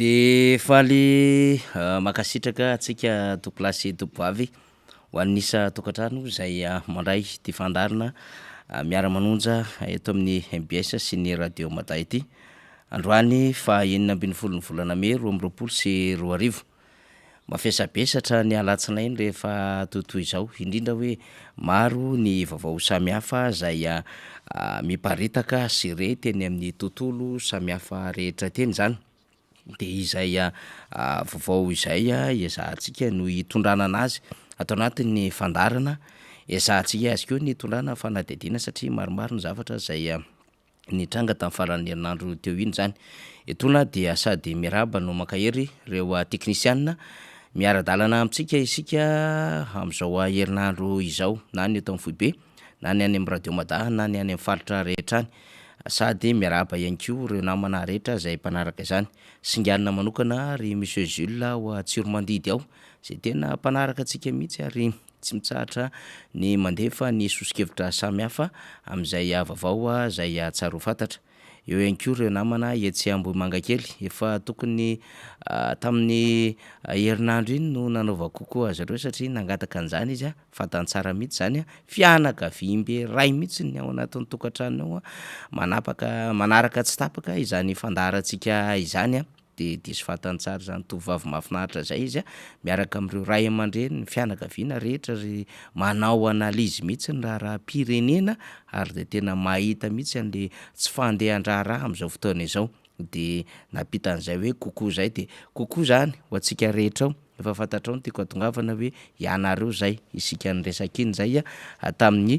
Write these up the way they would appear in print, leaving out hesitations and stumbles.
De faly mankasitraka antsika tompolahy sy tompovavy ho an'ny isan-tokantrano izay mandray ity fandaharana miara-manonja eto amin'ny mbs sy ny radio Mada ity. Androany faha 16 ny volana mey 2022. Mavesabesatra ny alatsinainy rehefa totoy izao, indrindra hoe maro ny vaovao samihafa izay miparitaka sy re teny amin'ny tontolo samihafa rehetra teny izany. De izay vaovao izay ezahantsika no hitondrana anazy ato anatin'ny fandaharana, ezahantsika azy koa ny hitondrana fanadihadiana satria maromaro ny zavatra izay nitranga tamin'ny faran'ny herinandro teo iny izany. Etoana dia sady miarahaba no mankahery ireo teknisiana miara-dalana amintsika isika amin'izao herinandro izao na ny eto amin'ny foibe na ny any amin'ny radio Mada na ny any amin'ny faritra rehetra any. Sady miarahaba ihany koa ireo namana rehetra izay mpanaraka izany. Singanina manokana ry Monsieur Jules ao Tsiromandidy ao izay tena mpanaraka antsika mihitsy ary tsy mitsahatra ny mandefa ny soso-kevitra samihafa amin'izay vaovao izay tsara ho fantatra. Eo ihany koa ireo namana etsy Ambohimangakely, efa tokony tamin'ny herinandro iny no nanaovako kokoa azy ireo satria nangataka an'izany izy, fantany tsara mihitsy izany, fianakaviambe iray mihitsy ny ao anatin'ny tokantrano ao manapaka manaraka tsy tapaka izany fandaharantsika izany. De diso fantany tsara izany tovovavy mahafinaritra zay izy a, miaraka amin'ireo ray aman-dreny, ny fianakaviana rehetra ry manao analyse mihitsy ny raharaham-pirenena ary de tena mahita mihitsy an'le tsy fandehan-draharaha amin'izao fotoana izao, de nampita an'izay hoe coucou zay de coucou zany ho antsika rehetra ao. Efa fantatrao ny tiako hatongavana hoe ianareo zay, isika niresaka iny zay tamin'ny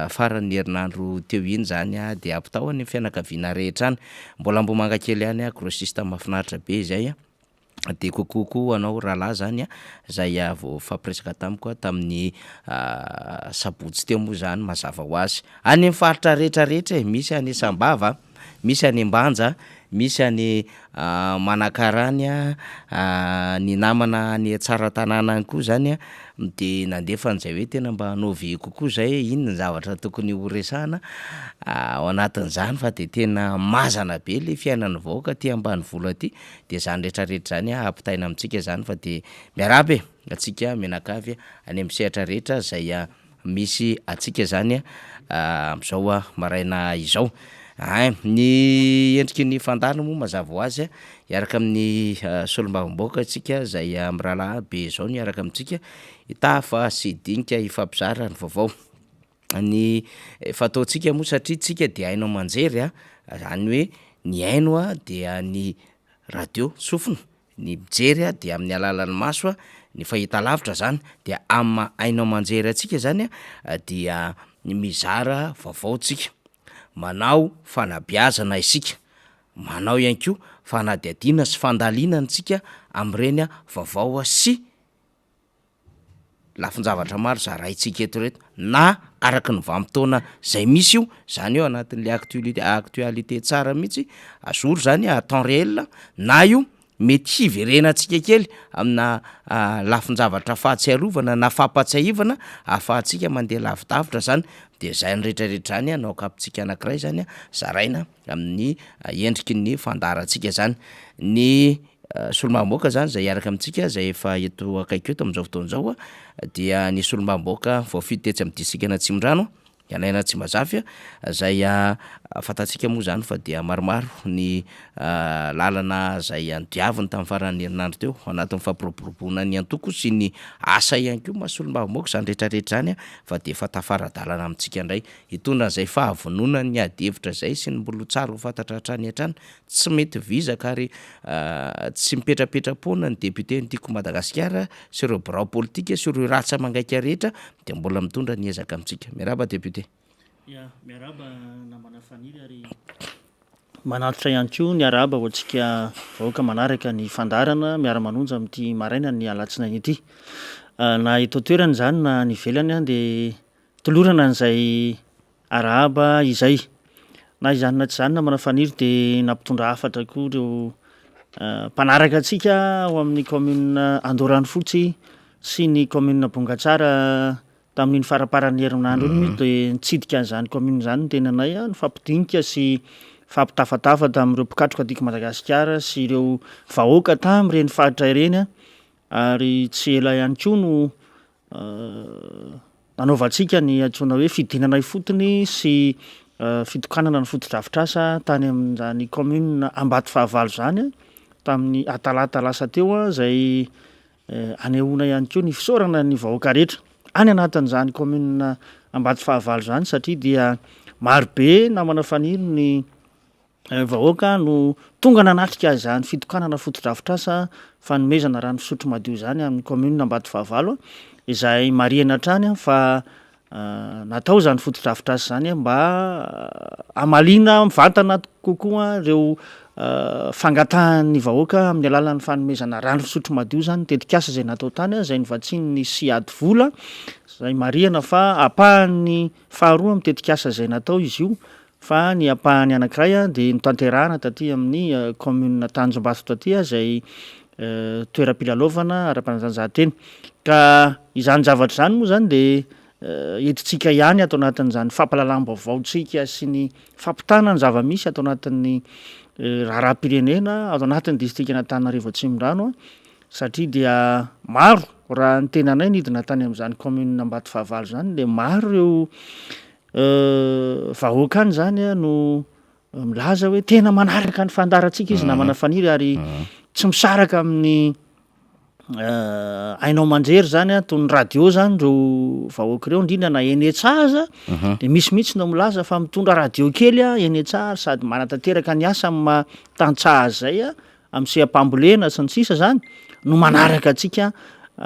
faran'ny herinandro teo iny zany de ampitao any amin'ny fianakaviana rehetra any. Mbola Ambohimanga kely ihany grossiste mahafinaritra be izay de coucou koa ho anao rahalahy zany zay vao nifampiresaka tamiko tamin'ny sabotsy teo moa zany mazava ho azy. Any amin'ny faritra rehetra rehetra e, misy any Sambava, misy any Ambanja, misy any Manakara any, ny namana any Tsaratanàna any koa zany de nandefa an'izay hoe tena mba anaovy kokoa zay hoe inona ny zavatra tokony ho resahana ao anatin'izany fa de tena mazana be le fiainan'ny vahoaka aty ambanivolo aty de zany rehetra rehetra zany ampitaina amintsika zany fa de miarahaba e, antsika mianakavy any amin'ny sehatra rehetra zay misy antsika zany amin'izao maraina izao. Ein, ny endriky ny fandaharana moa mazava ho azy hiaraka amin'ny solombavambahoaka isika izay mirahalahy be izao no hiaraka amintsika hitafa sy hidinika hifampizara ny vaovao. Ny fataontsika moa satria tsika dia haino aman-jery a, zany hoe ny haino dia ny radio, sofina, Ny mijery dia amin'ny alalan'ny maso, ny fahitalavitra zany dia amin'ny maha haino aman-jery antsika zany dia mizara vaovao tsika, manao fanabeazana isika, manao ihany koa fanadihadiana sy fandalinana isika amin'ireny vaovao sy lafin-javatra maro zaraintsika eto ireto na araka ny vanim-potoana zay misy io, zany hoe anatin'le actulité actualité tsara mihitsy, à jour zany à temps réel na io mety hiverenantsika kely aminà lafin-javatra fahatsiarovana na fampatsiahivana ahafahantsika mandeha lavidavitra zany, de zany rehetrarehetra zany no akapontsika anankiray zany zaraina amin'ny endriky ny fandaharantsika zany. Ny solombavambahoaka zany zay hiaraka amintsika zay efa eto akaiky eto amin'izao fotoana izao dia ny solombavambahoaka voafidy tetsy amin'ny distrikan'Atsimondrano, i Alain Ratsimbazafy zay fantatsika moa zany fa dia maromaro ny lalana zay nodiaviny tamin'ny faran'ny herinandro teo ao anatin'ny fampiroboroboana ny antoko sy ny asa ihany koa maha solombavambahoaka izany rehetrarehetra izany fa dia efa tafara-dalana amintsika indray hitondra an'izay fahavononan'ny ady hevitra izay sy ny mbola ho tsara ho fantatra hatrany hatrany Tsy mety vizaka ary tsy mipetrapetra-poana ny député ny Tiako Madagasikara sy ireo birao politika sy ireo ratsa-mangaika rehetra dia mbola mitondra ny ezaka amintsika. Miarahaba député. Ya, miarahaba namana Faniry ary manantitra ihany koa ny arahaba ho antsika vahoaka manaraka ny fandaharana miara-manonja amin'ity maraina ny alatsinainy ity. Na eto an-toerana izany na any ivelany dia tolorana an'izay Arahaba izay. Na izany na tsy izany namana Faniry dia nampitondra hafatra koa ireo mpanaraka antsika ao amin'ny commune Andoharanofotsy sy ny commune Bongatsara tamin'iny faramparan'ny herinandro iny moa dia nitsidika an'izany commune izany ny tenanay nifampidinika sy. nifampitafatafa tamin'ireo mpikatroka Tiako Madagasikara sy ireo vahoaka tamin'ireny faritra ireny ary tsy ela ihany koa no nanaovantsika ny antsoina hoe fidinana ifotony sy fitokanana ny fotodrafitrasa tany amin'izany commune Ambatofahavalo izany tamin'ny talata lasa teo izay anehoana ihany koa ny fisaorana ny vahoaka rehetra any anatin'izany commune Ambatofahavalo izany satria dia marobe namana Faniry ny vahoaka no tonga nanatrika izany fitokanana fotodrafitrasa fanomezana rano fisotro madio izany amin'ny commune Ambatofahavalo izay marihana hatrany fa natao izany fotodrafitrasa izany mba hamaliana mivantana kokoa ireo fangatahan'ny vahoaka amin'ny alalan'ny fanomezana rano fisotro madio izany tetikasa izay natao tany izay novatsian'ny Siad vola izay marihana fa ampahan'ny faharoa amin'ny tetikasa izay natao izy io fa ny ampahany anankiray dia notanterahana taty amin'ny kaominina Tanjombato taty izay toeram-pilalaovana ara-panatanjahantena. Ka izany zavatra izany moa izany dia entintsika ihany ato anatin'izany fampahalalam-baovaontsika sy ny fampitana ny zava-misy ato anatin'ny raharaham-pirenena ato anatin'ny distrikan'Antananarivo Atsimondrano satria dia maro raha ny tenanay nidina tany amin'izany kaominina Ambatofahavalo izany dia maro ireo Vahoaka any zany no milaza hoe tena manaraka ny fandaharantsika izy namana Faniry ary tsy misaraka amin'ny haino aman-jery zany toy ny radio zany ireo vahoaka ireo indrindra na eny an-tsaha aza de misy mihitsy no milaza fa mitondra radio kely eny an-tsaha ary sady manatanteraka ny asa amin'ny maha tantsaha azy zay amin'ny seha-pambolena sy ny sisa izany no manaraka antsika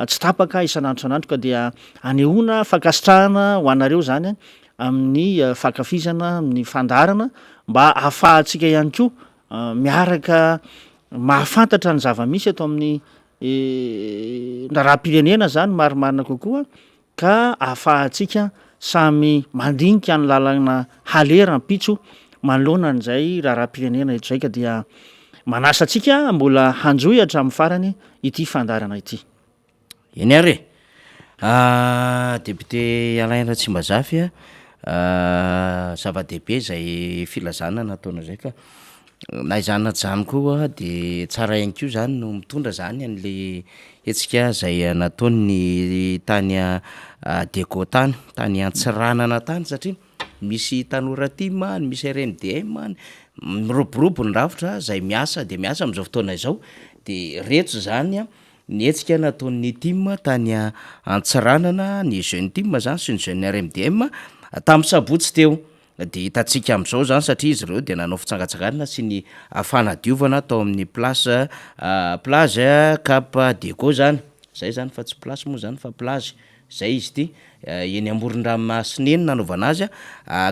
tsy tapaka isan'andro isan'andro ka dia anehoana fankasitrahana ho anareo izany amin'ny fankafizana ny fandaharana mba ahafahantsika ihany koa miaraka mahafantatra ny zava-misy eto amin'ny raharaham-pirenena izany marimarina kokoa ka ahafahantsika samy mandinika ny lalana haleha rahampitso manoloana an'izay raharaham-pirenena eto izay ka dia manasa antsika mbola hanjohy hatramin'ny farany ity fandaharana ity. Eny ary e! Député Alain Ratsimbazafy a, zava-dehibe izay filazana nataonao izay ka Na izany na tsy izany koa dia tsara ihany koa izany no mitondra izany an'le hetsika izay nataon'ny tany Diego tany, tany Antsiranana tany satria misy tanora tim any, misy RMDM any, miroborobo ny rafitra izay miasa dia miasa amin'izao fotoana izao, de reto izany an ny hetsika nataon'ny tim tany Antsiranana, ny jeune tim zany sy ny jeune RMDM tamin'ny sabotsy teo. Dia hitantsika amin'izao izany satria izy ireo dia nanao fitsangatsanganana sy ny fanadiovana tao amin'ny place plage Cap Diego izany, zay izany fa tsy place moa izany fa plage, zay izy ity, eny amoron-dranomasina eny nanaovana azy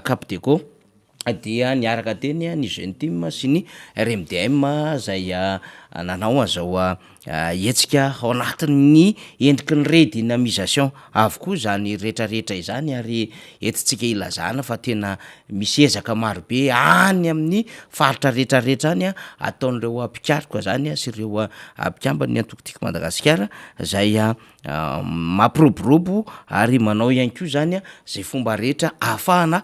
Cap Diego, dia niaraka teny ny jeune team sy ny RMDM izay nanao an'izao hetsika ao anatin'ny endriky ny redynamisation avokoa izany rehetrarehetra izany ary entintsika ilazana fa tena misy ezaka marobe any amin'ny faritra rehetrarehetra any ataon'ireo mpikaroka izany sy ireo mpikamban'ny antoko Tiako Madagasikara izay mampiroborobo ary manao ihany koa izany izay fomba rehetra ahafahana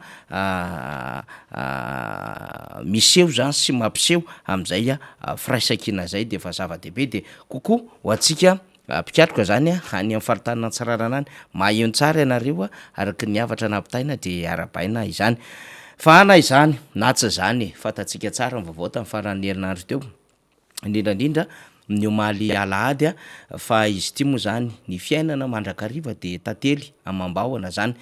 miseho izany sy mampiseho amin'izay firaisankina izay de efa zava-dehibe de kokoa ho antsika mpikatroka zany any amin'ny faritanin'Antsiranana any, maheno tsara ianareo araka ny hafatra nampitaina de arahabaina izany fa na izany na tsy izany e, fantatsika tsara ny vaovao tamin'ny faran'ny herinandro teo. indrindra indrindra ny omaly alahady fa izy ity moa zany ny fiainana mandrakariva de tantely amam-bahona zany,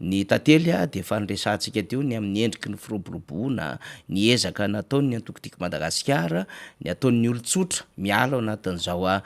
ny tantely de efa niresahantsika teo ny amin'ny endriky ny firoboroboana, ny ezaka nataon'ny antoko Tiako Madagasikara, ny ataon'ny olon-tsotra miala ao anatin'izao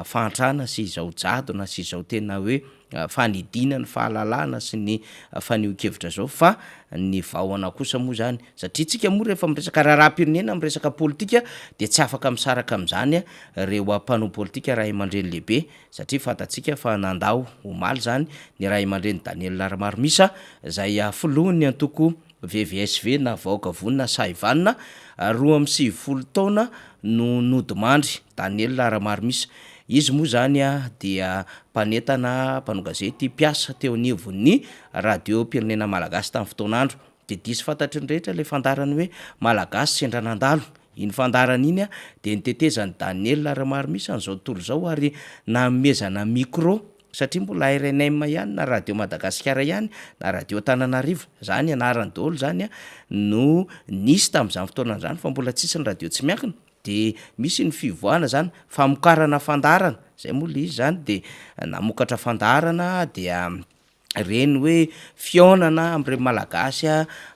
fahantrana sy izao jadona sy izao tena hoe fanidiana ny fahalalana sy ny fanehoan-kevitra zao fa ny vahoana kosa moa zany satria tsika moa rehefa miresaka raharaham-pirenena miresaka politika de tsy afaka misaraka am'zany reo mpanao politika ray aman-dreny lehibe satria fantatsika fa nandao omaly zany ny ray aman-dreny Daniel Ramaromisa zay filohan'ny antoko VVSV na Vahoaka Vonona Sahy Vanona, 92 taona no nodimandry Daniel Ramaromisa. Izy moa izany dia mpanentana, mpanao gazety, mpiasa teo anivon'ny Radiom-pirenena Malagasy tamin'ny fotoan'andro. dia diso fantatry ny rehetra ilay fandaharana hoe Malagasy sendra nandalo. Iny fandaharana iny dia nitetezan'i Daniel Ramaromisa an'izao tontolo izao ary nanomezana micro satria mbola rnm ihany na Radio Madagasikara ihany na Radio Antananarivo, zany anarany daholo zany no nisy tamin'izany fotoana izany fa mbola tsisy ny radio tsy miankina, de misy ny fivoahana zany, famokarana fandaharana, zay moa le izy zany de namokatra fandaharana dia reny hoe fihaonana amin'ireo Malagasy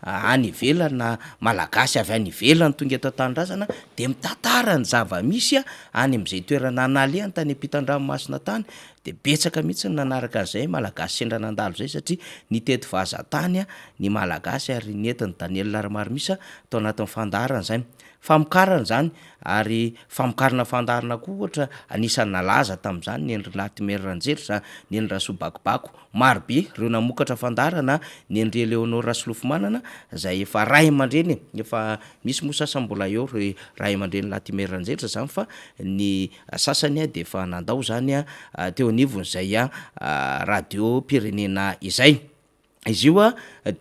any ivelany na Malagasy avy any ivelany tonga eto an-tanindrazana de mitantara ny zava-misy any amin'izay toerana nalehany tany ampitan-dranomasina tany de betsaka mihitsy ny nanaraka an'izay Malagasy sendra nandalo zay satria nitety vazan-tany ny Malagasy ary nentin'i Daniel Ramarimisa tao anatin'ny fandaharana izay. Famokarana izany ary famokarana fandaharana koa ohatra anisan'ny nalaza tamin'izany ny an-dry Latimer Ranjerisa, ny an-dry Rasoa Bakobako. Maro be ireo namokatra fandaharana, ny an-dry Eleonore Rasolofomanana izay efa ray aman-dreny e, efa misy moa sasany mbola eo ry ray aman-dreny Latimer Ranjerisa izany fa ny sasany dia efa nandao izany teo anivon'izay radiom-pirenena izay. Izy io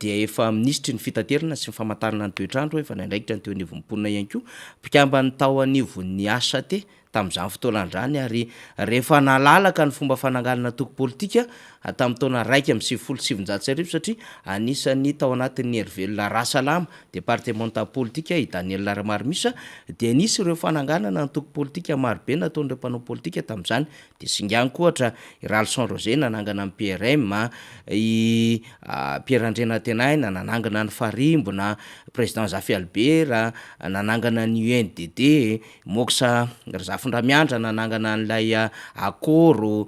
dia efa minisitry ny fitaterana sy ny famantarana ny toetr'andro, efa niandraikitra ny teo anivon'ny mponina ihany koa, mpikamban'ny tao anivon'ny HAT tamin'izany fotoana izany ary rehefa nalalaka ny fomba fananganana antoko politika tamin'ny taona 1991 satria anisan'ny tao anatin'ny Herivelona Rasalama, departemanta politika i Daniel Ramaromisa dia nisy ireo fananganana antoko politika marobe nataon'ireo mpanao politika tamin'izany. Dia singany koa ohatra i Ralison Roger nanangana ny PRM, i Pierre Andrianantenaina nanangana ny Farimbona, Président Zafy Albert nanangana ny UNDD, Mox Razafindramiandra nanangana an'ilay Akoro,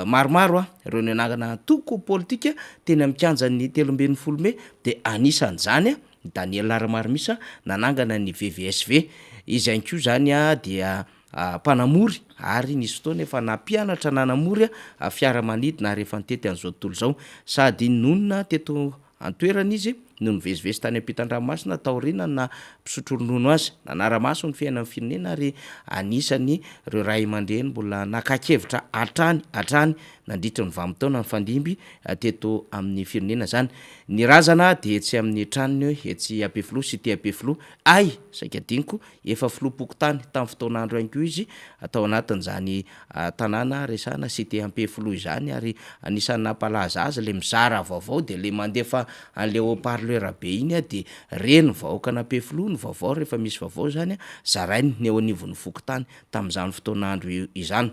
maromaro ireo nanangana antoko politika teny amin'ny kianjan'ny 13 mey dia anisan'izany i Daniel Ramaromisa nanangana ny VVSV, izy ihany koa izany dia mpanamory ary nisy fotoana efa nampianatra nanamory fiaramanidina ary efa nitety an'izao tontolo izao. Sady nonina teto an-toerana izy no nivezivezy tany ampitan-dranomasina taoriana ny naha mpisotro ronono azy. Nanara-maso ny fiainan'ny firenena ary anisan'ny ireo ray aman-dreny mbola nakan-kevitra hatrany hatrany nandritra ny vanim-potoana nifandimby teto amin'ny firenena izany. Ny razana dia etsy amin'ny tranony etsy Ampefiloha, Cité Ampefiloha. Hay! Saika adinoko Efa filoham-pokontany tamin'ny fotoan'andro ihany koa izy tao anatin'izany tanàna resahana cité Ampefiloha izany ary anisan'ny nampalaza azy ilay mizara vaovao dia ilay mandefa an'ilay haut parleur be iny dia re ny vahoakan'Ampefiloha ny vaovao rehefa misy vaovao izany zarainy ny eo anivon'ny fokontany tamin'izany fotoan'andro izany.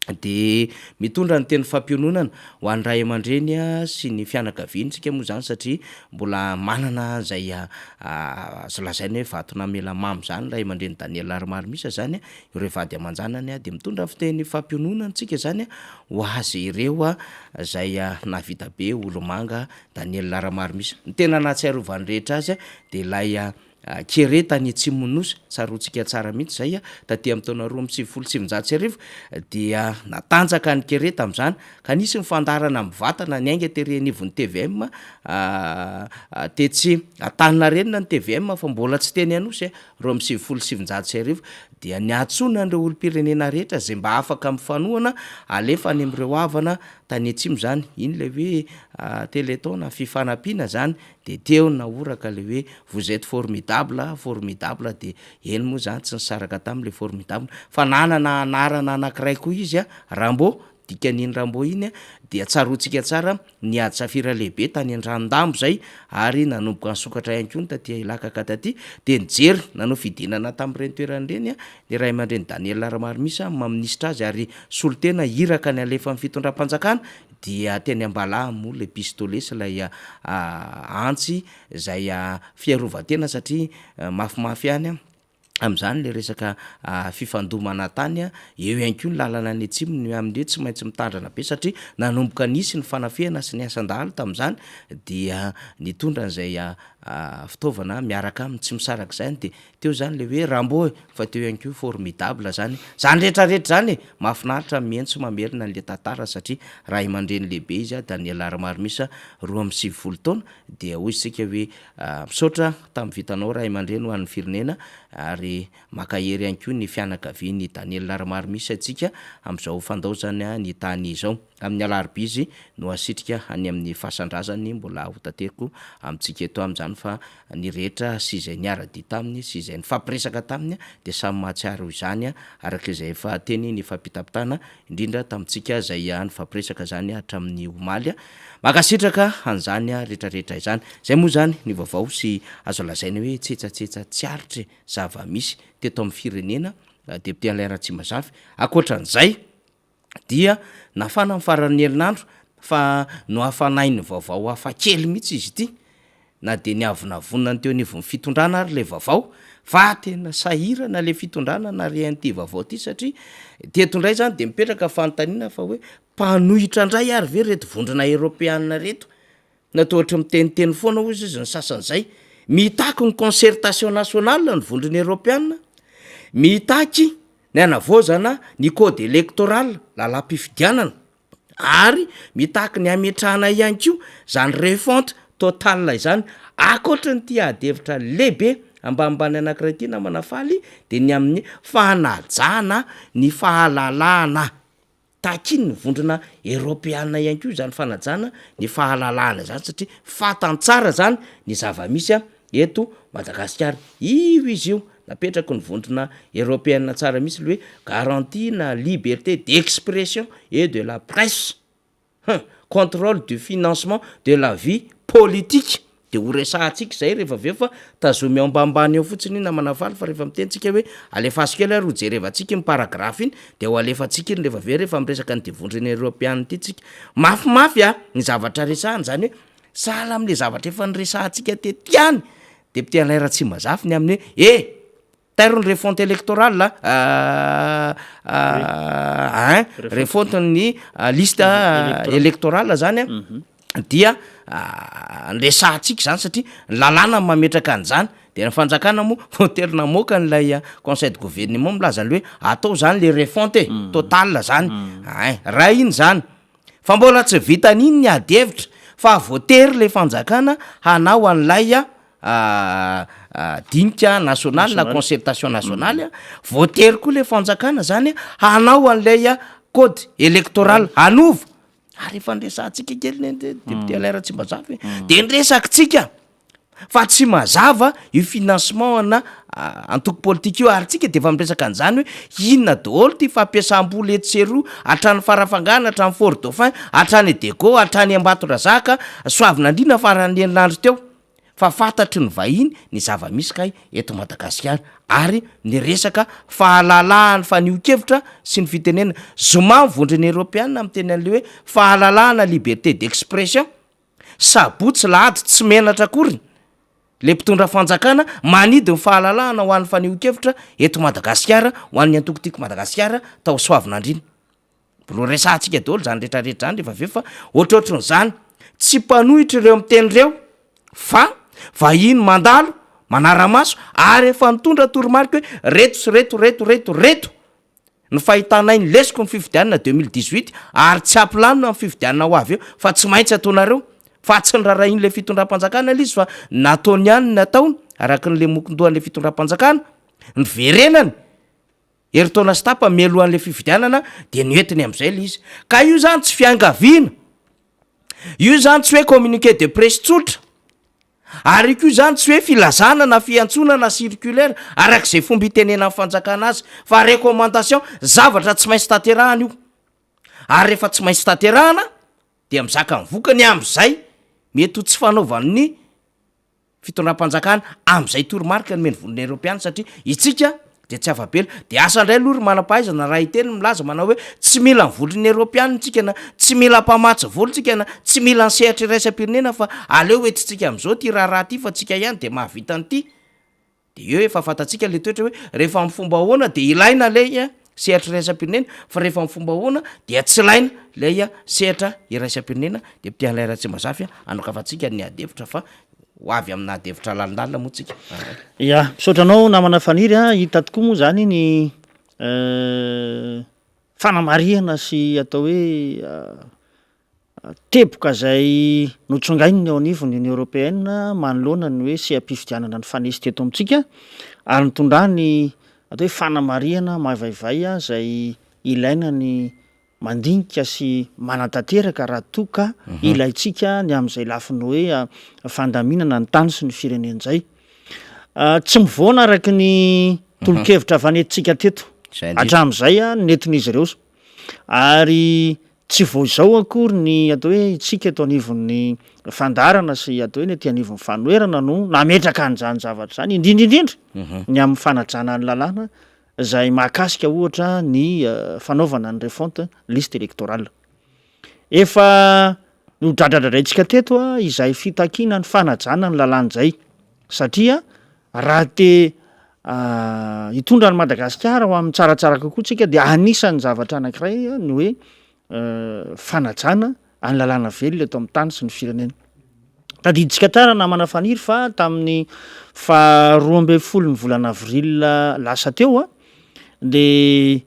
Dia mitondra ny teny fampiononana ho an'ny ray aman-dreny sy ny fianakaviany isika moa izany satria mbola manana izay azo lazaina hoe vato namela mamy izany ray aman-dreny Daniel Ramaromisa izany, ireo vady aman-janany dia mitondra ny fiteny fampiononana isika izany ho azy ireo izay nahavita be olomanga Daniel Ramaromisa. Ny tena nahatsiarovan'ny rehetra azy dia ilay Kere tany atsimon'ny Nosy, tsaroantsika tsara mihitsy izay, taty amin'ny taona 1992 dia natanjaka ny Kere tamin'izany ka nisy ny fandaharana mivantana niainga tery anivon'ny tvm tetsy Antaninarenina ny tvm fa mbola tsy teny Anosy 1992 dia niantsoana an'ireo olom-pirenena rehetra izay mba afaka mifanohana alefa any amin'ireo havana tany atsimo izany, iny ilay hoe telethon na fifanampiana izany Dia teo no nahoraka ilay hoe vous etes formidable, formidable dia eny moa izany tsy nisaraka taminy ilay formidable fa nanana anarana anankiray koa izy an, Rambo, dikan'iny Rambo iny dia tsaroantsika tsara ny ady safira lehibe tany Andranondambo izay ary nanomboka nisokatra ihany koa ny taty Ilakaka taty dia nijery nanao fidinana tamin'ireny toerana ireny ny ray aman-dreny Daniel Ramaromisa maha minisitra azy ary solontena iraka ny alefan'ny fitondram-panjakana Dia teny Ambalahany moa ilay pistolet sy ilay antsy izay fiarovan-tena satria mafimafy ihany amin'izany ilay resaka fifandomana tany, eo ihany koa ny lalana any atsimo ny amin'ny hoe tsy maintsy mitandrana be satria nanomboka nisy ny fanafihana sy ny asan-dahalo tamin'izany dia nitondra an'izay. fitaovana miaraka aminy tsy misaraka izany de teo zany le hoe Rambo e, fa teo ihany koa formidable zany, zany rehetra rehetra zany e, mahafinaritra ny mihaino sy mamerina an'le tantara satria ray aman-dreny lehibe izy Daniel Ramaromisa 92 taona dia hoy isika hoe misaotra tamin'ny vitanao ray aman-dreny ho an'ny firenena ary mankahery ihany koa ny fianakavian'i Daniel Ramaromisa isika amin'izao fandaozany ny tany izao. Amin'ny alarobia izy no hasitrika any amin'ny fasan-drazany, mbola hotateriko amintsika eto amin'izany fa ny rehetra sy izay niara-dia taminy sy izay nifampiresaka taminy dia samy mahatsiaro izany araka izay efa teny nifampitapitana indrindra tamintsika izay nifampiresaka izany hatramin'ny omaly. Mankasitraka an'izany rehetrarehetra izany. Izay moa izany ny vaovao sy azo lazaina hoe tsetsatsetsa tsy aritra e, zava-misy teto amin'ny firenena, Député Alain Ratsimbazafy. Ankoatra an'izay, dia nafana ny faran'ny herinandro fa nohafanain'ny vaovao hafa kely mihitsy izy ity, na dia niavonavonana ny teo anivon'ny fitondrana ary ilay vaovao fa tena sahirana ilay fitondrana nahare an'ity vaovao ity satria teto indray izany dia mipetraka fanontaniana fa hoe mpanohitra indray ary ve ireto vondrona eoropeanina ireto? Na toa ohatry miteniteny foana hozy izy ny sasany izay. Mitaky ny concertation nationale ny vondrona eoropeana, mitaky ny hanavaozana ny code électoral, lalam-pifidianana, ary mitaky ny hametrahana ihany koa izany refonte totale izany. Ankoatran'ity ady hevitra lehibe ambanimbany anankiray ity namana Faly dia ny amin'ny fanajana ny fahalalahana. Takin' ny Vondrona Eoropeana ihany koa izany fanajana ny fahalalahana izany satria fantany tsara izany ny zava-misy eto Madagasikara. Io izy io, napetraky ny Vondrona Eoropeana tsara mihitsy le hoe garantie na liberté d'expression et de la presse. Hum! Contrôle du financement de la vie politique. De ho resahantsika izay rehefa avy eo fa tazomy ao ambanimbany eo fotsiny iny namana faly fa rehefa miteny tsika hoe alefaso kely ary ho jerevantsika iny paragraphe iny de ho alefantsika iny rehefa avy eo rehefa miresaka an'ity vondrona eoropeana ity tsika. Mafimafy a ny zavatra resahana izany hoe sahala am'le zavatra efa niresahantsika teto ihany député Alain Ratsimazafy ny amin'ny hoe e! Tairo ny refonte électorale a, ein, refonte ny liste électorale zany a, dia resahantsika zany satria ny lalàna no mametraka an'izany, de ny fanjakana moa voatery namoaka an'ilay conseil de gouvernement milaza le hoe atao zany le refonte e, totale zany, ein, ray iny zany, fa mbola tsy vitan'iny ny ady hevitra fa voatery le fanjakana hanao an'ilay dinika nasionaly na concertation nasionaly, voatery koa le fanjakana zany hanao an'ilay code électoral hanova, ary efa niresahantsika kely ny député Alain Ratsimbazafy de niresakitsika fa tsy mazava io financement ana antoko politika io ary tsika de efa miresaka an'izany hoe inona daholo ty fampiasam-bola etsy sy eroa hatrany Farafangana hatrany Fort Dauphin hatrany Diego hatrany Ambatondrazaka Soavinandriana faran'ny herinandro teo. fa fantatry ny vahiny ny zava-misy kay eto Madagasikara ary ny resaka fahalalahan'ny fanehoan-kevitra sy ny fitenenana. Zoma ny vondrona eoropeana miteny an'le hoe fahalalahana liberté d'expression, sabotsy lahady tsy menatra akory le mpitondra fanjakana manidy ny fahalalahana ho an'ny fanehoan-kevitra eto Madagasikara ho an'ny antoko Tiako Madagasikara tao Soavinandriana. Mbola ho resahantsika daholo zany retraretra zany rehefa avy eo fa ohatrohatrin'izany. Tsy mpanohitra ireo miteny ireo fa vahiny mandalo manara-maso ary efa nitondra toromarika hoe reto sy reto reto reto reto ny fahitanay ny lesoko ny fifidianana 2018 ary tsy hampilamina ny fifidianana ho avy eo fa tsy maintsy ataonareo fa tsy nirarahian'ilay fitondram-panjakana ilay izy fa nataony ihany ny nataony araka ny lemokin-dohan'ilay fitondram-panjakana niverenany Herintaona sy tapany mialohan'ilay fifidianana dia noentiny amin'izay ilay izy. Ka io izany tsy fiangaviana, io izany tsy hoe communiqué de presse tsotra, ary io koa izany tsy hoe filazana na fiantsoana na circulaire araka izay fomba itenenan'ny fanjakana azy fa recommandation, zavatra tsy maintsy tanterahana io. Ary rehefa tsy maintsy tanterahana dia mizaka ny vokany amin'izay mety ho tsy fanaovan'ny fitondram-panjakana amin'izay toromarika nomen'ny Vondrona Eoropeana satria itsika dia tsy afa-bela. Dia asa indray aloha ry manam-pahaizana raha hiteny milaza manao hoe tsy mila ny Vondrona Eoropeana isika na tsy mila mpamatsy vola isika na tsy mila ny sehatra iraisam-pirenena fa aleo entintsika amin'izao ity raharaha ity fa tsika ihany dia mahavita an'ity. Dia eo efa fantatsika le toetra hoe rehefa amin'ny fomba ahoana dia ilaina ilay sehatra iraisam-pirenena fa rehefa amin'ny fomba ahoana dia tsy ilaina ilay sehatra iraisam-pirenena. Député Alain Ratsimbazafy, anokafantsika ny ady hevitra fa. Ho avy amina ady hevitra lalindalina moa tsika. Ya, misaotra anao namana Faniry a, hita tokoa moa zany ny fanamarihana sy atao hoe teboka izay notsongain'ny eo anivon'ny Union Européenne manoloana ny hoe seha-pifidianana nifanesy teto amintsika ary nitondrany atao hoe fanamarihana mavaivay izay ilaina ny mandinika sy manatanteraka raha toa ka ilaintsika ny amin'izay lafiny hoe fandaminana ny tany sy ny firenena izay. Tsy mivoana araka ny tolo-kevitra avy nentintsika teto hatramin'izay ny nentin'izy ireo ary tsy vao izao akory ny atao hoe isika eto anivon'ny fandaharana sy atao hoe ny ety anivon'ny fanoherana no nametraka an'izany zavatra izany, indrindra indrindra ny amin'ny fanajana ny lalàna izay mahakasika ohatra ny fanaovana ny refonte liste électorale. Efa nodradradradraintsika teto izay fitakiana ny fanajana ny lalàna izay satria raha te hitondra an'i Madagasikara ho amin'ny tsaratsara kokoa tsika dia anisan'ny zavatra anankiray ny hoe fanajana any lalàna velona eto amin'ny tany sy ny firenena. Tadidintsika tsara namana Faniry fa tamin'ny faha 12 ny volana avril lasa teo dia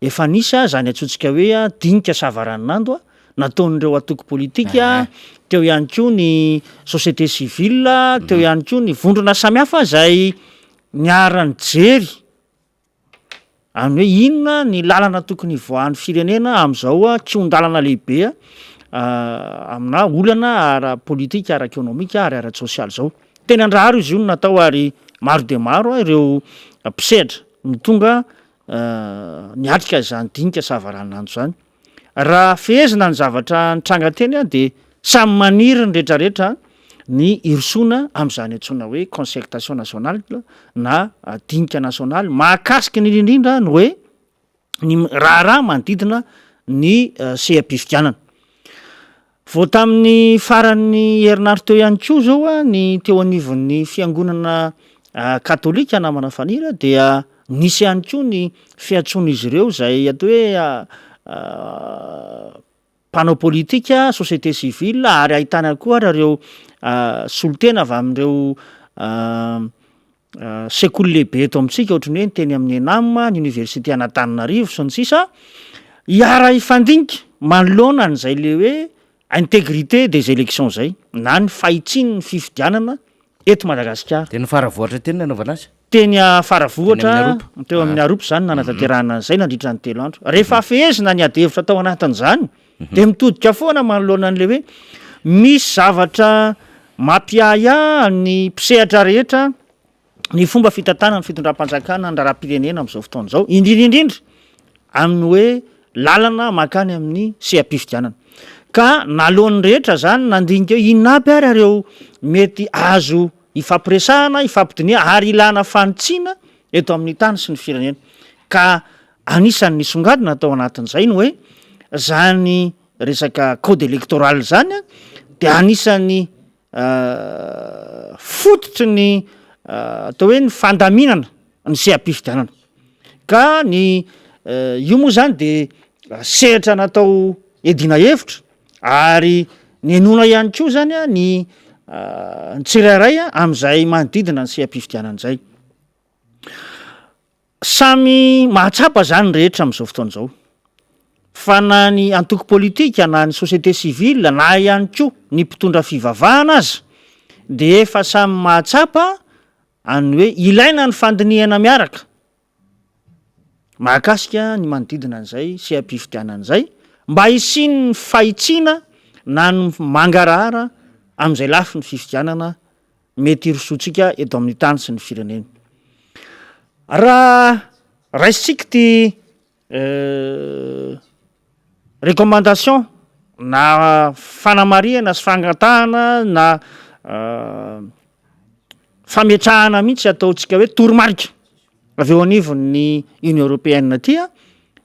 efa nisy izany antsointsika hoe dinika savaranonando nataon'ireo antoko politika, teo ihany koa ny société civile, teo ihany koa ny vondrona samihafa izay niara-nijery Amin'ny hoe inona ny lalana tokony hivoahan'ny firenena amin'izao kihon-dalana lehibe amina olana ara-politika, ara-ekonomika ary ara-tsosialy izao. Teny Andraharo izy io no natao ary maro dia maro ireo mpisehatra no tonga niatrika izany dinika savaranonando izany. Raha fehezina ny zavatra nitranga teny dia samy maniry ny retraretra ny hirosoana amin'izany antsoina hoe concertation nationale na dinika nasionaly mahakasika indrindra indrindra ny hoe ny raharaha manodidina ny seha-pifidianana. Vao tamin'ny faran'ny herinandro teo ihany koa izao ny teo anivon'ny fiangonana katolika namana Faniry dia nisy ihany koa ny fiantsoan'izy ireo izay atao hoe mpanao politika, société civile ary ahitana koa ary ireo solontena avy amin'ireo sekoly lehibe eto amintsika ohatran'ny hoe ny teny amin'ny ENAM, ny oniversite an'Antananarivo sy ny sisa, hiara-hifandinika manoloana an'izay le hoe intégrité des élections zay na ny fahitsian'ny fifidianana eto Madagasikara. Teny Faravohitra teny no nanaovana azy? Teny Faravohitra, teo amin'ny Aropa izany nanatanterahana an'izay nandritra ny 3 andro. Rehefa fehezina ny adihevitra tao anatin'izany dia mitodika foana manoloana an'ilay hoe misy zavatra mampiahiahy ny mpisehatra rehetra ny fomba fitantanana ny fitondram-panjakana ny raharaham-pirenena amin'izao fotoana izao, indrindra indrindra amin'ny hoe lalana mankany amin'ny seha-pifidianana. Ka naloan'ny rehetra izany nandinika hoe inona aby ary ireo mety azo ifampiresahana, ifampidinihana ary ilana fanitsiana eto amin'ny tany sy ny firenena. Ka anisan'ny nisongadina tao anatin'izay ny hoe zany resaka code électoral zany dia anisan'ny fototry ny atao hoe ny fandaminana ny seha-pifidianana. Ka ny io moa zany de sehatra natao hiadiana hevitra ary nihenoana ihany koa zany a ny ny tsirairay amin'izay manodidina ny seha-pifidianana izay. Samy mahatsapa izany ny rehetra amin'izao fotoana izao fa na ny antoko politika na ny société civile na ihany koa ny mpitondra fivavahana aza dia efa samy mahatsapa an'ny hoe ilaina ny fandinihana miaraka mahakasika ny manodidina an'izay seha-pifidianana izay mba hisian'ny fahitsiana na ny mangarahara amin'izay lafiny fifidianana mety hirosoantsika eto amin'ny tany sy ny firenena. Raha raisintsika ity recommandation na fanamarihana sy fangatahana na fametrahana mihitsy ataontsika hoe toromarika avy eo anivon'ny Union Européenne ity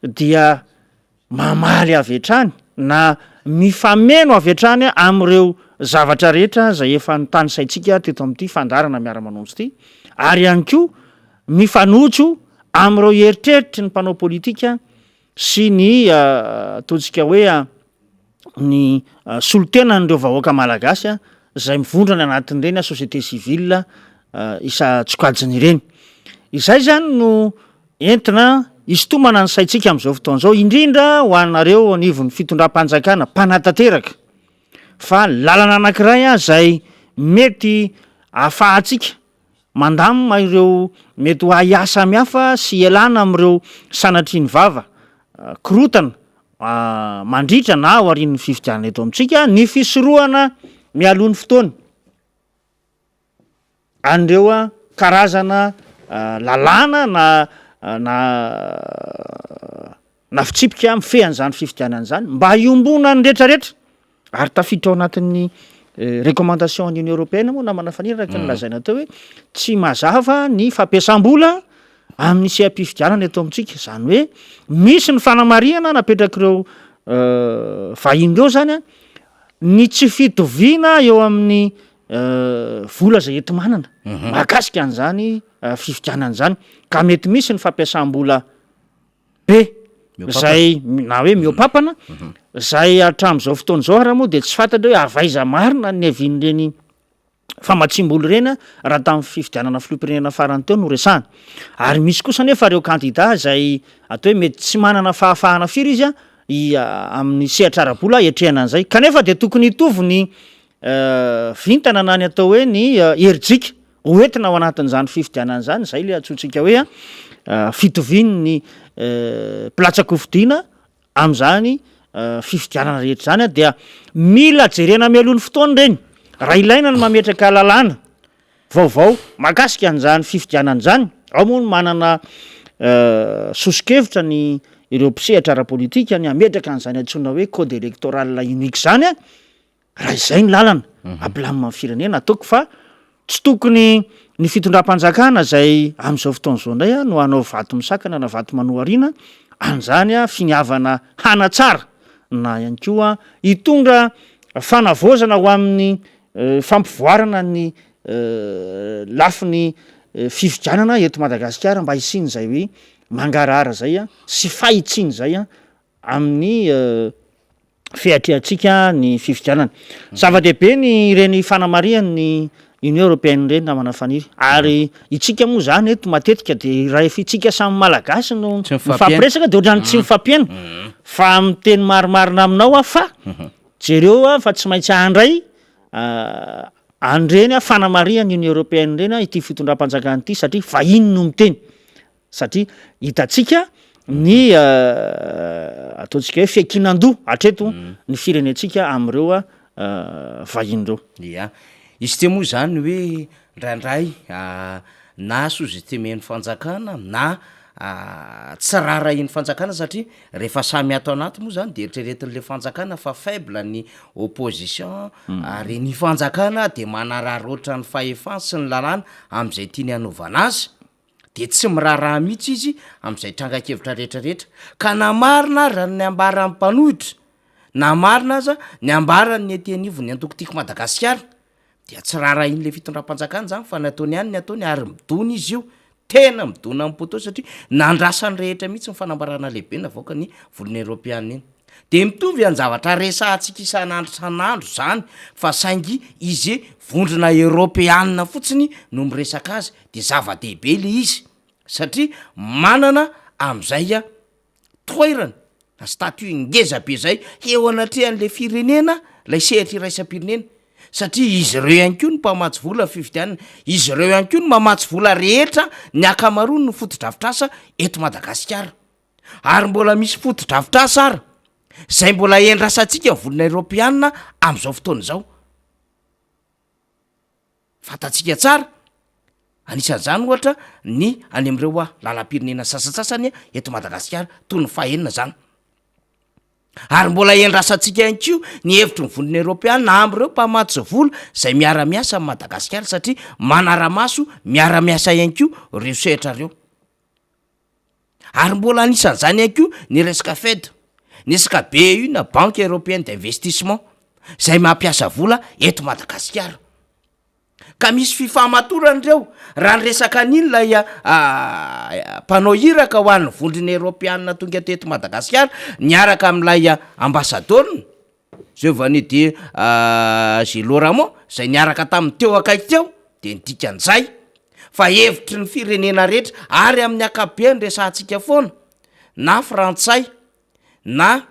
dia mamaly avy hatrany na mifameno avy hatrany amin'ireo zavatra rehetra izay efa notanisaintsika teto amin'ity fandaharana Miara-manonja ity ary ihany koa mifanojo amin'ireo eritreritry ny mpanao politika sy ny ataontsika hoe ny solontenan'ireo vahoaka malagasy. izay mivondrona anatin'ireny société civile isan-tsokajiny ireny. Izay izany no entina hisintomana ny saintsika amin'izao fotoana izao, indrindra ho anareo anivon'ny fitondram-panjakana mpanatanteraka fa lalana anankiray izay mety ahafahantsika mandamina ireo mety ho ahiahy samihafa sy ialana amin'ireo sanatria ny vava korontana mandritra na aorian'ny fifidianana eto amintsika ny fisorohana mialoha ny fotoana an'ireo karazana lalàna na na na fitsipika mifehy an'izany fifidianana izany mba hiombonan'ny rehetrarehetra ary tafiditra ao anatin'ny recommandation an'ny Union Européenne moa namana Faniry araka ny lazaina teo hoe tsy mazava ny fampiasam-bola amin'ny seha-pifidianana eto amintsika, izany hoe misy ny fanamarihana napetrak'ireo vahiny ireo zany a, ny tsy fitoviana eo amin'ny vola izay enti-manana mahakasika an'izany fifidianana izany ka mety misy ny fampiasam-bola be izay na hoe mihoa-papana izay hatramin'izao fotoana izao ary moa dia tsy fantatra hoe avy aiza marina ny niavian'ireny famatsiam-bola ireny raha tamin'ny fifidianana filoham-pirenena farany teo no resahana. Ary misy kosa anefa ireo kandida izay atao hoe mety tsy manana fahafahana firy izy i amin'ny sehatra ara-bola hiatrehana an'izay. Kanefa dia tokony hitovy ny vintana na ny atao hoe ny herijika ho entina ao anatin'izany fifidianana izany, izay ilay antsointsika hoe fitovian'ny mpilatsa-kofidina amin'izany fifidianana rehetra izany dia mila jerena mialoha ny fotoana ireny, raha ilaina ny mametraka lalàna vaovao mahakasika an'izany fifidianana izany, ao moa ny manana soso-kevitra ny ireo mpisehatra ara-politika ny hametraka an'izany antsoina hoe code électoral unique izany. Raha izay ny lalana hampilamina ny firenena, ataoko fa tsy tokony ny fitondram-panjakana izay amin'izao fotoana izao indray no hanao vato misakana na vato manohariana an'izany finiavana hanatsara na ihany koa hitondra fanavaozana ho amin'ny fampivoarana ny lafiny fifidianana eto Madagasikara mba hisian'izay hoe mangarahara izay sy fahitsiana izay amin'ny fiatrehantsika ny fifidianana. Zava-dehibe ny ireny fanamarihan'ny Union Européenne ireny namana Faniry. Ary itsika moa zany eto matetika de rahefa itsika samy Malagasy no mifampiresaka de ohatran'ny tsy mifampihaino. Fa miteny marimarina aminao aho fa jereo aho fa tsy maintsy handray an'ireny fanamarihan'ny Union Européenne ireny ity fitondram-panjakana ity satria vahiny no miteny. Satria hitantsika ny ataontsika hoe fiankinan-doha hatreto ny firenentsika amin'ireo vahiny ireo. Ia. Izy ity moa izany hoe indraindray na sous-estimer-n'ny fanjakana na tsy raharahian'ny fanjakana satria rehefa samy ato anaty moa zany de eritreretin'le fanjakana fa faible ny opposition ary ny fanjakana de manararaotra ny fahefany sy ny lalàna am'zay tiany hanaovana azy. de tsy miraharaha mihitsy izy amin'izay trangan-kevitra rehetra rehetra, ka na marina aza ny ambaran'ny mpanohitra, na marina aza ny ambaran'ny ety anivon'ny antoko Tiako Madagasikara, dia tsy raharahian'le fitondram-panjakana zany fa ny ataony ihany ny ataony ary midona izy io, tena midona amin'ny poteau satria nandrasan'ny rehetra mihitsy ny fanambarana lehibe navoakan'ny vondrona eoropeana iny. De mitovy an-javatra resahantsika isan'andro isan'andro zany fa saingy izy vondrona eoropeana fotsiny no miresaka azy de zava-dehibe le izy satria manana am'zay toerana na statut ngeza be zay eo anatrehan'le firenena lay sehatra iraisam-pirenena satria izy ireo ihany koa no mpamatsy vola fifidianana, izy ireo ihany koa no mamatsy vola rehetra ny ankamaroany ny fotodrafitrasa eto Madagasikara ary mbola misy fotodrafitrasa ara zay mbola endrasantsika ny vondrona eoropeanina am'zao fotoana izao. Fantatsika tsara, anisan'izany ohatra ny any amin'ireo lalam-pirenena sasantsasany eto Madagasikara toy ny fahenina izany. Ary mbola endrasantsika ihany koa ny hevitry ny Vondrona Eoropeana amin'ireo mpamatsy vola izay miara-miasa amin'i Madagasikara satria manara-maso miara-miasa ihany koa ireo sehatra ireo. Ary mbola anisan'izany ihany koa ny resaka Fed, ny resaka BEI na Banque Européenne d'Investissement izay mampiasa vola eto Madagasikara. Ka misy fifamatorana ireo, raha niresaka an'iny ilay mpanao iraka ho an'ny vondrona eoropeanina tonga teto Madagasikara niaraka amin'ilay ambasadaorony. Giovanni Di Girolamo izay niaraka taminy teo akaiky teo dia ny dikan'izay fa hevitry ny firenena rehetra ary amin'ny ankapobeany resahantsika foana na frantsay na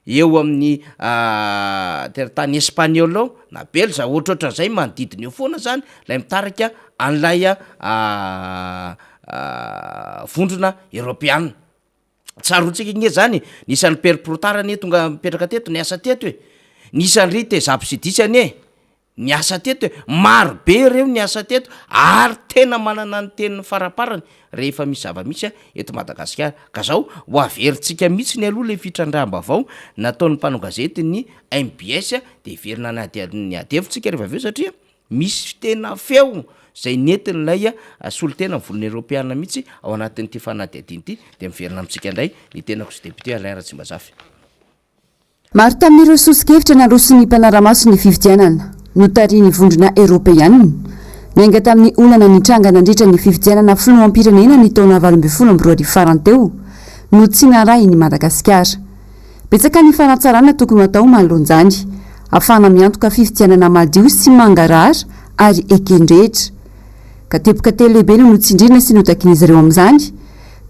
eo amin'ny teratany espagnol ao na belge ohatrohatran'izay manodidina eo foana zany lay mitarika an'ilay vondrona eropeana. Tsaroantsika nge zany e, nisy an'i Père Protar anie tonga nipetraka teto, niasa teto e, nisy an'i ry Tezabo Sidisy anie niasa teto e, maro be ireo niasa teto ary tena manana ny teniny faraparany rehefa misy zava-misy eto Madagasikara, ka zao ho averintsika mihitsy ny aloha le fitrandraham-baovao nataon'ny mpanao gazety ny mbs de hiverina any ny ady hevitsika rehefa avy eo satria Misy tena feo izay nentin'ilay solontena ny Vondrona Eoropeana mihitsy ao anatin'ity fanadihadiana ity, dia miverina amintsika indray ny tenako sy Député Alain Ratsimbazafy. Maro tamin'ireo soso-kevitra naroson'ny mpanara-maso ny fifidianana, notarihin'ny Vondrona Eoropeana, niainga tamin'ny olana nitranga nandritra ny fifidianana filoham-pirenena ny taona 2018 farany teo, no tsy narahin'i Madagasikara. Betsaka ny fanatsarana tokony ho atao manoloana izany, ahafahana miantoka fifidianana madio sy mangarahara ary eken-drehetra. Ka teboka telo lehibe no notsindriana sy notakian'izy ireo amin'izany,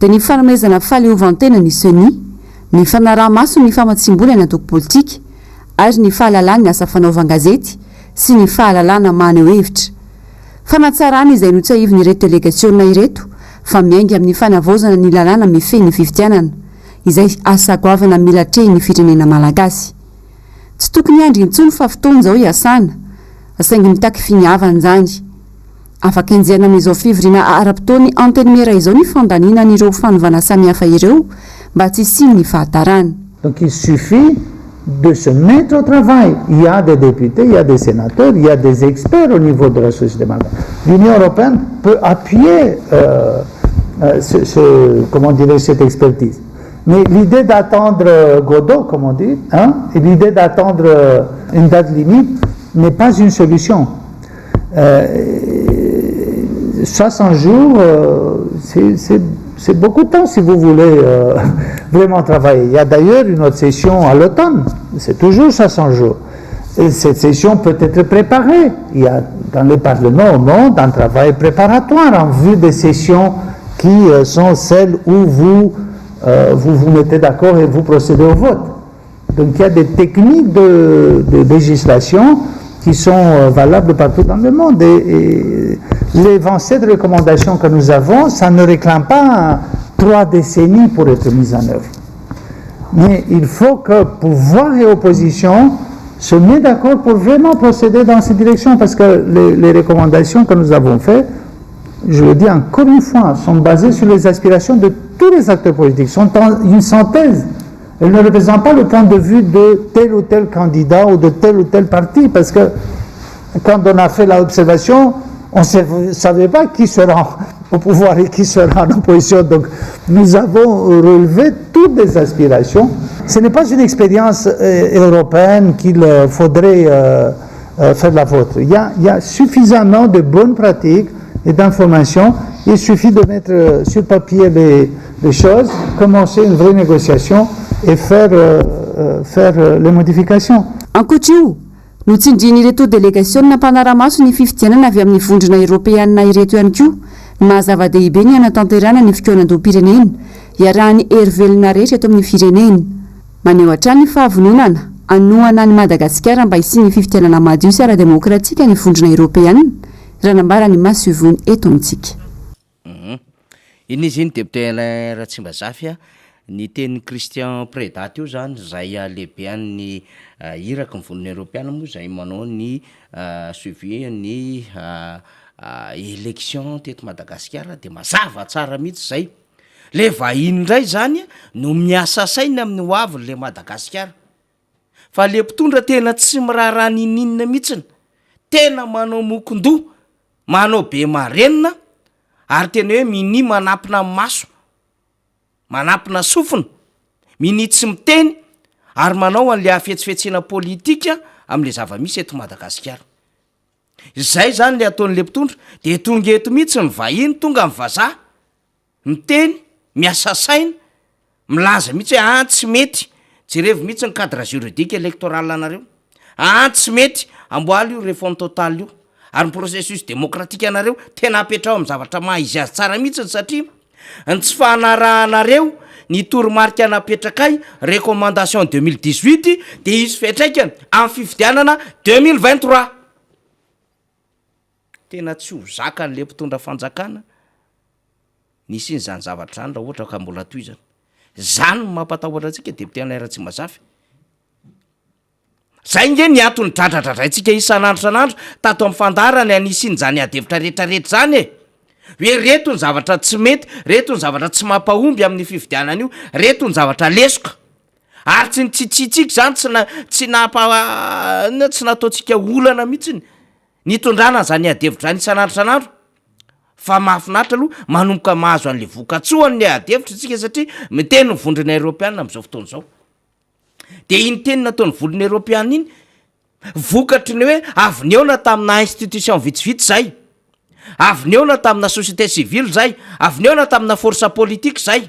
dia ny fanomezana fahaleovantena ny Ceni, ny fanaraha-maso ny famatsiam-bola ny antoko politika ary ny fahalalan'ny asa fanaovan-gazety sy ny fahalalana maneho hevitra. Fanatsarana izay notsiahivin'ireto delegasiona ireto fa miainga amin'ny fanavaozana ny lalàna mifehy ny fifidianana. izay asa goavana mila atrehin'ny firenena malagasy. Tsy tokony hiandry intsony fa fotoana izao hiasana, saingy mitaky finiavana izany. Afaka enjehina amin'izao fivoriana ara-potoan'ny Antenimiera izao ny fandaniana an'ireo fanovana samihafa ireo mba tsy hisian'ny fahatarana. Donc il suffit de se mettre au travail. Il y a des députés, il y a des sénateurs, il y a des experts au niveau de la société malgache. L'Union européenne peut appuyer euh, euh, ce, ce, comment dirais cette expertise. Mais l'idée d'attendre Godot, comme on dit, hein, et l'idée d'attendre une date limite n'est pas une solution. Euh, 60 jours, euh, c'est beaucoup de temps si vous voulez euh, vraiment travailler. Il y a d'ailleurs une autre session à l'automne, c'est toujours 60 jours. Et cette session peut être préparée. Il y a dans les parlements au monde un travail préparatoire en vue des sessions qui euh, sont celles où vous euh, vous, vous mettez d'accord et vous procédez au vote. Donc il y a des techniques de, de législation qui sont euh, valables partout dans le monde. Et, et les 27 recommandations que nous avons, ça ne réclame pas trois décennies pour être mises en œuvre. Mais il faut que pouvoir et opposition se mettent d'accord pour vraiment procéder dans cette direction, parce que les, les recommandations que nous avons faites, je le dis encore une fois, sont basées sur les aspirations de tous les acteurs politiques, sont une synthèse. Elles ne représentent pas le point de vue de tel ou tel candidat ou de tel ou tel parti, parce que quand on a fait l'observation, on ne savait pas qui sera au pouvoir et qui sera en opposition. Donc nous avons relevé toutes les aspirations. Ce n'est pas une expérience euh, européenne qu'il euh, faudrait euh, faire la vôtre. Il y, a, il y a suffisamment de bonnes pratiques et d'informations. Il suffit de mettre sur papier les, les choses, commencer une vraie négociation et faire, faire les modifications. Ankoatra io, notsindrian'ireto delegasionina mpanara-maso ny fifidianana avy amin'ny Vondrona Eoropeanina ireto ihany koa ny maha zava-dehibe ny hanatanterahana ny fikaonandoham-pirenena iarahan'ny hery velona rehetra eto amin'ny firenena. Maneho hatrany ny fahavononana hanohana an'i Madagasikara mba hisian'ny fifidianana madio sy ara-demokratika ny Vondrona Eoropeanina, raha nambaran'ny masoivohony eto amintsika. Inona izy iny député Alain Ratsimbazafy a, ny tenin'i Christian Preda teo zany zay lehibean'ny iraky ny vondrona eoropeana moa zay manao ny suivi ny élection teto Madagasikara de mazava tsara mihitsy zay, le vahiny ndray zany no miasa saina amin'ny ho avin'le Madagasikara, fa le mpitondra tena tsy miraharaha n'inon'inona mihitsiny, tena manao mokon-doha Manao be marenina ary tena hoe minia manampina maso, manampina sofina, minia tsy miteny ary manao an'le hafetsifetsena politika am'le zava-misy eto Madagasikara. Izay zany le ataon'le mpitondra, de tonga eto mihitsy ny vahiny, tonga ny vazaha, miteny, miasa saina, milaza mihitsy hoe an tsy mety, jerevo mihitsy ny cadre juridique électoral anareo. Aa tsy mety, amboaly io refonte totale io. Ary ny processus démocratique anareo tena apetraho amin'ny zavatra maha izy azy tsara mihitsiny satria ny tsy fanarahanareo ny toromarika napetrakay recommandation 2018 dia hisy fiantraikany amin'ny fifidianana 2023. Tena tsy ho zakan'le mpitondra fanjakana ny hisian'izany zavatra izany raha ohatra ka mbola tohizana. Zany no mampatahotra antsika député Alain Ratsimbazafy. Zay nge ny antony dradradradraintsika isan'andro isan'andro tato amin'ny fandaharana ny hisian'izany ady hevitra rehetrarehetra izany e! Hoe reto ny zavatra tsy mety, reto ny zavatra tsy mampahomby amin'ny fifidianana io, reto ny zavatra lesoka. Ary tsy nitsitsiantsika izany, tsy na- tsy nampa- inona, tsy nataontsika olana mihitsiny nitondrana an'izany ady hevitra izany isan'andro isan'andro. Fa mahafinaritra aloha manomboka mahazo an'le vokatsoan'le ady hevitra isika satria miteny ny vondrona eoropeana amin'izao fotoana izao. De iny teny nataon'ny vondrona eoropeana iny, vokatry ny hoe avy nihaona tamina institution vitsivitsy zay, avy nihaona tamina société civile zay, avy nihaona tamina force politique zay,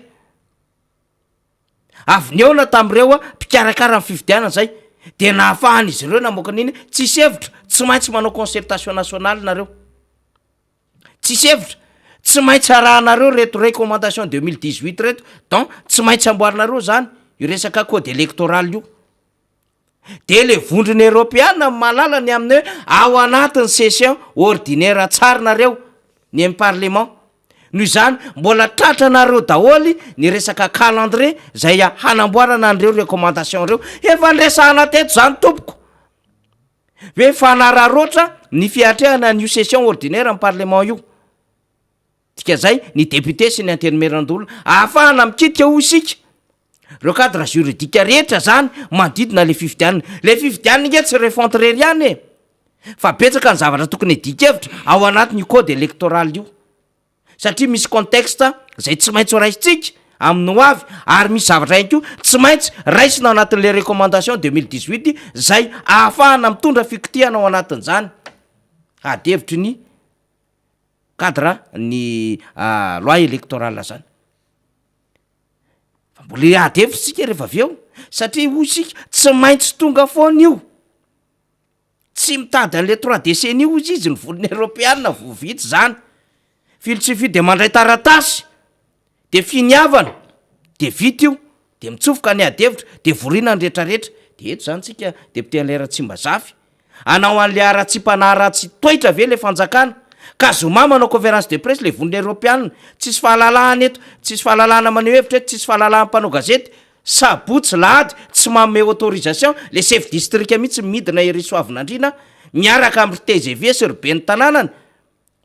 avy nihaona tamin'ireo mpikarakara ny fifidianana zay, de nahafahan'izy ireo namoaka an'iny hoe tsisy hevitra, tsy maintsy manao concertation nationale nareo. Tsisy hevitra, tsy maintsy arahanareo reto recommandation 2018 reto, donc tsy maintsy amboarinareo zany io resaka code électoral io. De le vondrona eropeana mahalala ny amin'ny hoe ao anatin'ny session ordinaire tsara nareo ny amy parlement, noho izany mbola tratranareo daholo ny resaka calendrier zay hanamboarana an'ireo recommandation reo, efa niresahana teto zany tompoko. Hoe fanararaotra ny fiatrehana an'io session ordinaire amin'ny parlement io. Dikan'izay, ny député sy ny antenimierandoholona ahafahana mikitika hoy isika ireo cadre juridique rehetra zany manodidina le fifidianana. Le fifidianana ange tsy refonte irery ihany e! Fa betsaka ny zavatra tokony hiadian-kevitra ao anatin'io code électoral io. Satria misy contexte zay tsy maintsy ho raisintsika amin'ny ho avy ary misy zavatra ihany koa tsy maintsy raisina ao anatin'le recommandation 2018 zay ahafahana mitondra fikitihana ao anatin'izany ady hevitry ny cadre ny loi électorale zany. Fa mbola hiady hevitra isika rehefa avy eo satria hoy isika tsy maintsy tonga foana io. Tsy mitady an'le trois décennies hozy izy ny volon'ny eropeana vao vita izany. Filosofie de mandray taratasy, de finiavana, de vita io, de mitsofoka ny ady hevitra, de vorina ny retraretra. De eto zany tsika député Alain Ratsimbazafy, hanao an'le haratsiam-panahy ratsy toetra ve le fanjakana? Ka zoma manao conférence de presse le vondrona eropeana, tsisy fahalalahana eto, tsisy fahalalahana maneho hevitra eto, tsisy fahalalahana mpanao gazety, Sabotsy, lahady, tsy manome autorisation, le chef district mihitsy midina ery Soavinandriana miaraka am ry tgv sy ry ben'ny tanànany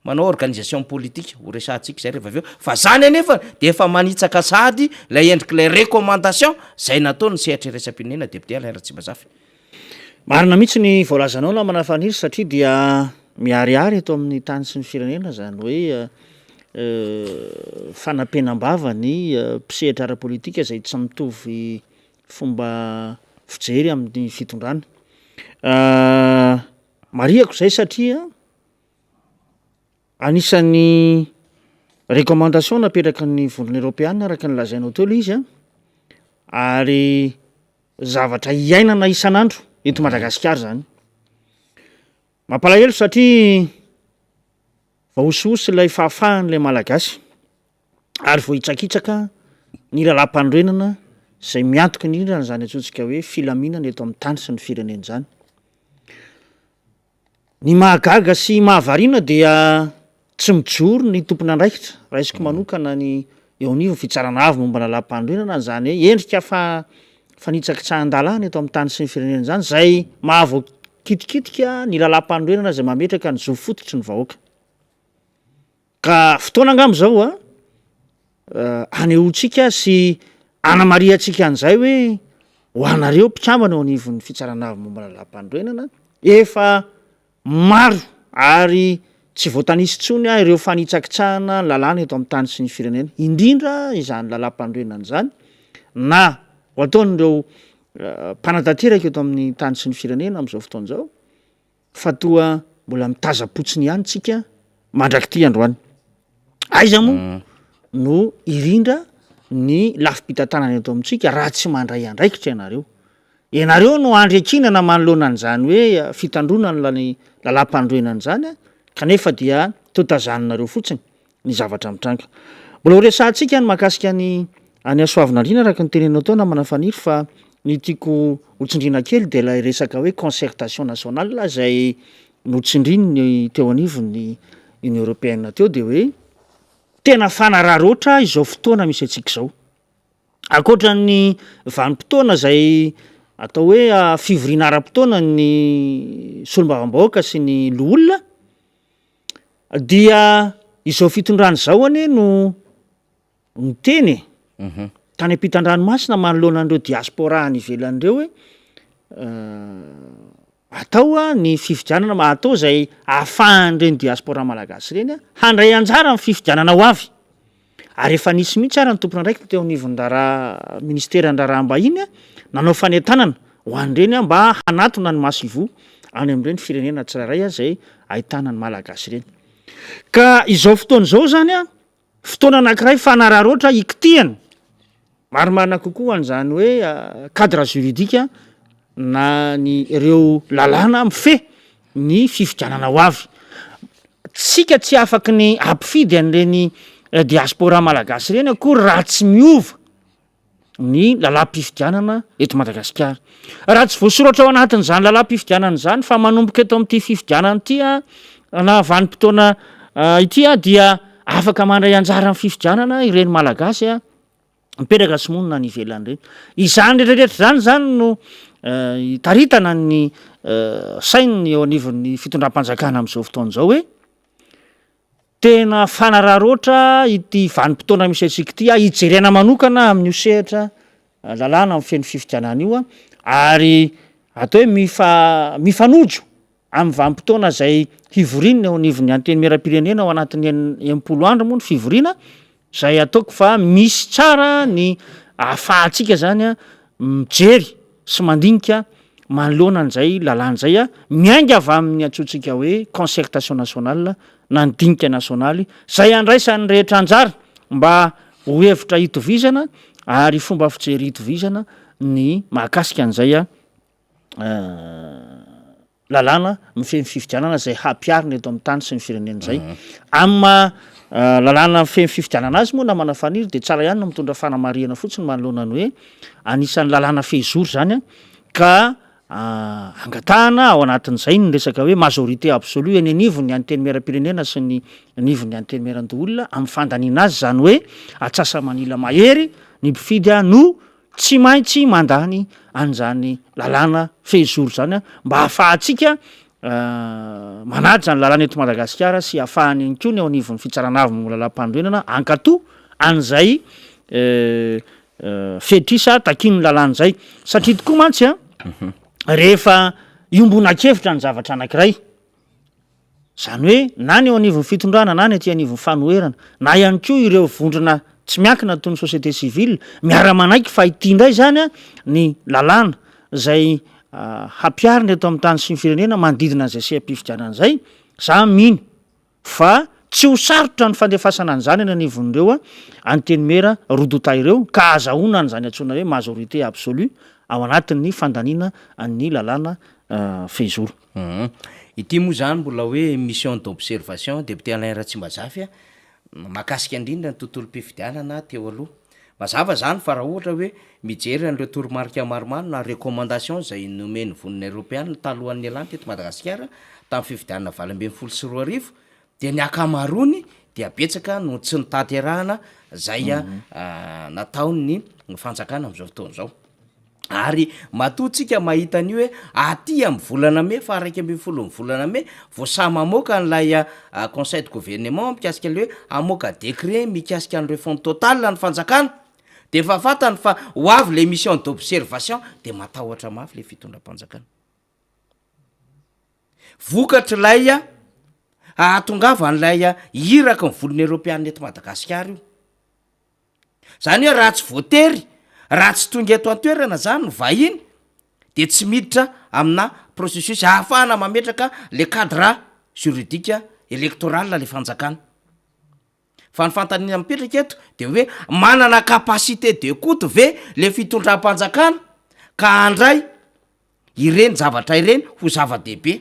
manao organisation politique, ho resahantsika izay rehefa avy eo, fa zany anefa dia efa manitsaka sahady ilay endrik'ilay recommandation zay nataon'ny sehatra iraisam-pirenena député Alain Ratsimbazafy. Marina mihitsy ny voalazanao namana Faniry satria dia miharihary eto amin'ny tany sy ny firenena izany hoe fanapenam-bava ny mpisehatra ara-politika izay tsy mitovy fomba fijery amin'ny fitondrana. Marihako izay satria anisan'ny recommandation napetraky ny vondrona eoropeana araka ny lazainao teo ilay izy an, ary Zavatra iainana isan'andro eto Madagasikara izany. Mampalahelo satria voahosihosy ilay fahafahan'ilay Malagasy ary voahitsakitsaka ny lalàmpanorenana izay miantoka indrindra an'izany antsointsika hoe filaminana eto amin'ny tany sy ny firenena izany. Ny mahagaga sy mahavariana dia tsy mijoro ny tompon'andraikitra, raisiko manokana ny eo anivon'ny fitsarana avo momba ny lalàmpanorenana, izany hoe endrika fa fanitsakitsahan-dalàna eto amin'ny tany sy ny firenena izany, izay mahavoakitikitika ny lalàmpanorenana izay mametraka ny zo fototry ny vahoaka. Ka fotoana angamba izao a, hanehoantsika sy hanamarihantsika an'izay hoe ho anareo mpikambana eo anivon'ny fitsarana avo momba ny lalàmpanorenana, efa maro ary tsy voatanisa intsony ireo fanitsakitsahana ny lalàna eto amin'ny tany sy ny firenena, indrindra izany lalàmpanorenana izany na ho ataon'ireo mpanatanteraka eto amin'ny tany sy ny firenena amin'izao fotoana izao. fa toa mbola mitazam-potsiny ihany tsika mandrak'ity androany. Aiza moa mm. no irindra ny lafim-pitantanana eto amintsika raha tsy mandray andraikitra ianareo. Ianareo no andry iankinana manoloana an'izany hoe fitandroana ny lalàmpanorenana izany kanefa dia toa tazaninareo fotsiny ny zavatra mitranga. Mbola ho resahantsika ny mahakasika ny any Hasoavinandriana araka ny teneninao teo namana Faniry fa ny tiako ho tsindriana kely dia ilay resaka hoe concertation nationale izay notsindrin'ny teo anivon'ny Union Européenne teo dia hoe tena fanararaotra izao fotoana misy antsika izao. Ankoatra ny vanim-potoana izay atao hoe fivoriana ara-potoana ny solombavambahoaka sy ny loholona dia izao fitondrana izao anie no niteny e, tany ampitan-dranomasina manoloana an'ireo diaspora any ivelany ireo hoe Atao ny fifidianana ma atao izay ahafahan'ireny diaspora malagasy ireny handray anjara amin'ny fifidianana ho avy. Ary efa nisy mihitsy ara ny tompon'andraikitra teo anivon'ny raharaha ministeran'ny raharaham-bahiny nanao fanentanana ho an'ireny mba hanatona ny masoivoho any amin'ireny firenena tsirairay izay ahitana ny malagasy ireny. Ka izao fotoana izao izany Fotoana anankiray fanararaotra hikitihana marimarina kokoa an'izany hoe cadre juridique na ny ireo lalàna mifehy ny fifidianana ho avy. Tsika tsy afaky ny hampifidy an'ireny diaspora malagasy ireny akory raha tsy miova ny lalàm-pifidianana eto Madagasikara. Raha tsy voasoratra ao anatin'izany lalàm-pifidianana izany fa manomboka eto amin'ity fifidianana ity na vanim-potoana ity dia afaka mandray anjara amin'ny fifidianana ireny Malagasy mipetraka sy monina any ivelany ireny. Izany rehetrarehetra izany izany no itaritana ny sain'ny eo anivon'ny fitondram-panjakana amin'izao fotoana izao hoe Tena fanararaotra ity vanim-potoana misy antsika ity hijerena manokana amin'io sehatra lalàna mifehy ny fifidianana io ary atao hoe mifa- mifanojo amin'ny vanim-potoana izay hivoriana eo anivon'ny Antenimierampirenena ao anatin'ny en- 60 andro moa ny fivoriana Izay ataoko fa misy tsara ny ahafahantsika zany mijery sy mandinika manoloana an'izay lalàna izay miainga avy amin'ny antsointsika hoe concertation nationale na ny dinika nasionaly izay andraisan'ny rehetra anjara mba ho hevitra hitovizana ary fomba fijery hitovizana ny mahakasika an'izay lalàna mifehy ny fifidianana izay hampiharina eto amin'ny tany sy ny firenena izay. Amin'ny maha lalàna mifehy ny fifidianana azy moa namana Faniry dia tsara ihany ny mitondra fanamarihana fotsiny manoloana ny hoe anisan'ny lalàna fehizoro izany ka angatahana ao anatin'izay ny resaka hoe majorité absolue eny anivon'ny antenimierampirenena sy ny anivon'ny antenimierandoholona amin'ny fandaniana azy izany hoe atsasa-manila mahery ny mpifidy no Tsy maintsy mandany an'izany lalàna fehizoro izany mba hahafahantsika manaja ny lalàna eto Madagasikara sy hahafahany ihany koa ny eo anivon'ny fitsarana avo momba ny lalàmpanorenana hankatò an'izay fetrisa takian'ny lalàna izay. Satria tokoa mantsy an, rehefa iombonakevitra ny zavatra anankiray, Izany hoe na ny eo anivon'ny fitondrana na ny aty anivon'ny fanoherana na ihany koa ireo vondrona tsy miankina toy ny société civile miara-manaiky fa ity indray izany ny lalàna izay hampiharina eto amin'ny tany sy ny firenena manodidina an'izay seha-pifidianana izay, za mino fa tsy ho sarotra ny fandefasana an'izany eny anivon'ireo antenimiera roa tonta ireo ka ahazahoana an'izany antsoina hoe majorité absolue ao anatin'ny fandaniana ny lalàna fehizoro. Hum. Ity moa izany mbola hoe mission d'observation député Alain Ratsimbazafy a, mahakasika indrindra ny tontolom-pifidianana teo aloha. Mazava izany fa raha ohatra hoe mijery an'ireo toromarika maromaro na recommandation izay nomen'ny Vondrona Eoropeana talohan'ny nialany teto Madagasikara tamin'ny fifidianana 2018 dia ny ankamaroany dia betsaka no tsy notanterahana izay nataon'ny fanjakana amin'izao fotoana izao. Ary matoa tsika mahita an'io hoe aty amin'ny volana mey faha 11 ny volana mey vao sahy mamoaka an'ilay conseil de gouvernement mikasika ilay hoe hamoaka décret mikasika ny refonte totale ny fanjakana de efa fantany fa ho avy le mission d'observation de matahotra mafy le fitondram-panjakana. Vokatr'ilay ahatongavan'ilay iraky ny volon'ny eropeanina eto Madagasikara io. Zany hoe raha tsy voatery, raha tsy tonga eto an-toerana zany ny vahiny de tsy miditra amina processus ahafahana mametraka le cadre juridique électoral le fanjakana. Fa ny fanontaniana mipetraka eto de hoe manana capacité d'écoute ve le fitondram-panjakana ka handray. ireny zavatra ireny ho zava-dehibe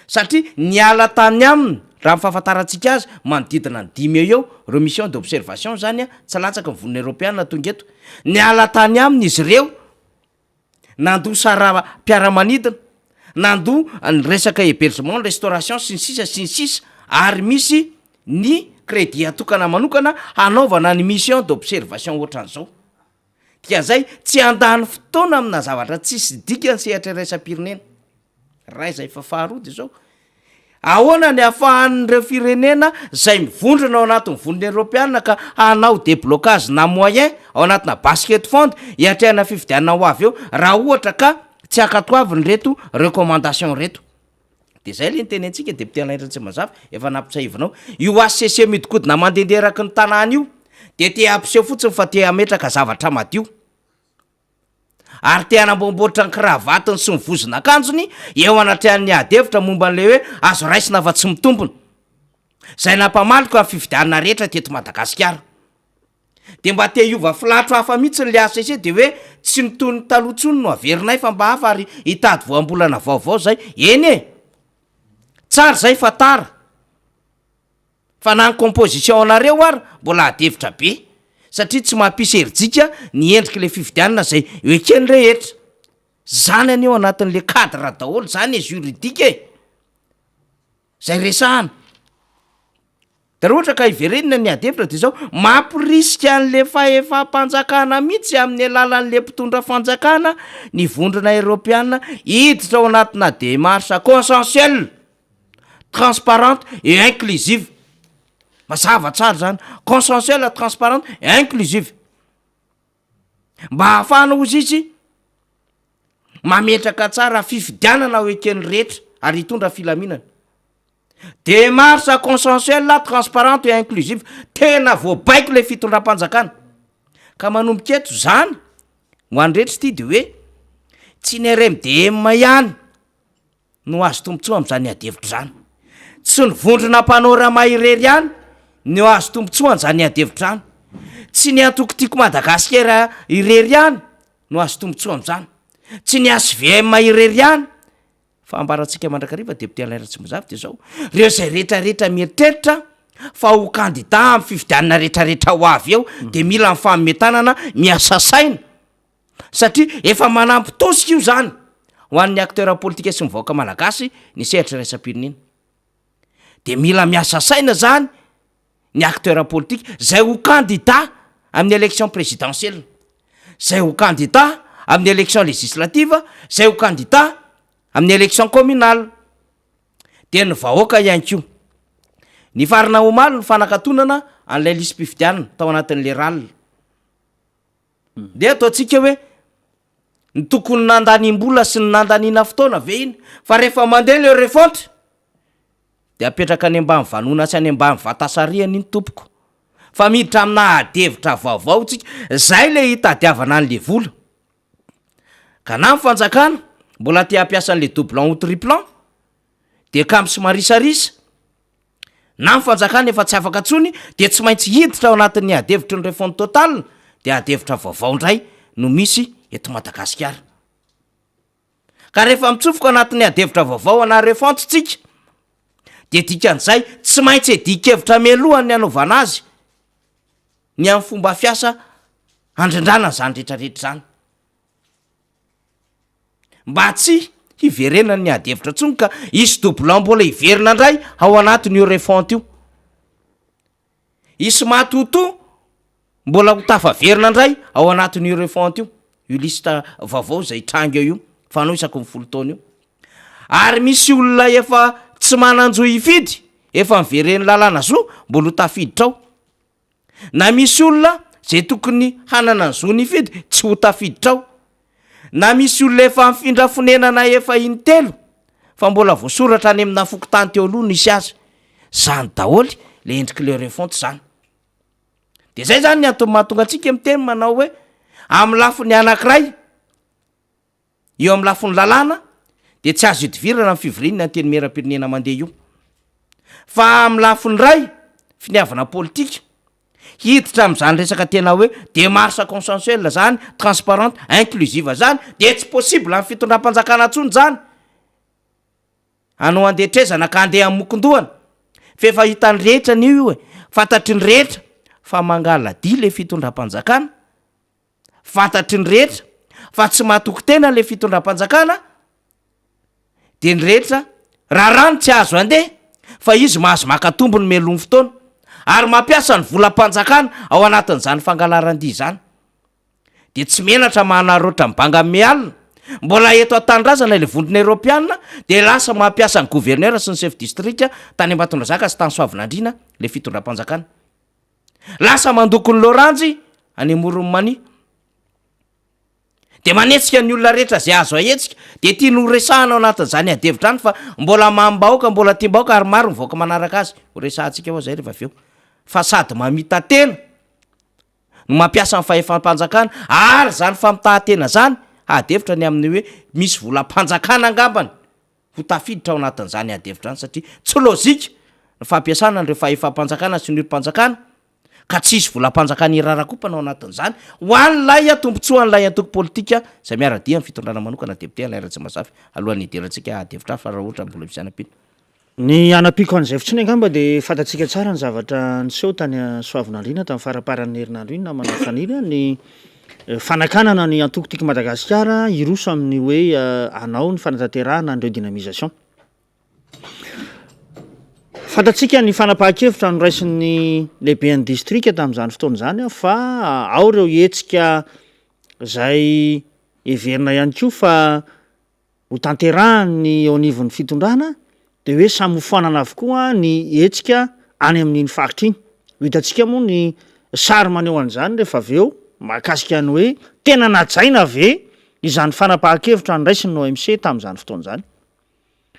satria niala tany aminy raha ny fahafantarantsika azy manodidina ny dimy eo eo ireo mission d'observation zany tsy latsaky ny vonona eropeana tonga eto, niala tany aminy izy ireo nandoa saram-piaramanidina, nandoa ny resaka hebergement, restauration sy ny sisa sy ny sisa ary misy ny crédit atokana manokana hanaovana ny mission d'observation ohatran'izao. Dikan'izay, tsy handany fotoana amina zavatra tsisy dikany sehatra iraisam-pirenena. Iray izay fa faharoa dia izao, ahoana ny ahafahan'ireo firenena izay mivondrona ao anatin'ny vondrona eoropeana ka hanao déblocage na moyen ao anatina basket fund hiatrehana fifidianana ho avy eo raha ohatra ka tsy ankatoaviny ireto recommandation ireto. Dia izay ilay nitenentsika député Alain Ratsimbazafy efa nampitsahivinao. Io HCC mihodinkodina mandehandeha eraky ny tanàna io dia te hampiseho fotsiny fa te hametraka zavatra madio. Ary te hanamboamboatra ny kravatiny sy ny vozon'akanjony eo anatrehan'ny ady hevitra momba an'ilay hoe azo raisina fa tsy mitombina. Izay nampamaloka ny fifidianana rehetra teto Madagasikara. Dia mba te hiova filatro hafa mihitsy le HCC dia hoe tsy ny toy ny taloha intsony no averinay fa mba hafa ary hitady voambolana vaovao zay. Eny e! Tsara zay fa tara. Fa na ny composition anareo ary mbola ady hevitra be satria tsy mampisy herijika ny endrik'ilay fifidianana zay eken'ny rehetra. Zany anie ao anatin'le cadre daholo zany e juridique e! Zay resahana. De raha ohatra ka hiverenina ny ady hevitra de zao, mampirisika an'le fahefam-panjakana mihitsy amin'ny alalan'le mpitondra fanjakana ny vondrona eropeana hiditra ao anatina démarche consensuelle, transparente et inclusive. Mazava tsara zany, consensuelle, transparente et inclusive. Mba hahafahana hozy izy mametraka tsara fifidianana ho eken'ny rehetra ary hitondra filaminana. Démarche consensuelle, transparente et inclusive, tena voabaiko le fitondram-panjakana. Ka manomboka eto zany, ho an'ny rehetra ity de hoe tsy ny RMDM ihany no azo tombontsoa amin'izany ady hevitra izany. Tsy ny vondrona Panorama irery ihany no azo tombontsoa an'izany ady hevitra izany. Tsy ny antoko Tiako Madagasikara irery ihany no azo tombontsoa amin'izany. Tsy ny HVM irery ihany. Fa ambarantsika mandrakariva député Alain Ratsimbazafy dia izao, ireo izay rehetrarehetra mieritreritra fa ho kandida amin'ny fifidianana rehetrarehetra ho avy eo dia mila mifanome tanana, miasa saina. Satria efa manampy tosika io zany ho an'ny acteur politika sy ny vahoaka malagasy ny sehatra iraisam-pirenena. De mila miasa saina zany ny acteur politika zay ho candidat amin'ny élection présidentielle, zay ho candidat amin'ny élection législative, zay ho candidat amin'ny élection communale. De ny vahoaka ihany koa. Nifarana omaly ny fanakatonana an'ilay lisi-pifidianana tao anatin'le rale. Ndeha ataontsika hoe ny tokony nandaniam-bola sy ny nandaniana fotoana ve iny? Fa rehefa mandeha le refonte de apetraka any ambany vanona sy any ambany vatasarihana iny tompoko fa miditra amina ady hevitra vaovao tsika, zay le hitadiavana an'le vola. Ka na ny fanjakana mbola te hampiasa an'le doublant ou triplant de kamo sy marisarisa, Na ny fanjakana efa tsy afaka intsony dia tsy maintsy hiditra ao anatin'ny ady hevitry ny refonte totale dia ady hevitra vaovao indray no misy eto Madagasikara. Ka rehefa mitsofoka anatin'ny ady hevitra vaovao ana refonte tsika dia dikan'izay tsy maintsy edian-kevitra mialohan'ny hanaovana azy ny amin'ny fomba fiasa handrindrana an'izany rehetrarehetra izany. Mba tsy hiverenan'ny ady hevitra intsony ka hisy doublon mbola hiverina indray ao anatin'io refonte io. Hisy matotoa mbola ho tafaverina indray ao anatin'io refonte io, io liste vaovao izay hitranga eo io, fanao isaky ny folo taona io. Ary misy olona efa tsy manan-jo hifidy, efa niveren'ny lalàna zo, mbola ho tafiditra ao. Na misy olona zay tokony hanana ny zony hifidy tsy ho tafiditra ao. Na misy olona efa nifindra fonenana efa intelo fa mbola voasoratra any amina fokontany teo aloha nisy azy. Zany daholo le endriky le refonte zany. De zay zany ny antony mahatonga antsika miteny manao hoe amin'ny lafiny anankiray Eo amin'ny lafiny lalàna dia tsy azo idivirana ny fivorian'ny Antenimierampirenena mandeha io. Fa amin'ny lafiny iray, finiavana politika, hiditra amin'izany resaka tena hoe démarche consensuelle zany, transparente, inclusive zany, de tsy possible amin'ny fitondram-panjakana intsony zany. Anao andeha trezana ka andeha hamokondohana, f'efa hitan'ny rehetra an'io io e, fantatry ny rehetra fa mangala-dia le fitondram-panjakana, fantatry ny rehetra fa tsy matoky tena le fitondram-panjakana, de ny rehetra rarano tsy azo andeha fa izy mahazo maka tombony mialoha ny fotoana ary mampiasa ny volam-panjakana ao anatin'izany fangalaran-dia izany. De tsy menatra manararaotra ny banga mialona, mbola eto an-tanindrazana ilay vondrona eropeana de lasa mampiasa ny gouverneur sy ny chef district tany Ambatondrazaka sy tany Soavinandriana le fitondram-panjakana. Lasa mandoko ny loranjy any amoron'i Mania. De manetsika ny olona rehetra zay azo ahetsika, de tiany ho resahana ao anatin'izany adihevitra any fa mbola mamim-bahoaka, mbola tiam-bahoaka ary maro ny vahoaka manaraka azy. Ho resahantsika ao zay rehefa avy eo. Fa sady mamita-tena no mampiasa ny fahefam-panjakana ary zany famitahan-tena zany ady hevitra ny amin'ny hoe misy volam-panjakana angambany ho tafiditra ao anatin'izany ady hevitra zany satria tsy lôjika ny fampiasana an'ireo fahefam-panjakana sy ny olom-panjakana ka tsy hisy volam-panjakana hirarakompana ao anatin'izany ho an'ilay tombontsoan'ilay antoko politika izay miara-dia amin'ny fitondrana manokana député Alain Ratsimbazafy alohan'ny hidirantsika ady hevitra hafa raha ohatra mbola misy hanampiana. Ny hanampiako an'izay fotsiny angamba dia fantatsika tsara ny zavatra niseho tany Soavinandriana tamin'ny faramparan'ny herinandro iny namana Faniry a, ny fanakanana ny antoko Tiako Madagasikara hiroso amin'ny hoe hanao ny fanatanterahana ny redynamisation. Fantatsika ny fanapahan-kevitra noraisin'ny lehiben'ny distrika tamin'izany fotoana izany fa ao ireo hetsika izay heverina ihany koa fa ho tanterahan'ny eo anivon'ny fitondrana dia hoe samy ho foanana avokoa ny hetsika any amin'iny faritra iny. Ho hitantsika moa ny sary maneho an'izany rehefa avy eo mahakasika ny hoe tena najaina ve izany fanapahan-kevitra noraisin'ny OMC tamin'izany fotoana izany.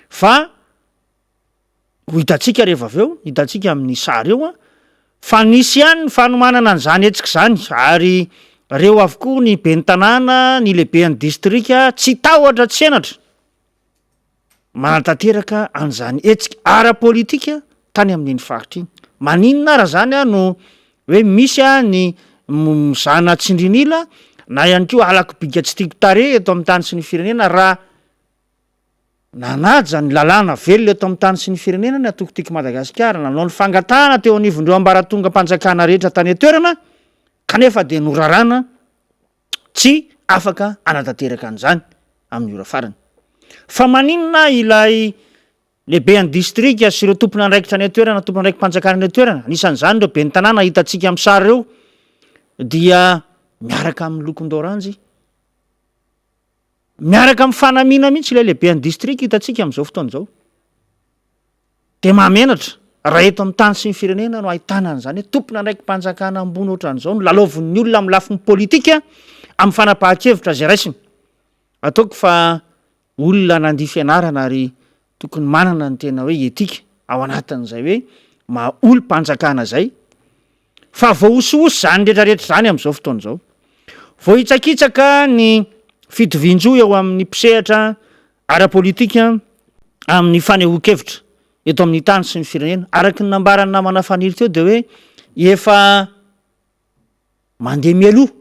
Fa Ho hitantsika rehefa avy eo, hitantsika amin'ny sary eo an, fa nisy ihany ny fanomanana an'izany hetsika izany ary reo avokoa ny ben'ny tanàna, ny lehiben'ny distrika, tsy tahotra tsy henatra manatanteraka an'izany hetsika ara-politika tany amin'iny faritra iny. Maninona ara izany an no hoe misy an ny mizana tsindrin'ila na ihany koa halako bika tsy tiako tarehy eto amin'ny tany sy ny firenena raha Nanaja ny lalàna velona eto amin'ny tany sy ny firenena ny antoko Tiako Madagasikara, nanao ny fangatahana teo anivon'ireo ambaratongam-panjakana rehetra tany an-toerana kanefa dia norarana tsy afaka hanatanteraka an'izany amin'ny ora farany. Fa maninona ilay lehiben'ny distrika sy ireo tompon'andraikitra any an-toerana, tompon'andraiki-panjakana any an-toerana, anisan'izany ireo ben'ny tanàna hitantsika amin'ny sary ireo dia miaraka amin'ny lokon-doranjy? Miaraka amin'ny fanamiana mihitsy ilay lehiben'ny distrika hitantsika amin'izao fotoana izao. Dia mahamenatra raha eto amin'ny tany sy ny firenena no ahitana an'izany hoe tompon'andraiki-panjakana ambony ohatran'izao no lalaovin'ny olona amin'ny lafiny politika amin'ny fanapahan-kevitra izay raisiny. Ataoko fa olona nandia fianarana ary tokony manana ny tena hoe etika ao anatin'izay hoe maha olom-panjakana izay fa voahosihosy izany rehetra rehetra izany amin'izao fotoana izao. Voahitsakitsaka ny fitovian-jo eo amin'ny mpisehatra ara-politika amin'ny fanehoan-kevitra eto amin'ny tany sy ny firenena. Araka ny nambaran'ny namana Faniry teo dia hoe efa mandeha mialoha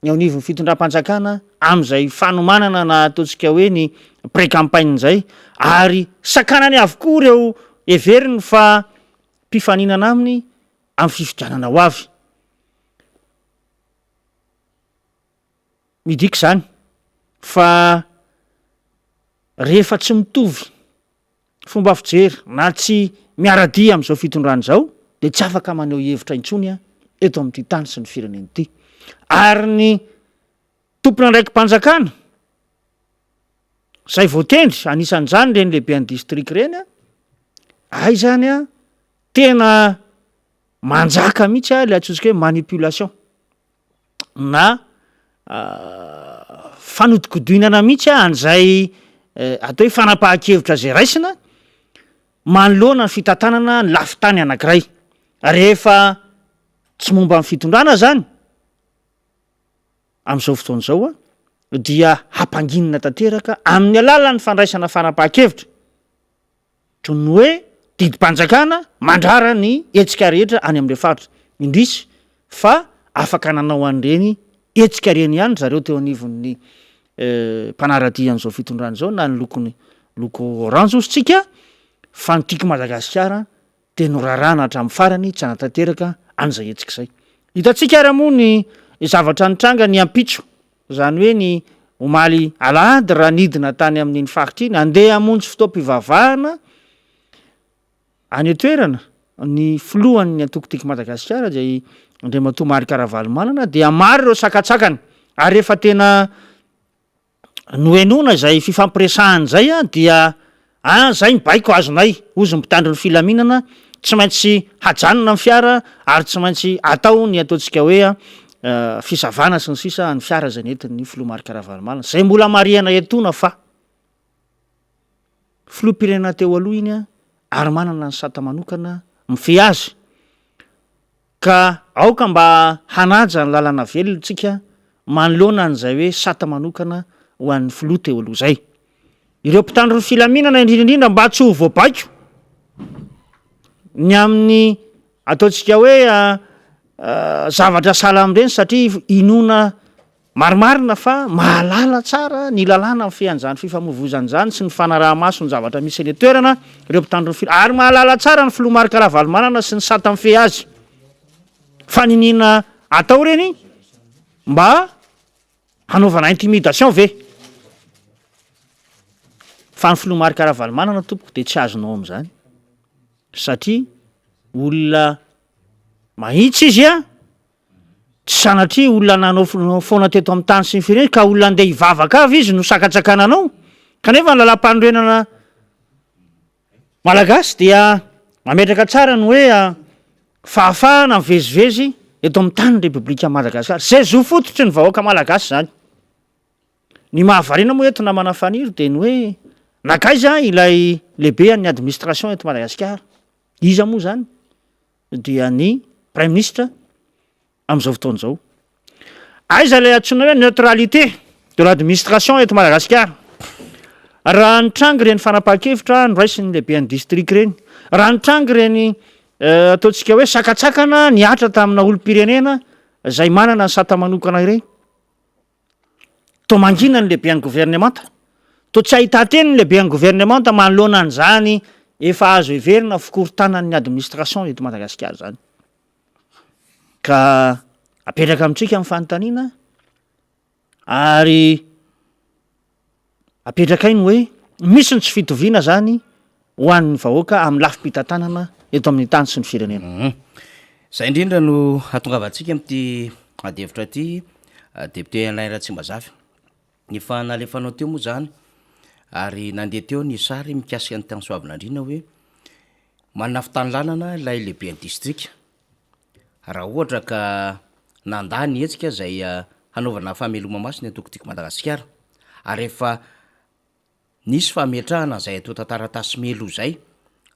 ny eo anivon'ny fitondram-panjakana amin'izay fanomanana na ataontsika hoe ny pré-campagne izay ary sakanany avokoa ireo heveriny fa mpifaninana aminy amin'ny fifidianana ho avy. Midika izany fa rehefa tsy mitovy fomba fijery na tsy miara-dia amin'izao fitondrana izao dia tsy afaka maneho hevitra intsony eto amin'ity tany sy ny firenena ity. Ary ny tompon'andraiki-panjakana izay voatendry, anisan'izany ireny lehiben'ny distrika ireny, aiza any tena manjaka mihitsy ilay antsointsika hoe manipulation. na fanodikodinana mihitsy an'izay atao hoe fanapahan-kevitra izay raisina manoloana ny fitantanana ny lafin-tany anankiray. Rehefa tsy momba ny fitondrana izany amin'izao fotoana izao dia hampanginina tanteraka amin'ny alalan'ny fandraisana fanapahan-kevitra toy ny hoe didim-panjakana mandrara ny hetsika rehetra any amin'ireo faritra. Indrisy fa afaka nanao an'ireny hetsika ireny ihany zareo teo anivon'ny mpanara-dia an'izao fitondrana izao na ny lokony loko orange hozy tsika fa ny Tiako Madagasikara dia norarana hatramin'ny farany tsy hanatanteraka an'izay hetsika izay. Hitantsika ary moa ny zavatra nitranga ny ampitso, izany hoe ny omaly alahady raha nidina tany amin'iny faritra iny handeha hamonjy fotoam-pivavahana any an-toerana ny filohan'ny antoko Tiako Madagasikara dia i Andriamatoa Marc Ravalomanana dia maro ireo sakantsakana ary efa tena nohenoina izay fifampiresahana izay dia ah zay ny baiko azonay hozy ny mpitandro ny filaminana tsy maintsy hajanona ny fiara ary tsy maintsy atao ny ataontsika hoe fisavana sy ny sisa ny fiara izay nentin'ny filoha Marc Ravalomanana izay mbola marihana etoana fa Filoham-pirenena teo aloha iny ary manana ny sata manokana mifehy azy ka aoka mba hanaja ny lalana velona tsika manoloana an'izay hoe sata manokana ho an'ny filoha teo aloha izay. Ireo mpitandro ny filaminana indrindra indrindra mba tsy ho voabaiko ny amin'ny ataontsika hoe zavatra sahala amin'ireny satria inoana Marimarina fa mahalala tsara ny lalàna mifehy an'izany fifamoivoizana izany sy ny fanaraha-maso ny zavatra misy eny an-toerana ireo mpitandro ny fila- ary mahalala tsara ny filoha Marc Ravalomanana sy ny sata mifehy azy fa niniana atao ireny mba hanaovana intimidation ve? Fa ny filoha Marc Ravalomanana tompoko dia tsy azonao amin'izany satria olona mahitsy izy a! Tsy sanatria olona nanao foana teto amin'ny tany sy ny firenena ka olona andeha hivavaka avy izy no sakantsakana anao, kanefa ny lalàmpanorenana malagasy dia mametraka tsara ny hoe fahafahana mivezivezy eto amin'ny tanin'ny Repoblikan'i Madagasikara, izay zo fototry ny vahoaka malagasy izany. Ny mahavariana moa eto namana Faniry dia ny hoe nankaiza ilay lehibe an'ny administration eto Madagasikara? Iza moa izany? dia ny praiminisitra amin'izao fotoana izao. Aiza ilay antsoina hoe neutralité de l'administration eto Madagasikara? Raha nitranga ireny fanapahan-kevitra noraisin'ny lehiben'ny district ireny, raha nitranga ireny ataontsika hoe sakantsakana nihatra tamina olom-pirenena izay manana ny sata manokana ireny, Toa mangina ny lehiben'ny governemanta. Toa tsy ahitan-teny ny lehiben'ny governemanta manoloana an'izany efa azo heverina fikorontanan'ny administration eto Madagasikara izany. Ka apetraka amintsika ny fanontaniana ary Apetrakay ny hoe misy ny tsy fitoviana zany ho an'ny vahoaka amin'ny lafim-pitantanana eto amin'ny tany sy ny firenena. Izay indrindra no hahatongavantsika amin'ity adihevitra ity, Député Alain Ratsimbazafy. Efa nalefanao teo moa izany ary nandeha teo ny sary mikasika ny tany Soavinandriana hoe manana fitanilanana ilay lehiben'ny distrika raha ohatra ka nandà ny hetsika izay hanaovana fameloma-maso ny antoko Tiako Madagasikara ary efa nisy fametrahana izay antontan-taratasy mialoha izay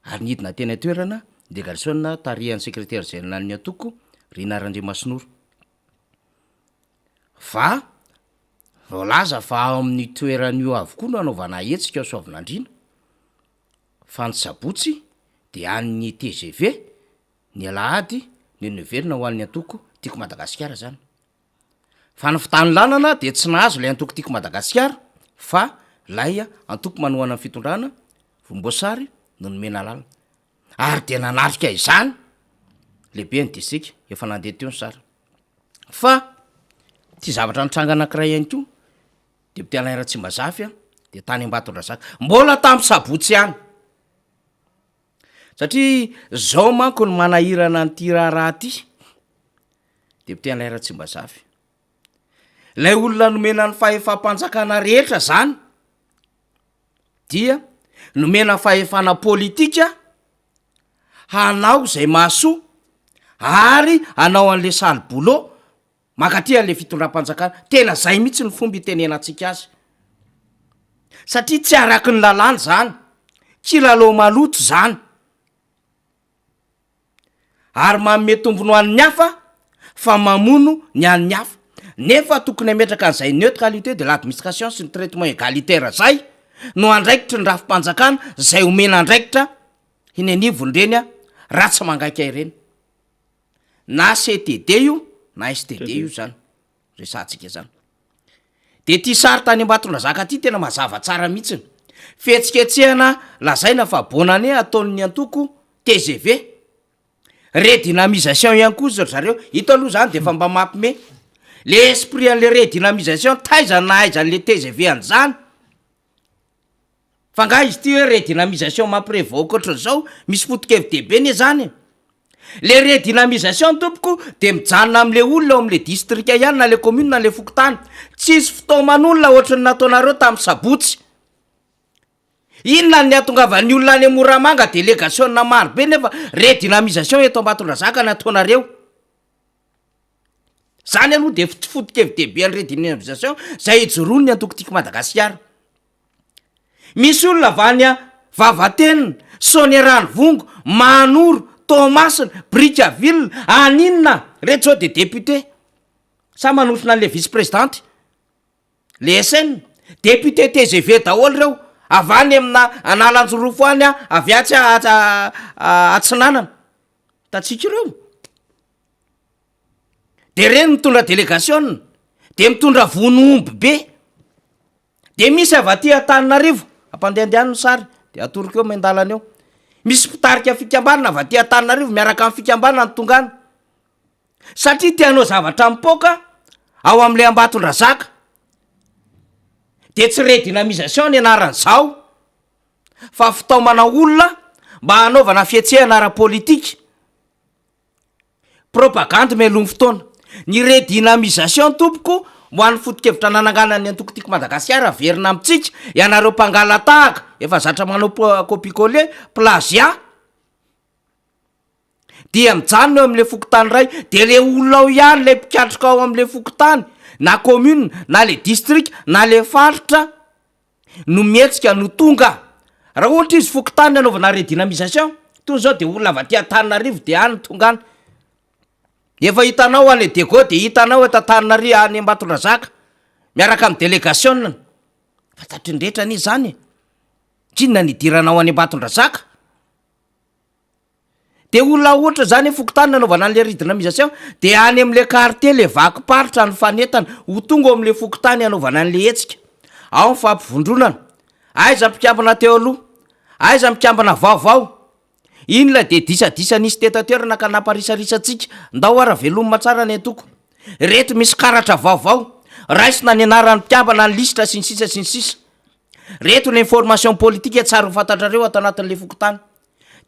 ary nidina teny an-toerana ny delegasiona tarihan'ny sekretera jeneralin'ny antoko Rina Randriamasinoro fa voalaza fa ao amin'ny toerana io avokoa no hanaovana hetsika ao Soavinandriana fa ny sabotsy dia an'ny tgv Ny alahady no noheverina ho an'ny antoko Tiako Madagasikara izany. Fa ny fitanilanana dia tsy nahazo ilay antoko Tiako Madagasikara fa ilay antoko manohana ny fitondrana volomboasary no nomena alalana. Ary dia nanatrika izany lehiben'ny distrika, efa nandeha teo ny sary. Fa ity zavatra nitranga anankiray ihany koa, député Alain Ratsimbazafy dia tany Ambatondrazaka, mbola tamin'ny sabotsy ihany. Satria zao manko no manahirana an'ity raharaha ty, député Alain Ratsimbazafy, lay olona nomena ny fahefam-panjakana rehetra zany dia nomena fahefana politika hanao zay mahasoa ary hanao an'le sale boulot Mankaty an'le fitondram-panjakana, tena zay mihitsy ny fomba itenenantsika azy, satria tsy araky ny lalàna zany, kilalao maloto zany, ary manome tombony ho an'ny hafa fa mamono ny an'ny hafa, nefa tokony hametraka an'izay neutralité de l'administration sy ny traitement égalitaire zay no andraikitry ny rafi-panjakana zay omena andraikitra eny anivon'ireny ratsy mangaika ireny. Na CTD io na STD io zany resahantsika zany. De ty sary tany Ambatondrazaka ty tena mazava tsara mihitsiny. Fihetsiketsehana lazaina fa bonne année ataon'ny antoko tgv. Redynamisation ihany koa ry zareo, ito aloha zany de efa mba mampime. Le esprit an'le redynamisation taiza no nahaizan'le tgv an'zany? Fa nga izy ity hoe redynamisation mampirevy vahoaka ohatran'izao? Misy foto-kevi-dehibe anie zany e! Le redynamisation tompoko de mijanona am'le olona ao am'le distrika ihany na le commune na le fokontany, tsisy fitaoman'olona ohatran'ny nataonareo tamin'ny sabotsy. Inona ny hahatongavan'ny olona any Moramanga delegasiona maro be nefa redynamisation eto Ambatondrazaka no ataonareo? Zany aloha de tsy foto-kevi-dehibe an'ny redynamisation zay ijoroan'ny antoko Tiako Madagasikara. Misy olona avy any Vavatenina, Soanieranivongo, Mahanoro, Toamasina, Brickaville, any inona, reto zao de député, sa manotrona an'le vice présidente, le SN, député tgv daholo reo, avy any amina Analanjirofo any, avy atsy Atsinanana, hitantsika ireo, de reny mitondra délégation, de mitondra vono omby be. De misy avy aty Antananarivo, ampandehandehano ny sary de atoroko eo miandalana eo. Misy mpitarika fikambanana avy aty Antananarivo miaraka amin'ny fikambanana no tonga any. Satria te hanao zavatra mipoaka ao amin'ilay Ambatondrazaka. De tsy redynamisation ny anaran'izao fa fitaomana olona mba hanaovana fihetsehana ara-politika. Propagandy mialoha ny fotoana. Ny redynamisation tompoko ho an'ny foto-kevitra nananganan'ny antoko Tiako Madagasikara averina amintsika, ianareo mpangala-tahaka efa zatra manao copie coller, plagiat, dia mijanona eo amin'le fokontany iray, de le olona ao ihany le mpikatroka ao amin'le fokontany na commune na le district na le faritra, no mihetsika no tonga. Raha ohatra izy fokontany nanaovana redynamisation, toy izao de olona avy aty Antananarivo de any tonga any. Efa hitanao any Diego de hitanao eto Antananarivo any Ambatondrazaka miaraka amin'ny delegasionina. Fantatry ny rehetra anie zany e. K'inona ny idiranao any Ambatondrazaka? De olona ohatra zany hoe fokontany nanaovana an'le redynamisation de any am'le quartier le vakim-paritra ny fanentana ho tonga ao am'le fokontany hanaovana an'le hetsika, ao ny fampivondronana, aiza mpikambana teo aloha, aiza mpikambana vaovao, iny ilay de disadisa nisy teto an-toerana ka namparisarisa antsika, ndao ara velomina tsara ny antoko, reto misy karatra vaovao, raisina ny anaran'ny mpikambana, ny lisitra sy ny sisa sy ny sisa, reto ny information politique tsara ho fantatrareo ato anatin'le fokontany.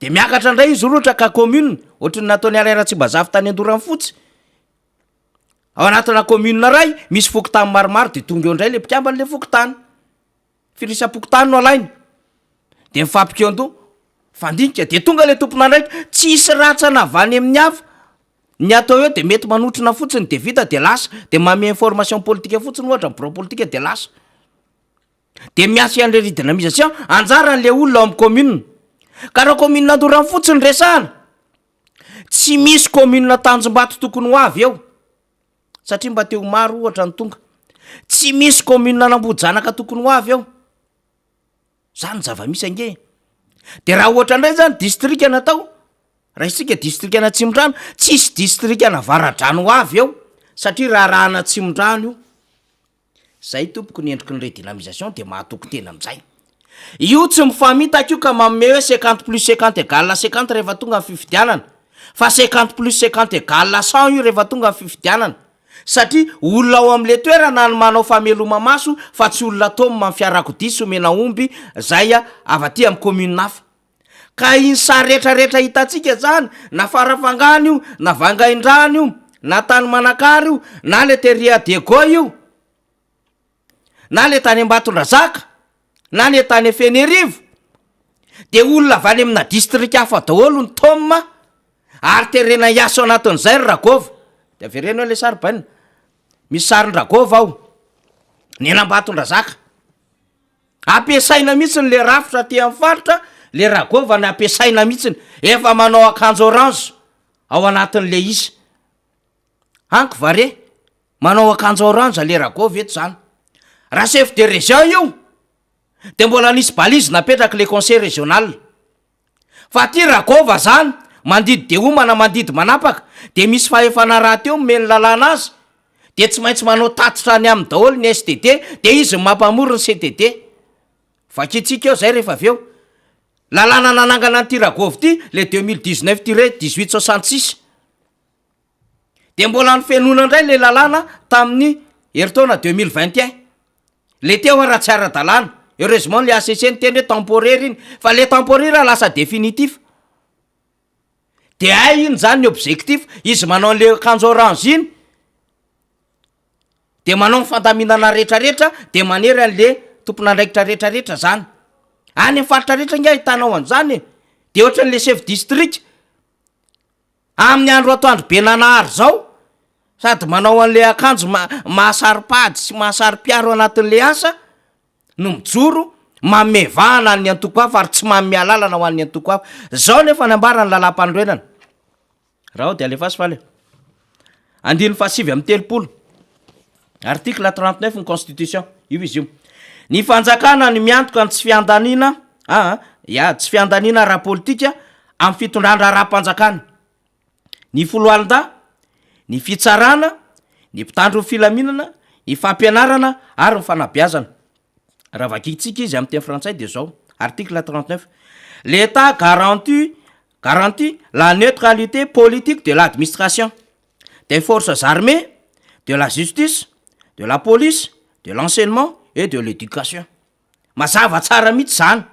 De miakatra indray izy roa ka commune, ohatry ny nataon'i Alain Ratsimbazafy tany Andoranfotsy, ao anatina commune iray misy fokontany maromaro de tonga eo indray le mpikambana le fokontany, firisam-pokontany no alainy, de mifampikaon-doha, mifandinika, de tonga le tompon'andraikitra, tsisy rantsana avy any amin'ny hafa, ny atao eo de mety manotrona fotsiny de vita de lasa, de manome information politique fotsiny ohatra ny birao politika de lasa. De miasa ihany le redynamisation, anjaran'le olona ao am commune. Ka raha commune Andoranfotsy no resahana, tsy misy commune Tanjombato tokony ho avy eo, satria mba te ho maro ohatra ny tonga. Tsy misy commune an'Ambohijanaka tokony ho avy eo. Zany ny zava-misy ange e. De raha ohatra indray zany distrika natao, raisitsika distrikan'Atsimondrano, tsisy distrikan'Avaradrano ho avy eo, satria raharahan'Atsimondrano io. Zay tompoko ny endriky ny redynamisation de mahatoky tena amin'izay. Io tsy mifamitaka io ka manome hoe cinquante plus cinquante égale cinquante rehefa tonga ny fifidianana, fa cinquante plus cinquante égale cent io rehefa tonga ny fifidianana, satria olona ao amin'le toerana no manao fameloma-maso fa tsy olona tôme amin'ny fiarakodia sy omena omby zay avy aty amin'ny commune hafa. Ka iny sary retraretra hitantsika zany, na Farafangana io, na Vangaindrano io, na tany Manakara io, na le tery à Diego io, na le tany Ambatondrazaka, na le tany Fenerivo, de olona avy any amina distrika hafa daholo ny tôme ary terena hiasa ao anatin'izay ry Ragôva. De avereno hoe le sary bainina, misy sarin-dRagôva ao, ny an'Ambatondrazaka. Ampiasaina mihitsiny le rafitra aty amin'ny faritra, le ragôvana ampiasaina mihitsiny, efa manao akanjo orange ao anatin'le izy, anko va re, manao akanjo orange le ragôva eto zany, raha chef de région io de mbola nisy balise napetraky le conseil régional, fa ty ragôva zany. Mandidy dia homana, mandidy manapaka, dia misy fahefana rahateo omen'ny lalàna azy, dia tsy maintsy manao tatitra any aminy daholo ny STD, dia izy no mampamory ny CTD. Vakintsika eo izay rehefa avy eo. Lalàna nanangana an'ity Ragôvy ity, le 2019 tiret 18 66. Dia mbola nofenoina indray le lalàna tamin'ny herintaona 2021. Le teo ara tsy ara-dalàna. Heureusement le HCC niteny hoe temporaire iny, fa le temporaire lasa définitif. De hay iny zany ny objectif, izy manao an'le akanjo orange iny, de manao ny fandaminana retraretra, de manery an'le tompon'andraikitra retraretra zany. Any am faritra rehetra nge ahitanao an'zany e, de ohatran'le chef district, Amin'ny andro atoandro be nanahary zao, sady manao an'le akanjo ma- mahasaro-pady sy mahasaro-piaro anatin'le asa no mijoro manome vahana an'ny antoko hafa ary tsy manome alalana ho an'ny antoko hafa. Zao nefa nambaran'ny lalàmpanorenana. Raha ao de alefaso faly e. Andininy fahasivy amby 30, article 39 ny constitution, io izy io. Ny fanjakana no miantoka ny tsy fiandaniana, aa, ya, tsy fiandaniana ara-politika amin'ny fitondran-draharaham-panjakana, ny foloalindahy, ny fitsarana, ny mpitandro ny filaminana, ny fampianarana ary ny fanabeazana. Raha vakintsika izy amin'ny teny frantsay dia izao, article 39, L'Etat garantit garantit la neutralité politique de l'administration, des forces armées, de la justice, de la police, de l'enseignement et de l'éducation. Mazava tsara mihitsy zany.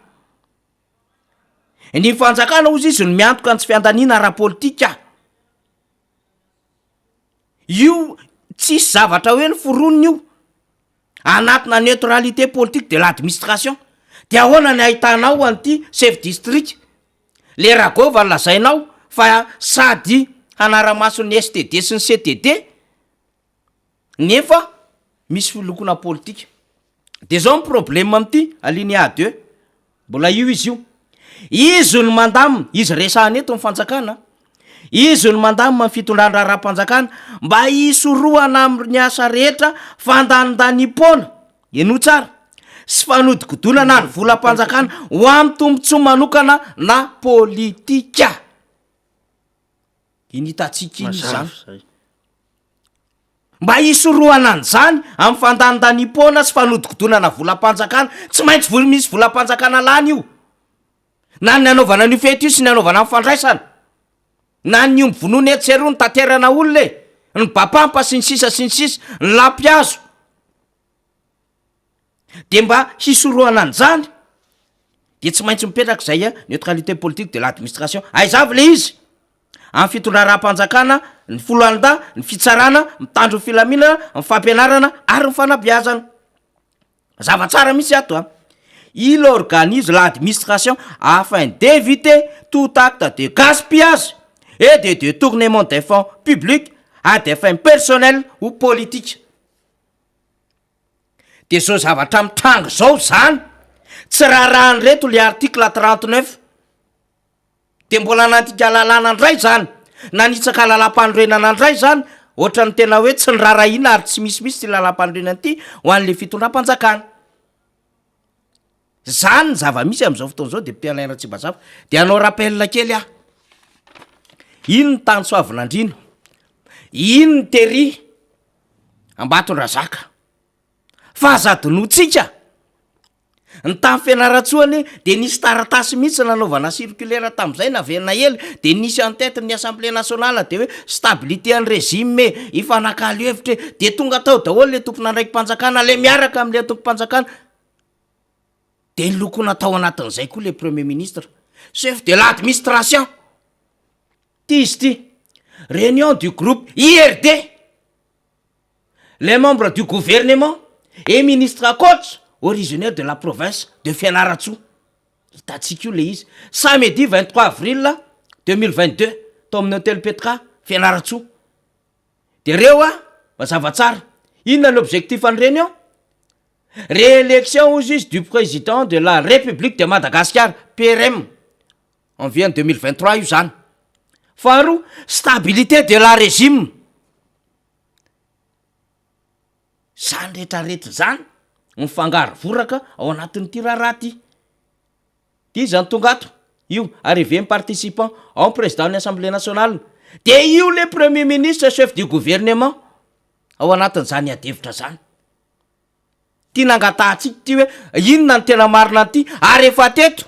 Ny fanjakana hozy izy no miantoka ny tsy fiandaniana ara-politika. Io tsisy zavatra hoe noforonina io. Anatina neutralité politique de l'administration. De ahoana ny ahitanao an'ity chef district? Le Ragôva lazainao fa sady hanara-maso ny STD sy ny CTD nefa misy filokona politika. De zao ny problème amin'ity alinéa deux, mbola io izy io, izy no mandamina, izy resahana eto ny fanjakana, izy no mandamina ny fitondran-draharaham-panjakana mba hisorohana amin'ny asa rehetra fandanindaniam-poana, henoy tsara, sy fanodikodonana ny volam-panjakana ho amin'ny tombontsoa manokana na politika. Iny hitantsika iny izany. Mba hisorohana an'izany amin'ny fandanindaniam-poana sy fanodikodonana volam-panjakana, tsy maintsy vola misy volam-panjakana lany io, na ny nanaovana an'io fety io sy ny nanaovana ny fandraisana, na ny omby vonoina etsy sy eroa, ny taterana olona e, ny bapampa sy ny sisa sy ny sisa, ny lampihazo. De mba hisorohana an'izany de tsy maintsy mipetraka izay neutralité politique de l'administration. Aiza avy le izy? Amin'ny fitondran-raharaham-panjakana, ny foloalindahy, ny fitsarana, mitandro ny filaminana, ny fampianarana ary ny fanabeazana. Mazava tsara mihitsy ato a. Il organise l'administration afin d'éviter tout acte de gaspillage et de détournement des fonds publics à des fins personnelles ou politiques. De zao zavatra mitranga zao zany, tsy raharahan'ireto le article 39, de mbola nandika lalàna ndray zany, nanitsaka lalam-panorenana ndray zany, ohatran'ny tena hoe tsy niraharahiana ary tsy misy mihitsy ty lalam-panorenana ty ho an'le fitondram-panjakana. Zany ny zava-misy am'zao fotoana zao député Alain Ratsimbazafy, de hanao rappel kely aho, iny ny tany Soavinandriana, iny ny tery Ambatondrazaka. Fa aza adinointsika, ny tany Fianarantsoa anie de nisy taratasy mihitsy nanaovana circulaire tamin'izay naverina ela, de nisy en tête ny assemblée nationale de hoe stabilité an'ny régime e, hifanakalo hevitra e, de tonga tao daholo le tompon'andraiki-panjakana le miaraka am'le antokom-panjakana, de nolokoina tao anatin'izay koa le premier ministre, chef de l'administration, ty izy ty, réunion du groupe IRD. Les membres du gouvernement et ministre coach originaire de la province de Fianarantsoa. Hitantsika io le izy. Samedi 23 avril 2022 tao amin'ny hôtel Petra Fianarantsoa. De reo a, mazava tsara. Inona ny objectif an'ny réunion? Réélection hozy izy du président de la République de Madagascar, PRM. En juin 2023 io zany. Faharoa, stabilité de la régime. Zany rehetrarehetra zany mifangaro voraka ao anatin'ity raharaha ty. Ty iza no tonga ato? Io, arrivée ny participant, ao ny président ny assemblée nationale, de io le premier ministre chef du gouvernement ao anatin'izany adihevitra zany. Ty nangatahantsika ty hoe inona no tena marina an'ity ary efa teto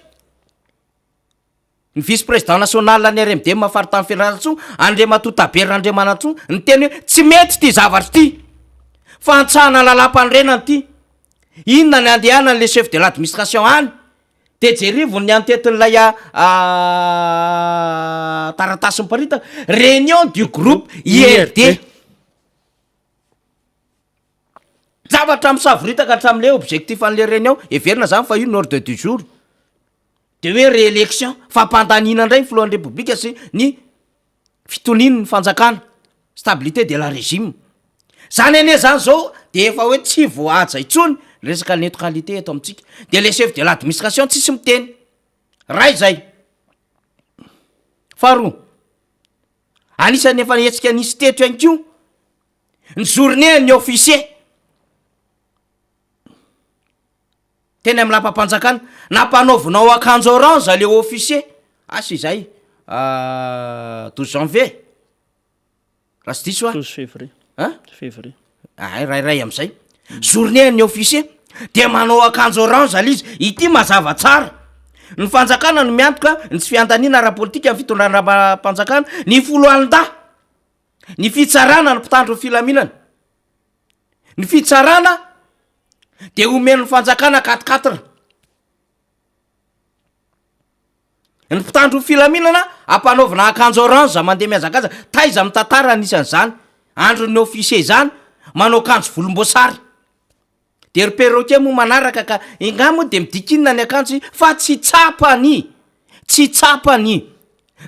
ny vice président national ny RMDM faritany Fianarantsoa Andriamatoa Tabera Randriamanantsoa niteny hoe tsy mety ity zavatra ity, fantsahana lalàmpanorenana ity, inona ny andehanan'le chef de l'administration any? De jerivo ny antetin'ilay taratasy miparitaka, réunion du groupe IRD. Zavatra misavoritaka hatramin'ilay objectif an'ilay réunion, heverina zany fa io ny ordre du jour. De hoe réélection, fampandaniana indray ny filohan'ny repoblika sy ny fitonian'ny fanjakana, stabilité de la régime. Zany anie zany zao de efa hoe tsy voahaja intsony ny resaka neutralité eto amintsika, de le chef de l'administration tsisy miteny, ray zay. Faharoa, anisan'ny efa hetsika nisy teto ihany koa ny journée an'ny officier. Teny amin'ny lapam-panjakana, nampanaovinao akanjo orange le officier, asa izay 12 janvier raha tsy diso aho. 12 février. Hein? Février. Ay, rairay amin'izay. Journée an'ny officier dia manao akanjo orange le izy, ity mazava tsara. Ny fanjakana no miantoka ny tsy fiandaniana ara-politika amin'ny fitondranam-panjakana, ny foloalindahy, ny fitsarana ny mpitandro ny filaminana. Ny fitsarana dia omen'ny fanjakana quatre quatre. Ny mpitandro ny filaminana ampanaovina akanjo orange mandeha mihazakazaka, taiza amin'ny tantara anisan'izany, andron'ny officier izany, manao akanjo volomboasary. De ry perroquet moa manaraka ka ingahy moa de midika inona ny akanjo fa tsy tsapany, tsy tsapany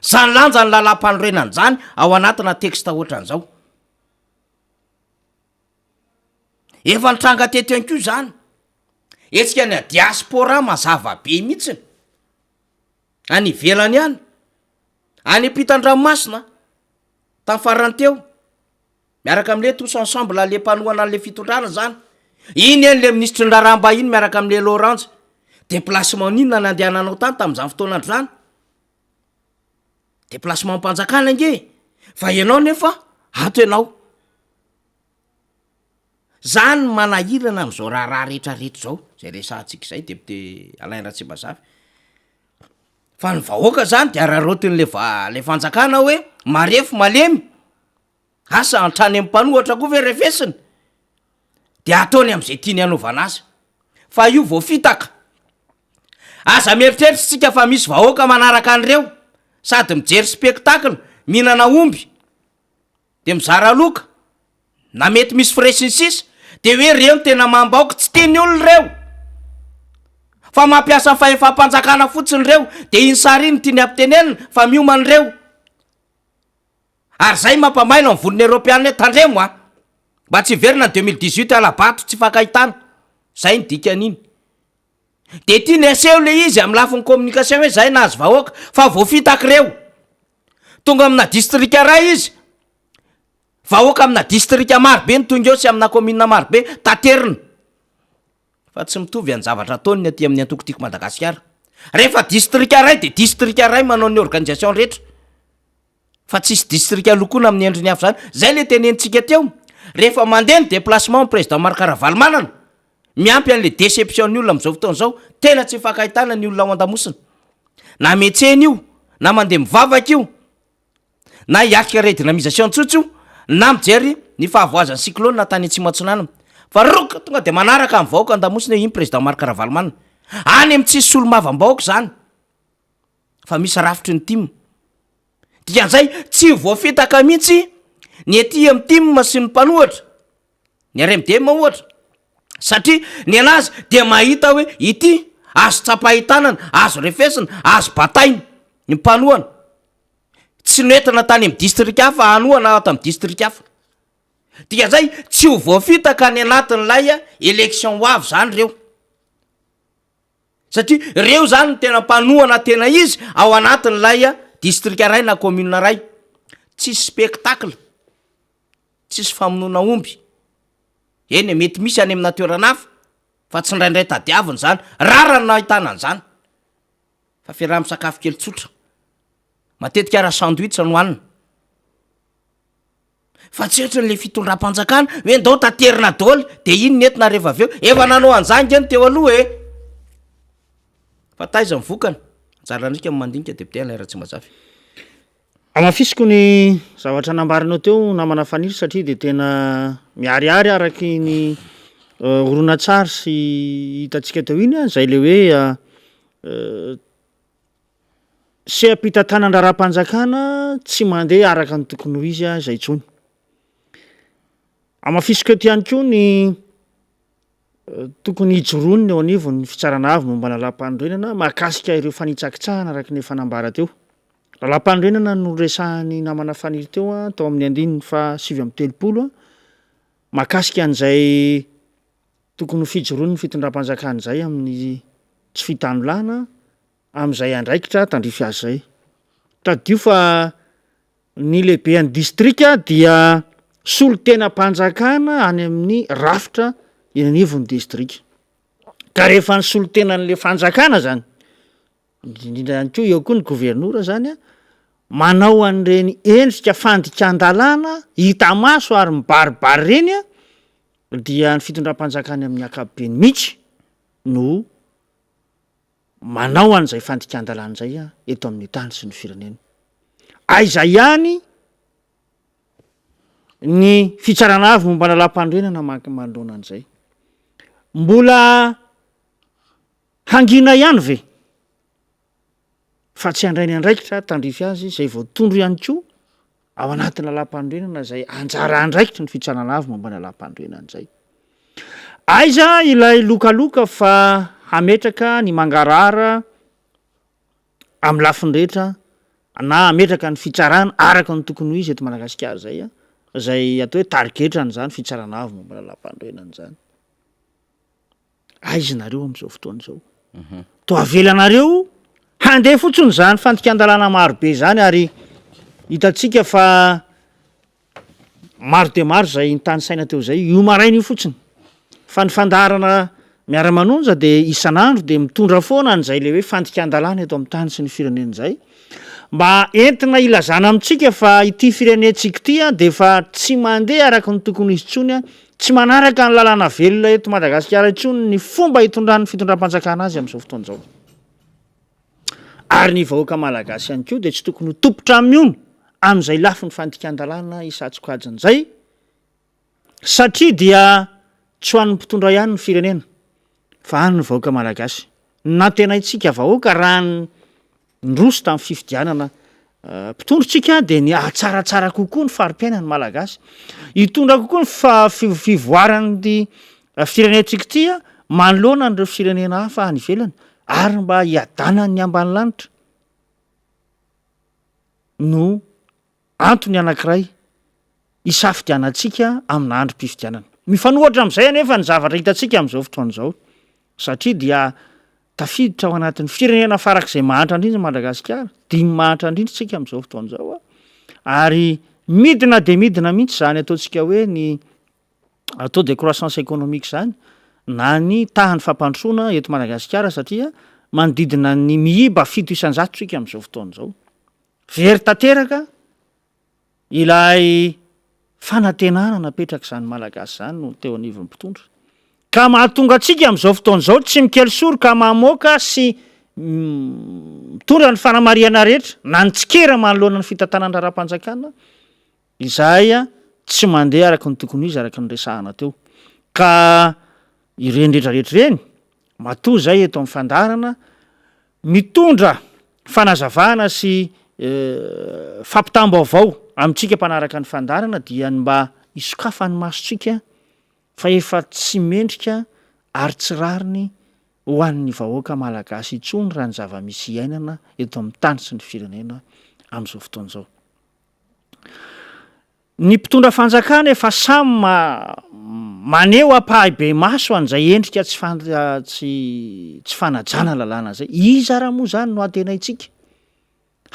zany lanjan'ny lalam-panorenana zany ao anatina texte ohatran'izao. Efa nitranga teto ihany koa izany. Hetsika any diaspora mazava be mihitsiny. Any ivelany any. Any ampitan-dranomasina. Tamin'ny farany teo. Miaraka amin'le tous ensemble le mpanohana an'le fitondrana zany. Iny eny le minisitry ny raharaham-bahiny miaraka amin'le Laurence. Déplacement n'inona nandehananao tany tamin'izany fotoana andro izany? Déplacement am-panjakana ange e! Fa ianao nefa ato ianao. Zany no manahirana am'zao raharaha rehetrarehetra zao, zay resahantsika zay député Alain Ratsimbazafy. Fa ny vahoaka zany de araraotin'le va- le fanjakana hoe marefo malemy, asa hatrany amin'ny mpanohatra koa ve refesina? De ataony am'zay tiany hanaovana azy. Fa io voafitaka. Aza mieritreritra isika fa misy vahoaka manaraka an'ireo, sady mijery spectacle, mihinana omby, de mizara loka, na mety misy frais sy ny sisa, de hoe reo no tena mambaoka, tsy tian'ny olona ireo, fa mampiasa ny fahefam-panjakana fotsiny ireo, de iny sary iny no tiany ampitenenina fa miomana ireo. Ary zay mampamaina ny volon'ny eropeana hoe tandremo a! Mba tsy hiverina ny 2018 hala-bato tsy ifankahitana. Zay ny dikan'iny. De tiany aseho le izy amin'ny lafiny communication hoe zay nahazo vahoaka fa voafitaka ireo. Tonga amina distrika iray izy, vahoaka amina distrika maro be no tonga eo sy amina commune maro be, taterina. Fa tsy mitovy any zavatra ataony ny aty amin'ny antoko Tiako Madagasikara. Rehefa distrika iray de distrika iray manao ny organisation rehetra. Fa tsisy distrika lokoina amin'ny endriny hafa zany. Zay le tenenintsika teo. Rehefa mandeha ny déplacement ny président Marc Ravalomanana, miampy an'le déception ny olona amin'izao fotoana izao, tena tsy ifankahitana ny olona ao an-damosina. Na miantsena io, na mandeha mivavaka io, na hiatrika redynamisation tsotra io, na mijery ny fahavoazan'ny cyclone tany Atsimo Atsinanana. Fa roka tonga de manaraka ny vahoaka an-damosina io iny président Marc Ravalomanana. Any amin'ny tsisy solombavambahoaka zany. Fa misy rafitry ny tim. Dikan'izay, tsy voafitaka mihitsy ny ety amin'ny tim sy ny mpanohatra, ny RMDM ohatra, satria ny anazy dia mahita hoe ity azo tsapain-tanana, azo refesina, azo bataina ny mpanohana. Tsy noentina tany amin'ny distrika hafa hanohana ato amin'ny distrika hafa. Dikan'izay, tsy ho voafitaka any anatin'ilay élection ho avy izany ireo. Satria reo zany no tena mpanohana tena izy ao anatin'ilay distrika ray na commune ray. Tsisy spectacle, tsisy famonoana omby. Eny e, mety misy any amina toerana hafa fa tsindraindray tadiavina zany, rarany no ahitana an'izany. Fa fiaraha-misakafo kely tsotra. Matetika ara sandwich no hanina. Fa tsy ohatry le fitondram-panjakana hoe ndao taterina daholo de iny ny entina rehefa avy eo. Efa nanao an'izany nge ny teo aloha e! Fa taiza ny vokany? Anjarantsika ny mandinika député Alain Ratsimbazafy. Hamafisiko ny zavatra nambaranao teo namana Faniry satria dia tena miharihary araky ny horonantsary sy hitantsika teo iny izay le hoe seha-pitantanan-draharaham-panjakana tsy mandeha araka ny tokony ho izy izay intsony. Hamafisiko eto ihany koa ny Tokony hijoroany ny eo anivon'ny Fitsarana Avo momba ny Lalàmpanorenana mahakasika ireo fanitsakitsahana araka ny efa nambara teo. Lalàmpanorenana no noresahan'ny namana Faniry teo tao amin'ny andininy faha 39 mahakasika an'izay tokony ho fijoroan'ny fitondram-panjakana izay amin'ny tsy fitanilana amin'izay andraikitra tandrify azy izay. Tadidio fa Ny lehiben'ny distrika dia solontenam-panjakana any amin'ny rafitra eny anivon'ny distrika. Ka rehefa ny solontenan'le fanjakana zany, indrindra ihany koa eo koa ny governora zany an, manao an'ireny endrika fandikan-dalàna hita maso ary mibaribary ireny an, dia ny fitondram-panjakana amin'ny ankapobeny mihitsy no manao an'izay fandikan-dalàna izay eto amin'ny tany sy ny firenena. Aiza ihany ny fitsarana avo momba ny lalàmpanorenana manoloana an'izay? Mbola hangina ihany ve fa tsy handray ny andraikitra tandrify azy izay voatondro ihany koa ao anatin'ny lalàmpanorenana izay anjara andraikitry ny fitsarana avo momba ny lalàmpanorenana izay. Aiza ilay lokaloka fa hametraka ny mangarahara amin'ny lafiny rehetra na hametraka ny fitsarana araka ny tokony ho izy eto Madagasikara izay, izay atao hoe tarigetran'izany fitsarana avo momba ny lalàmpanorenana izany. Aiza nareo amin'izao fotoana izao? Toa avelanareo handeha fotsiny izany fandikan-dalàna maro be izany ary hitantsika fa maro dia maro izay nitanisaina teo izay io maraina io fotsiny. Fa ny fandaharana miara-manonja dia isan'andro dia mitondra foana an'izay le hoe fandikan-dalàna eto amin'ny tany sy ny firenena izay mba entina hilazana amintsika fa ity firenentsika ity dia efa tsy mandeha araka ny tokony ho izy intsony Tsy manaraka ny lalàna velona eto Madagasikara intsony ny fomba itondran'ny fitondram-panjakana azy amin'izao fotoana izao. Ary ny vahoaka malagasy ihany koa dia tsy tokony ho tompon-trano amin'izay lafiny fandikan-dalàna isan-tsokajiny izay satria dia tsy ho an'ny mpitondra ihany ny firenena fa an'ny vahoaka malagasy. Nantenaintsika vahoaka raha ny Niroso tamin'ny fifidianana mpitondra isika dia ny hahatsaratsara kokoa ny fari-piainan'ny Malagasy. Hitondra kokoa ny fivoaran'ity firenentsika ity manoloana an'ireo firenena hafa any ivelany ary mba hiadanan'ny ambanilanitra no antony anankiray hisafidianantsika amina androm-pifidianana. Mifanohitra amin'izay anefa ny zavatra hitantsika amin'izao fotoana izao satria dia tafiditra ao anatin'ny firenena farak'izay mahantra indrindra Madagasikara, dimy mahantra indrindra isika amin'izao fotoana izao ary midina dia midina mihitsy izany ataontsika hoe ny taux de croissance économique izany na ny tahan'ny fampandrosoana eto Madagasikara satria manodidina ny miiba 7% isika amin'izao fotoana izao. Very tanteraka ilay fanantenana napetrak'izany Malagasy izany no teo anivon'ny mpitondra. Ka mahatonga antsika amin'izao fotoana izao tsy mikely soroka mamoaka sy mitondra ny fanamarihana rehetra na ny tsikera manoloana ny fitantanan-draharaha raharaham-panjakana izay tsy mandeha araka ny tokony ho izy araka ny resahana teo. Ka ireny rehetra rehetra ireny, matoa izay eto amin'ny fandaharana mitondra fanazavana sy fampitam-baovao amintsika mpanaraka ny fandaharana dia ny mba hisokafan'ny masontsika fa efa tsy mendrika ary tsy rariny ho an'ny vahoaka malagasy intsony raha ny zava-misy iainana eto amin'ny tany sy ny firenena amin'izao fotoana izao. Ny mpitondra fanjakana efa samy maneho ampahibemaso an'izay endrika tsy tsy tsy fanajana lalàna izay. Iza ara moa izany no antenaintsika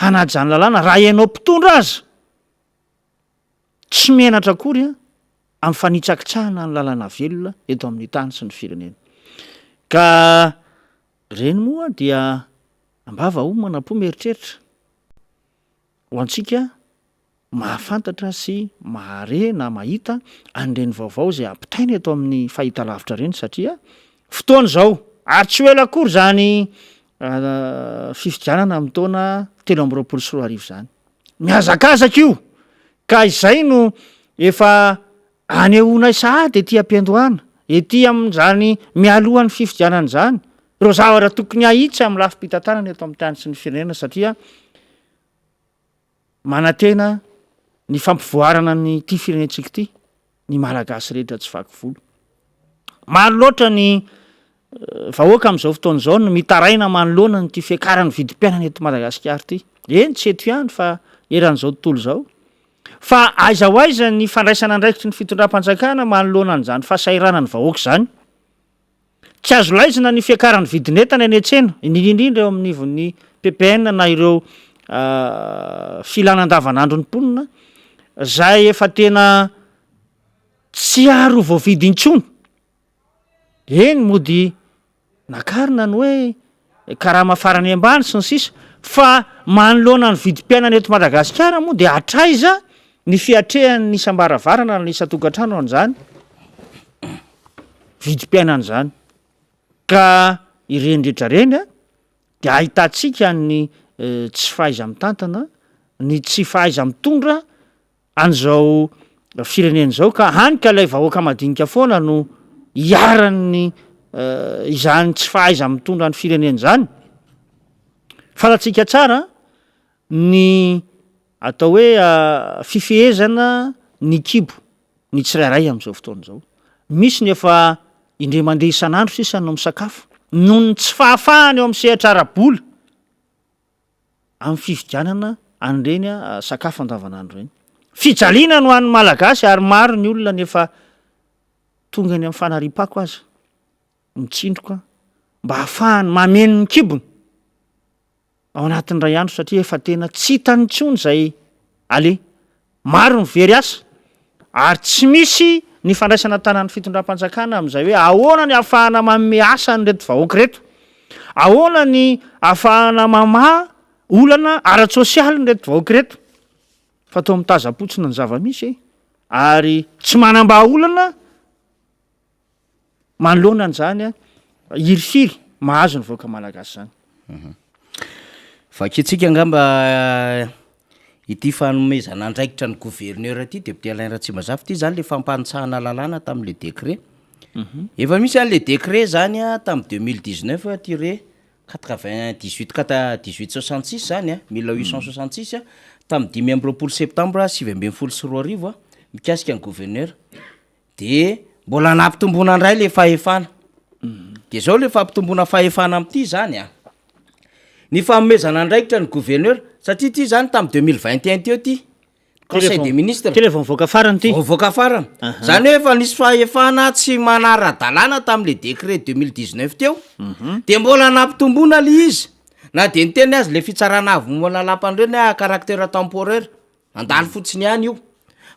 hanaja ny lalàna raha ianao mpitondra aza tsy menatra akory amin'ny fanitsakitsahana ny lalàna velona eto amin'ny tany sy ny firenena. Ka ireny moa dia. Am-bava homana, am-po mieritreritra. Ho antsika mahafantatra sy mahare na mahita an'ireny vaovao izay ampitaina eto amin'ny fahitalavitra ireny satria fotoana izao ary tsy ho ela akory izany fifidianana amin'ny taona 2023 izany. Mihazakazaka io ka izay no efa Anehoanay sahady ety am-piandohana, ety amin'izany mialohan'ny fifidianana izany, ireo zavatra tokony hahitsy amin'ny lafim-pitantanana eto amin'ny tany sy ny firenena satria manantena ny fampivoarana an'ity firenentsika ity ny Malagasy rehetra tsy vaky volo. Maro loatra ny vahoaka amin'izao fotoana izao no mitaraina manoloana an'ity fiakaran'ny vidim-piainana eto Madagasikara ity. Eny, tsy eto ihany fa eran'izao tontolo izao. Fa aiza ho aiza ny fandraisana andraikitry ny fitondram-panjakana manoloana an'izany fahasahiranan'ny vahoaka izany? Tsy azo laizina ny fiakaran'ny vidin'entana eny an-tsena, indrindra indrindra eo amin'ny anivon'ny ppn na ireo filana andavanandron'ny mponina izay efa tena tsy ary ho voavidy intsony. Eny mody nakarina ny hoe karama farany ambany sy ny sisa fa manoloana ny vidim-piainana eto Madagasikara moa dia hatraiza ny fiatrehan'ny isam-baravarana na ny isan-tokantrano an'izany vidim-piainana izany. Ka ireny rehetra ireny dia ahitantsika ny tsy fahaiza-mitantana, ny tsy fahaiza-mitondra an'izao firenena izao ka hany ka ilay vahoaka madinika foana no iharan'ny izany tsy fahaiza-mitondra ny firenena izany. Fantatsika tsara ny atao hoe fifehezana ny kibo ny tsirairay amin'izao fotoana izao. Misy ny efa indray mandeha isan'andro sisa no misakafo noho ny tsy fahafahana eo amin'ny sehatra ara-bola. amin'ny fividianana an'ireny sakafo andavanandro ireny. Fijaliana no an'ny Malagasy ary maro ny olona no efa tonga eny amin'ny fanariam-pako aza mitsindroka mba hahafahany mameno ny kibony ao anatin'ny iray andro satria efa tena tsy hitany intsony izay aleha. Maro ny very asa ary tsy misy ny fandraisana an-tanan'ny fitondram-panjakana amin'izay hoe ahoana ny ahafahana manome asa an'ireto vahoaka ireto? Ahoana ny ahafahana mamaha olana ara-tsosialin'ireto vahoaka ireto? Fa toa mitazam-potsiny ny zava-misy e! Ary tsy manam-bahaolana manoloana an'izany hirifiry mahazo ny vahoaka malagasy izany. Vakintsika angamba ity fanomezana andraikitra ny gouverneur ity, député Alain Ratsimbazafy, ity zany le fampanitsahana lalàna tamin'le décret. Efa misy an'le décret zany a tamin'ny 2019 tiret 98 quatre 18 66 zany a, 1866 a, tamin'ny 25 septambra 2019 a, mikasika ny gouverneur. De mbola nampitomboina indray le fahefana. De zao le fampitomboana fahefana amin'ity zany an, ny fanomezana andraikitra ny gouverneur, satria ty zany tamin'ny 2021 teo ty, conseil des ministres. Ty le vao nivoaka farany ty. Vao nivoaka farany. Zany hoe efa nisy fahefana tsy manara-dalàna tamin'le décret 2019 teo, de mbola nampitomboina le izy, na de niteny aza le fitsarana avo momba ny lalàmpanorenana hoe à caractère temporaire. Nandalo fotsiny ihany io.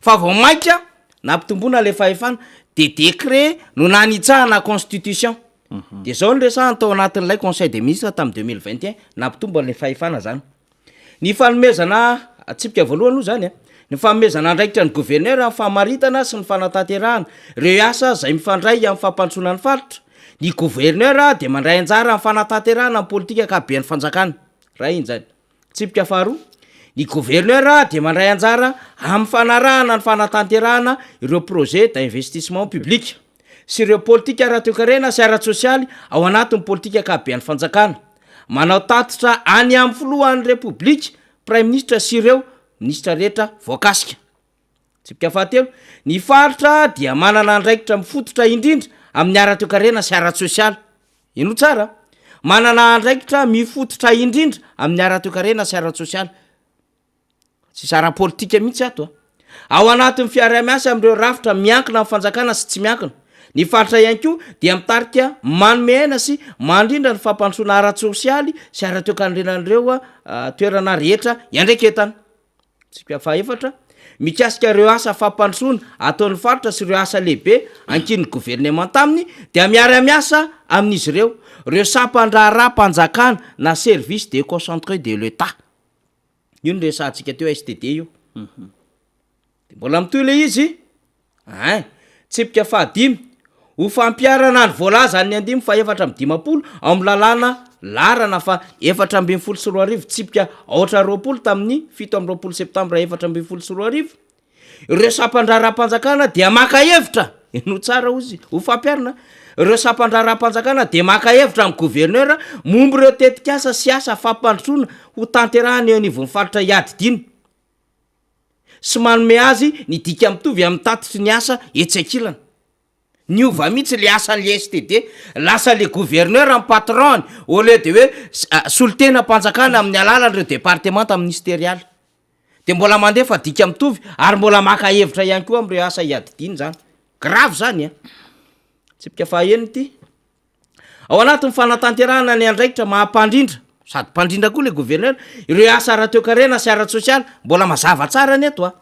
Fa vao mainka nampitomboina ilay fahefana de décret no nanitsahana constitution. De zao no resahana tao anatin'ilay conseil des ministres tamin'ny 2021, nampitombo an'ilay fahefana zany. Ny fanomezana, tsipika voalohany aloha zany a, ny fanomezana andraikitra ny gouverneur amin'ny famaritana sy ny fanatanterahana ireo asa izay mifandray amin'ny fampandrosoana ny faritra. Ny gouverneur dia mandray anjara amin'ny fanatanterahana ny politika ankapoben'ny fanjakana. Ray iny zany. Tsipika faharoa, ny gouverneur dia mandray anjara amin'ny fanarahana ny fanatanterahana ireo projets d'investissement public sy ireo politika ara-toekarena sy ara-tsosialy ao anatin'ny politika ankapoben'ny fanjakana. Manao tatitra any amin'ny filohan'ny Repoblika, Praiminisitra sy ireo minisitra rehetra voakasika. Tsipika fahatelo, ny faritra dia manana andraikitra mifototra indrindra amin'ny ara-toekarena sy ara-tsosialy. Henoy tsara a! Manana andraikitra mifototra indrindra amin'ny ara-toekarena sy ara-tsosialy. Tsisy ara-politika mihitsy ato a! Ao anatin'ny fiaraha-miasa amin'ireo rafitra miankina amin'ny fanjakana sy tsy miankina. Ny faritra ihany koa dia mitarika manome aina sy mandrindra ny fampandrosoana ara-tsosialy sy ara-toekarenan'ireo toerana rehetra iandraiketana. Tsipika fahaefatra, Mikasika ireo asa fampandrosoana ataon'ny faritra sy ireo asa lehibe ankinin'ny governemanta aminy dia miara-miasa amin'izy ireo ireo sampan-draharaham-panjakana na services déconcentrés de l'Etat. Io no resahantsika teo STD io. Dia mbola mitohy ilay izy. Ein. Tsipika fahadimy, Ho fampiharana ny voalazan'ny andininy faha-54 ao amin'ny lalàna laharana faha 2014 tsipika aotra 20 tamin'ny 27 septambra 2014, ireo sampan-draharaham-panjakana dia maka hevitra, henoy tsara hozy, ho fampiharana, ireo sampan-draharaham-panjakana dia maka hevitra amin'ny governora momba ireo tetikasa sy asa fampandrosoana ho tanterahina eo anivon'ny faritra iadidiana. sy manome azy ny dika mitovy amin'ny tatitry ny asa etsy ankilany. Niova mihitsy le asan'le STD, lasa le gouverneur ny patron-ny au lieu de hoe solontenam-panjakana amin'ny alalan'ireo departemanta ministerialy. De mbola mandefa dika mitovy ary mbola maka hevitra ihany koa amin'ireo asa iadidiany zany. Grave zany an! Tsipika fahaenina ity. Ao anatin'ny fanatanterahana ny andraikitra maha mpandrindra, sady mpandrindra koa ilay gouverneur, ireo asa ara-toekarena sy ara-tsosialy, mbola mazava tsara ny eto a!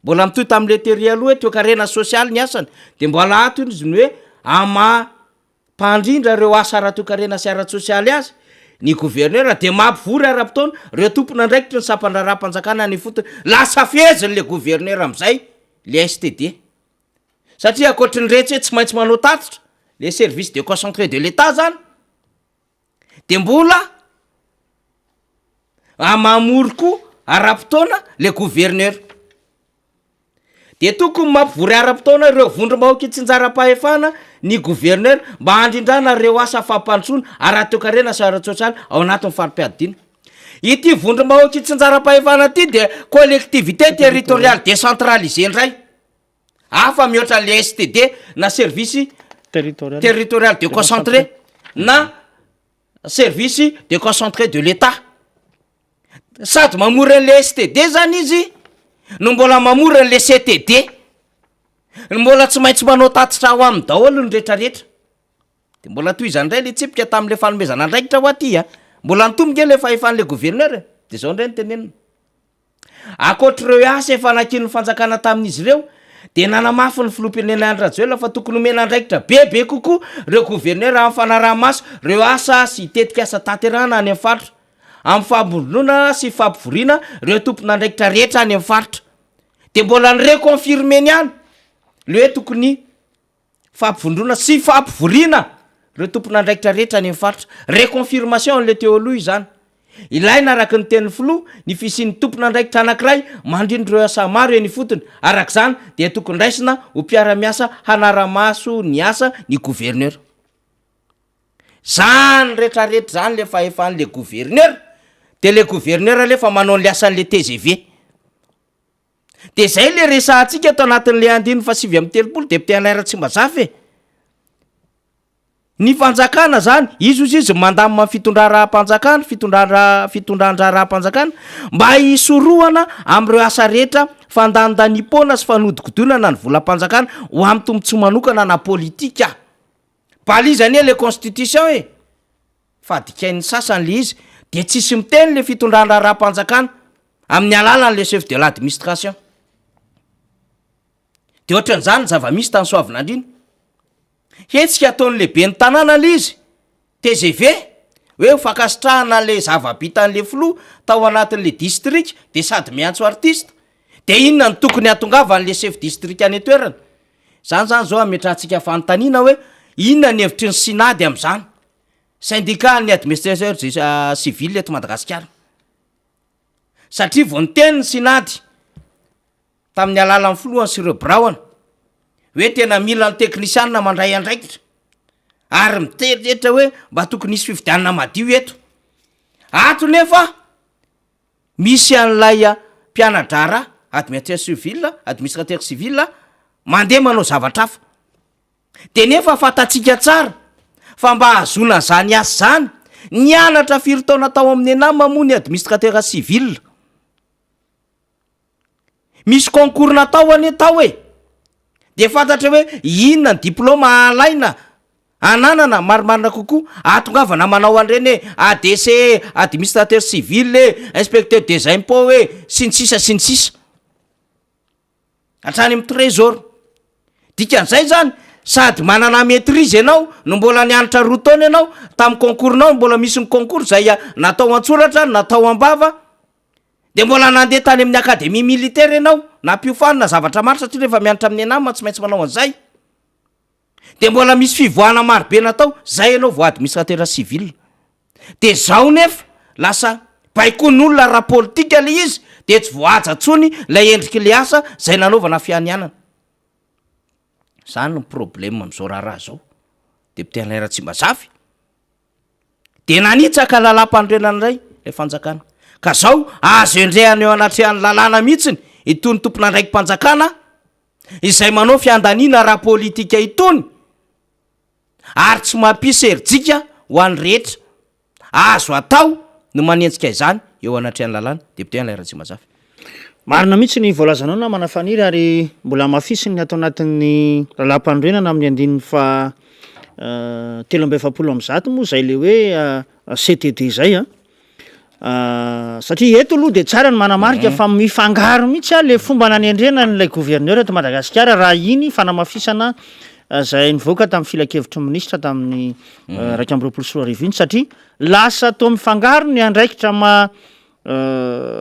Mbola mitohy tamin'ilay tery aloha hoe toekarena sy sosialy ny asany, dia mbola ato izy ny hoe amin'ny maha mpandrindra ireo asa ara-toekarena sy ara-tsosialy azy, ny gouverneur dia mampivory ara-potoana ireo tompon'andraikitry ny sampan-draharaham-panjakana any ifotony, lasa fehezin'ilay gouverneur amin'izay ilay STD. Satria ankoatry ny retsy hoe tsy maintsy manao tatitra, le service deconcentré de l'Etat zany, de mbola mamory koa ara-potoana le gouverneur. De tokony mampivory ara-potoana ireo vondrom-bahoaka itsinjaram-pahefana ny gouverneur mba handrindrana ireo asa fampandrosoana ara-toekarena sy ara-tsosialy ao anatin'ny fari-piadidiana. Ity vondrom-bahoaka itsinjaram-pahefana ity dia collectivité territoriale décentralisée indray. Hafa mihoatra le STD na service territorial déconcentré na service déconcentré de l'Etat. Sady mamory an'le STD zany izy no mbola mamory an'le CTD. Mbola tsy maintsy manao tatitra ao aminy daholo ny retraretra. De mbola tohizany indray le tsipika tamin'le fanomezana andraikitra hoa ty a. Mbola nitombo nge le fahefan'le gouverneur e. De zao indray no tenenina. Ankoatr'ireo asa efa nankinin'ny fanjakana tamin'izy ireo, dia nanamafy ny filoham-pirenena Andry Rajoelina fa tokony homena andraikitra bebe kokoa ireo governera amin'ny fanaraha-maso ireo asa sy tetikasa tanterahana any amin'ny faritra, amin'ny fampivondronana sy fampivoriana ireo tompon'andraikitra rehetra any amin'ny faritra. Dia mbola ni-reconfirmer-ny ihany ilay hoe tokony Fampivondrona sy fampivoriana ireo tompon'andraikitra rehetra any amin'ny faritra. Reconfirmation an'ilay teo aloha izany. Ilaina araka ny tenin'ny filoha ny fisian'ny tompon'andraikitra anankiray mandrindra ireo asa maro eny ifotony. Araka izany dia tokony raisina ho mpiara-miasa hanara-maso ny asa ny gouverneur. Zany retraretra zany le fahefan'le gouverneur, de le gouverneur alefa manao ny asan'le tgv. De zay le resahantsika ato anatin'le andininy faha 39 député Alain Ratsimbazafy e! Ny fanjakana zany, izy ozy izy mandamina ny fitondran-draharaham-panjakana, fitondran-draha- fitondran-draharaham-panjakana mba hisorohana amin'ireo asa rehetra fandanindaniam-poana sy fanodikodinana ny volam-panjakana ho amin'ny tombotsoa manokana na politika. Balise anie le constitution e! Fa adikain'ny sasany le izy de tsisy miteny le fitondran-draharaham-panjakana amin'ny alalan'le chef de l'administration. De ohatran'izany ny zava-misy tany Soavinandriana. Hetsika ataon'le ben'ny tanàna le izy, tgv, hoe ho fankasitrahana an'le zava-bitan'le filoha tao anatin'le distrika de sady miantso artista. De inona no tokony hahatongavan'le chef district any an-toerana? Zany zany zao ametrahantsika fanontaniana hoe inona ny hevitry ny Synad amin'izany? Syndicat ny administrateur civil eto Madagasikara. Satria vao niteny ny Synad tamin'ny alalan'ny filohany sy ireo biraony hoe tena mila ny teknisianina mandray andraikitra ary miteritetra hoe mba tokony hisy fifidianana madio eto. Ato nefa Misy an'ilay mpiana-draharaha, admiateur civil, administrateur civil, mandeha manao zavatra hafa. Dia nefa fantatsika tsara fa mba hahazoana an'izany asa izany, nianatra firy taona tao amin'ny ENAM moa ny administrateur civil. Misy concours natao anie tao e! Dia fantatra hoe inona ny diplôme alaina ananana marimarina kokoa ahatongavana manao an'ireny hoe ADC e, administrateur civil e, inspecteur des impôts e, sy ny sisa sy ny sisa. Hatrany amin'ny trésor. Dikan'izay zany, sady manana maitrise ianao no mbola nianatra roa taona ianao, tamin'ny concours-nao mbola misy ny concours izay natao an-tsoratra, natao am-bava, de mbola nandeha tany amin'ny académie militaire ianao, nampiofanina zavatra maro satria rehefa mianatra amin'ny ENAM tsy maintsy manao an'izay. De mbola misy fivoahana marobe natao, zay ianao vao administrateur civil. De zao nefa lasa baikoin'olona ara-politika le izy de tsy voahaja tsony lay endrik'le asa zay nanaovana fianianana. Zany ny problème am'zao raharaha zao. Député Alain Ratsimbazafy de nanitsaka lalàmpanorenana indray le fanjakana. Ka zao azo endrehana eo anatrehan'ny lalàna mihitsiny itony tompon'andraiki-panjakana izay manao fiandaniana ara-politika itony. ary tsy mampisy herijika ho an'ny rehetra. Azo atao ny manenjika izany eo anatrehan'ny lalàna. Député Alain Ratsimbazafy. Marina mihitsy ny voalazanao namana Faniry ary mbola hamafisiny ny ato anatin'ny lalàmpanorenana amin'ny andininy faha 143 moa izay le hoe CTD izay an. Satria eto aloha dia tsara ny manamarika fa mifangaro mihitsy a le fomba nanendrena an'ilay gouverneur eto Madagasikara raha iny fanamafisana izay nivoaka tamin'ny filankevitry ny minisitra tamin'ny 2021 iny satria lasa toa mifangaro ny andraikitra maha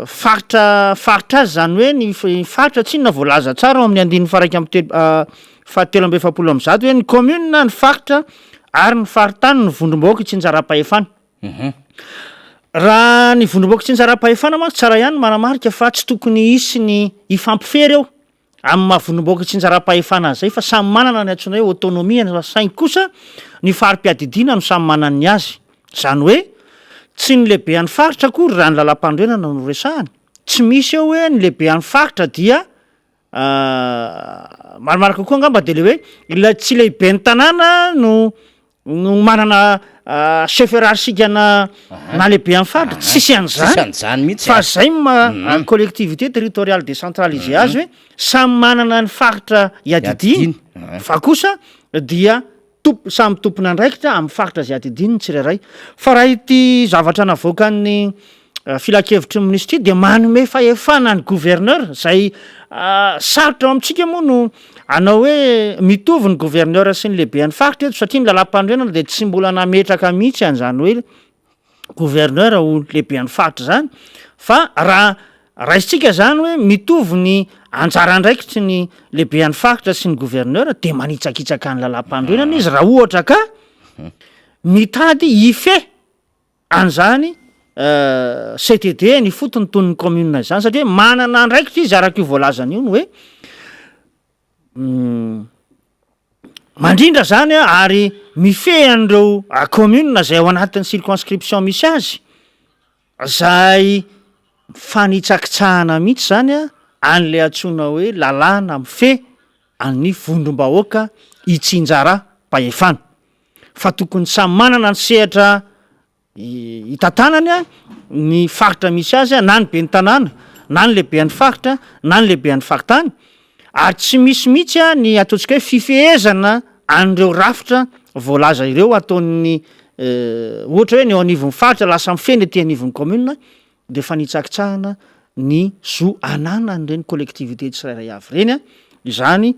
faritra faritra azy izany hoe ny faritra tsinona voalaza tsara ao amin'ny andininy faha iraika amby telo faha 143 hoe ny commune ny faritra ary ny faritany ny vondrom-bahoaka itsinjaram-pahefana. Raha ny vondrom-bahoaka itsinjaram-pahefana mantsy tsara ihany ny manamarika fa tsy tokony hisy ny hifampifery eo amin'ny maha vondrom-bahoaka itsinjaram-pahefana an'izay fa samy manana ny antsoina hoe autonomie-ny fa saingy kosa ny fari-piadidiana no samy manana ny azy. Izany hoe tsy ny lehibean'ny faritra akory raha ny lalàmpanorenana no resahana. Tsy misy eo hoe ny lehibean'ny faritra dia Marimarina kokoa angamba dia le hoe ilay tsy lehiben'ny tanàna no no manana chef hiérarchique na na lehibe amin'ny faritra, tsisy an'izany. Tsisy an'izany mihitsy Fa a. zay no maha collectivité territoriale décentralisée azy hoe samy manana ny faritra iadidiany Iadidiany. fa kosa dia Tomp- samy tompon'andraikitra amin'ny faritra izay adidiany ny tsirairay. Fa raha ity zavatra navoakan'ny filankevitry ny minisitra ity dia manome fahefana ny gouverneur izay sarotra ao amintsika moa no hanao hoe mitovy ny gouverneur sy ny lehiben'ny faritra eto satria ny lalàmpanorenana dia tsy mbola nametraka mihitsy an'izany hoe gouverneur ho lehiben'ny faritra izany fa raha raisintsika izany hoe mitovy ny anjara andraikitry ny lehiben'ny faritra sy ny gouverneur dia manitsakitsaka ny lalàmpanorenana izy raha ohatra ka mitady hifehy an'izany CTD any ifotony toy ny commune izany satria manana andraikitra izy araka io voalazana io ny hoe Mandrindra zany ary mifehy an'ireo commune zay ao anatin'ny circonscription misy azy, zay fanitsakitsahana mihitsy zany an'le antsoina hoe lalàna mifehy an'ny vondrom-bahoaka itsinjaram-pahefana, fa tokony samy manana ny sehatra hitantanany ny faritra misy azy na ny ben'ny tanàna na ny lehiben'ny faritra na ny lehiben'ny faritany ary tsy misy mihitsy ny ataontsika hoe fifehezana an'ireo rafitra voalaza ireo ataon'ny ohatra hoe ny eo anivon'ny faritra lasa mifehy ny aty anivon'ny commune dia fanitsakitsahana ny zo ananan'ireny collectivité tsirairay avy ireny izany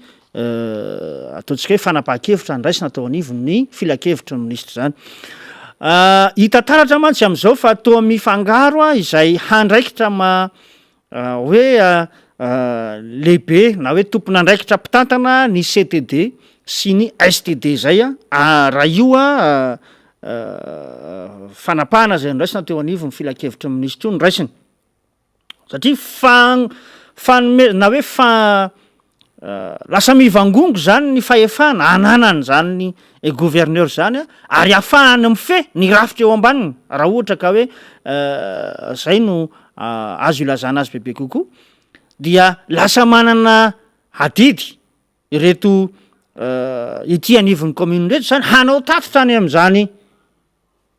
ataontsika hoe fanapahan-kevitra andraisina tao anivon'ny filankevitry ny minisitra izany. Hita taratra mantsy amin'izao fa toa mifangaro izay handraikitra ma hoe lehibe na hoe tompon'andraikitra mpitantana ny CTD sy ny STD izay raha io fanapahana izay noraisina teo anivon'ny filankevitry ny minisitra io no raisina satria fan- fanome- na hoe fa- lasa mivangongo zany ny fahefana ananan'izany gouverneur zany ary ahafahany mifehy ny rafitra eo ambaniny raha ohatra ka hoe zay no azo ilazana azy bebe kokoa dia lasa manana adidy ireto ety anivon'ny commune ireto zany hanao tatitra any amin'izany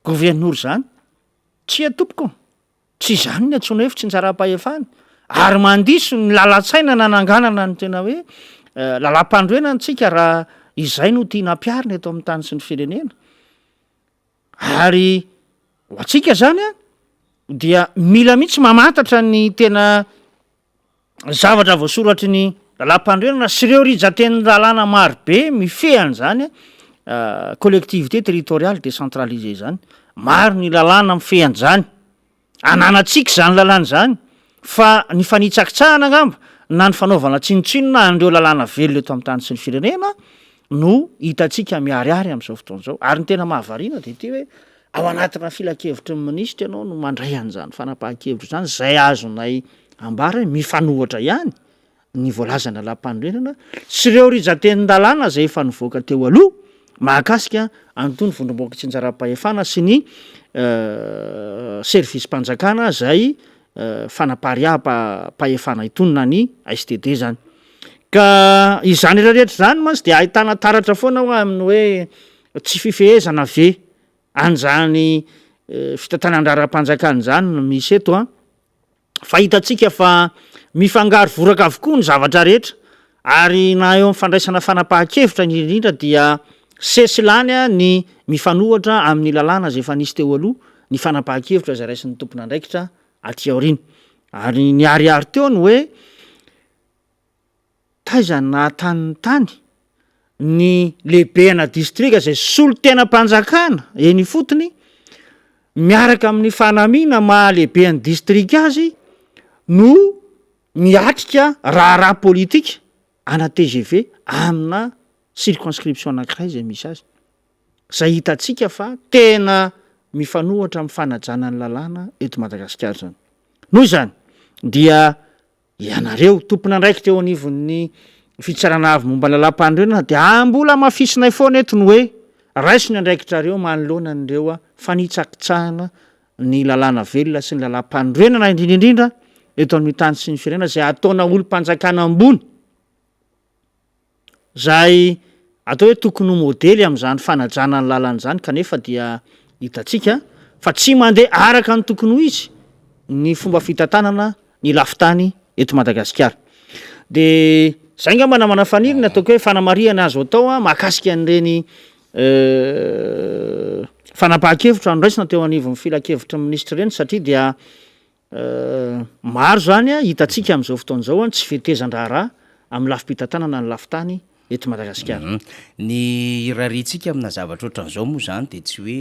gouverneur zany, tsia tompoko, tsy izany ny antsoina hoe fitsinjaram-pahefana ary mandiso ny lalan-tsaina nananganana ny tena hoe lalam-panorenana tsika raha izay no tiana ampiharina eto amin'ny tany sy ny firenena ary ho antsika zany a dia mila mihitsy mamantatra ny tena zavatra voasoratry ny. Lalàmpanorenana sy ireo rijan-tenin-dalàna marobe mifehy an'izany collectivité territoriale décentralisée izany. Maro ny lalàna mifehy an'izany. Ananantsika izany lalàna izany fa ny fanitsakitsahana angamba na ny fanaovana tsinontsinona an'ireo lalàna velona eto amin'ny tany sy ny firenena no hitantsika miharihary amin'izao fotoana izao. Ary ny tena mahavariana dia ity hoe ao anatina filankevitry ny minisitra ianao no mandray an'izany fanapahan-kevitra izany izay azonay ambara hoe mifanohitra ihany ny voalazan'ny lalàmpanorenana sy ireo rijan-tenin-dalàna izay efa nivoaka teo aloha mahakasika an'itony vondrom-bahoaka itsinjaram-pahefana sy ny servisim-panjakana izay fanapariaham-pahefana itony na ny STD izany. Ka izany rehetra izany mantsy dia ahitana taratra foana hoa amin'ny hoe tsy fifehezana ve an'izany fitantanan-draharaham-panjakana izany no misy eto an. Fa hitantsika fa mifangaro voraka avokoa ny zavatra rehetra ary na eo amin'ny fandraisana fanapahan-kevitra indrindra indrindra dia sesilany ny mifanohitra amin'ny lalàna izay efa nisy teo aloha ny fanapahan-kevitra izay raisin'ny tompon'andraikitra aty aoriana. Ary niharihary teo ny hoe Taiza no nahatany ny tany? Ny lehibehana distrika izay solontenam-panjakana eny ifotony miaraka amin'ny fanamiana maha lehibehan'ny distrika azy no miatrika raharaha politika ana tgv amina circonscription anankiray izay misy azy. Izay hitantsika fa tena mifanohitra amin'ny fanajana ny lalàna eto Madagasikara izany. Noho izany dia Ianareo tompon'andraikitra eo anivon'ny Fitsarana Avo momba ny Lalàmpanorenana dia mbola hamafisinay foana eto ny hoe raiso ny andraikitrareo manoloana an'ireo fanitsakitsahana ny lalàna velona sy ny lalàmpanorenana indrindra indrindra eto amin'ny tany sy ny firenena izay ataona olom-panjakana ambony. Izay atao hoe tokony ho modely amin'izany fanajana ny lalana izany kanefa dia hitantsika fa tsy mandeha araka ny tokony ho izy ny fomba fitantanana ny lafin-tany eto Madagasikara. Dia izay angamba namana Faniry ny ataoko hoe fanamarihana azo atao mahakasika an'ireny fanapahan-kevitra noraisina teo anivon'ny filankevitry ny minisitra ireny satria dia Maro izany hitantsika amin'izao fotoana izao ny tsy fetezan-draharaha amin'ny lafim-pitantanana ny lafin-tany eto Madagasikara. Ny irariantsika amina zavatra ohatran'izao moa izany dia tsy hoe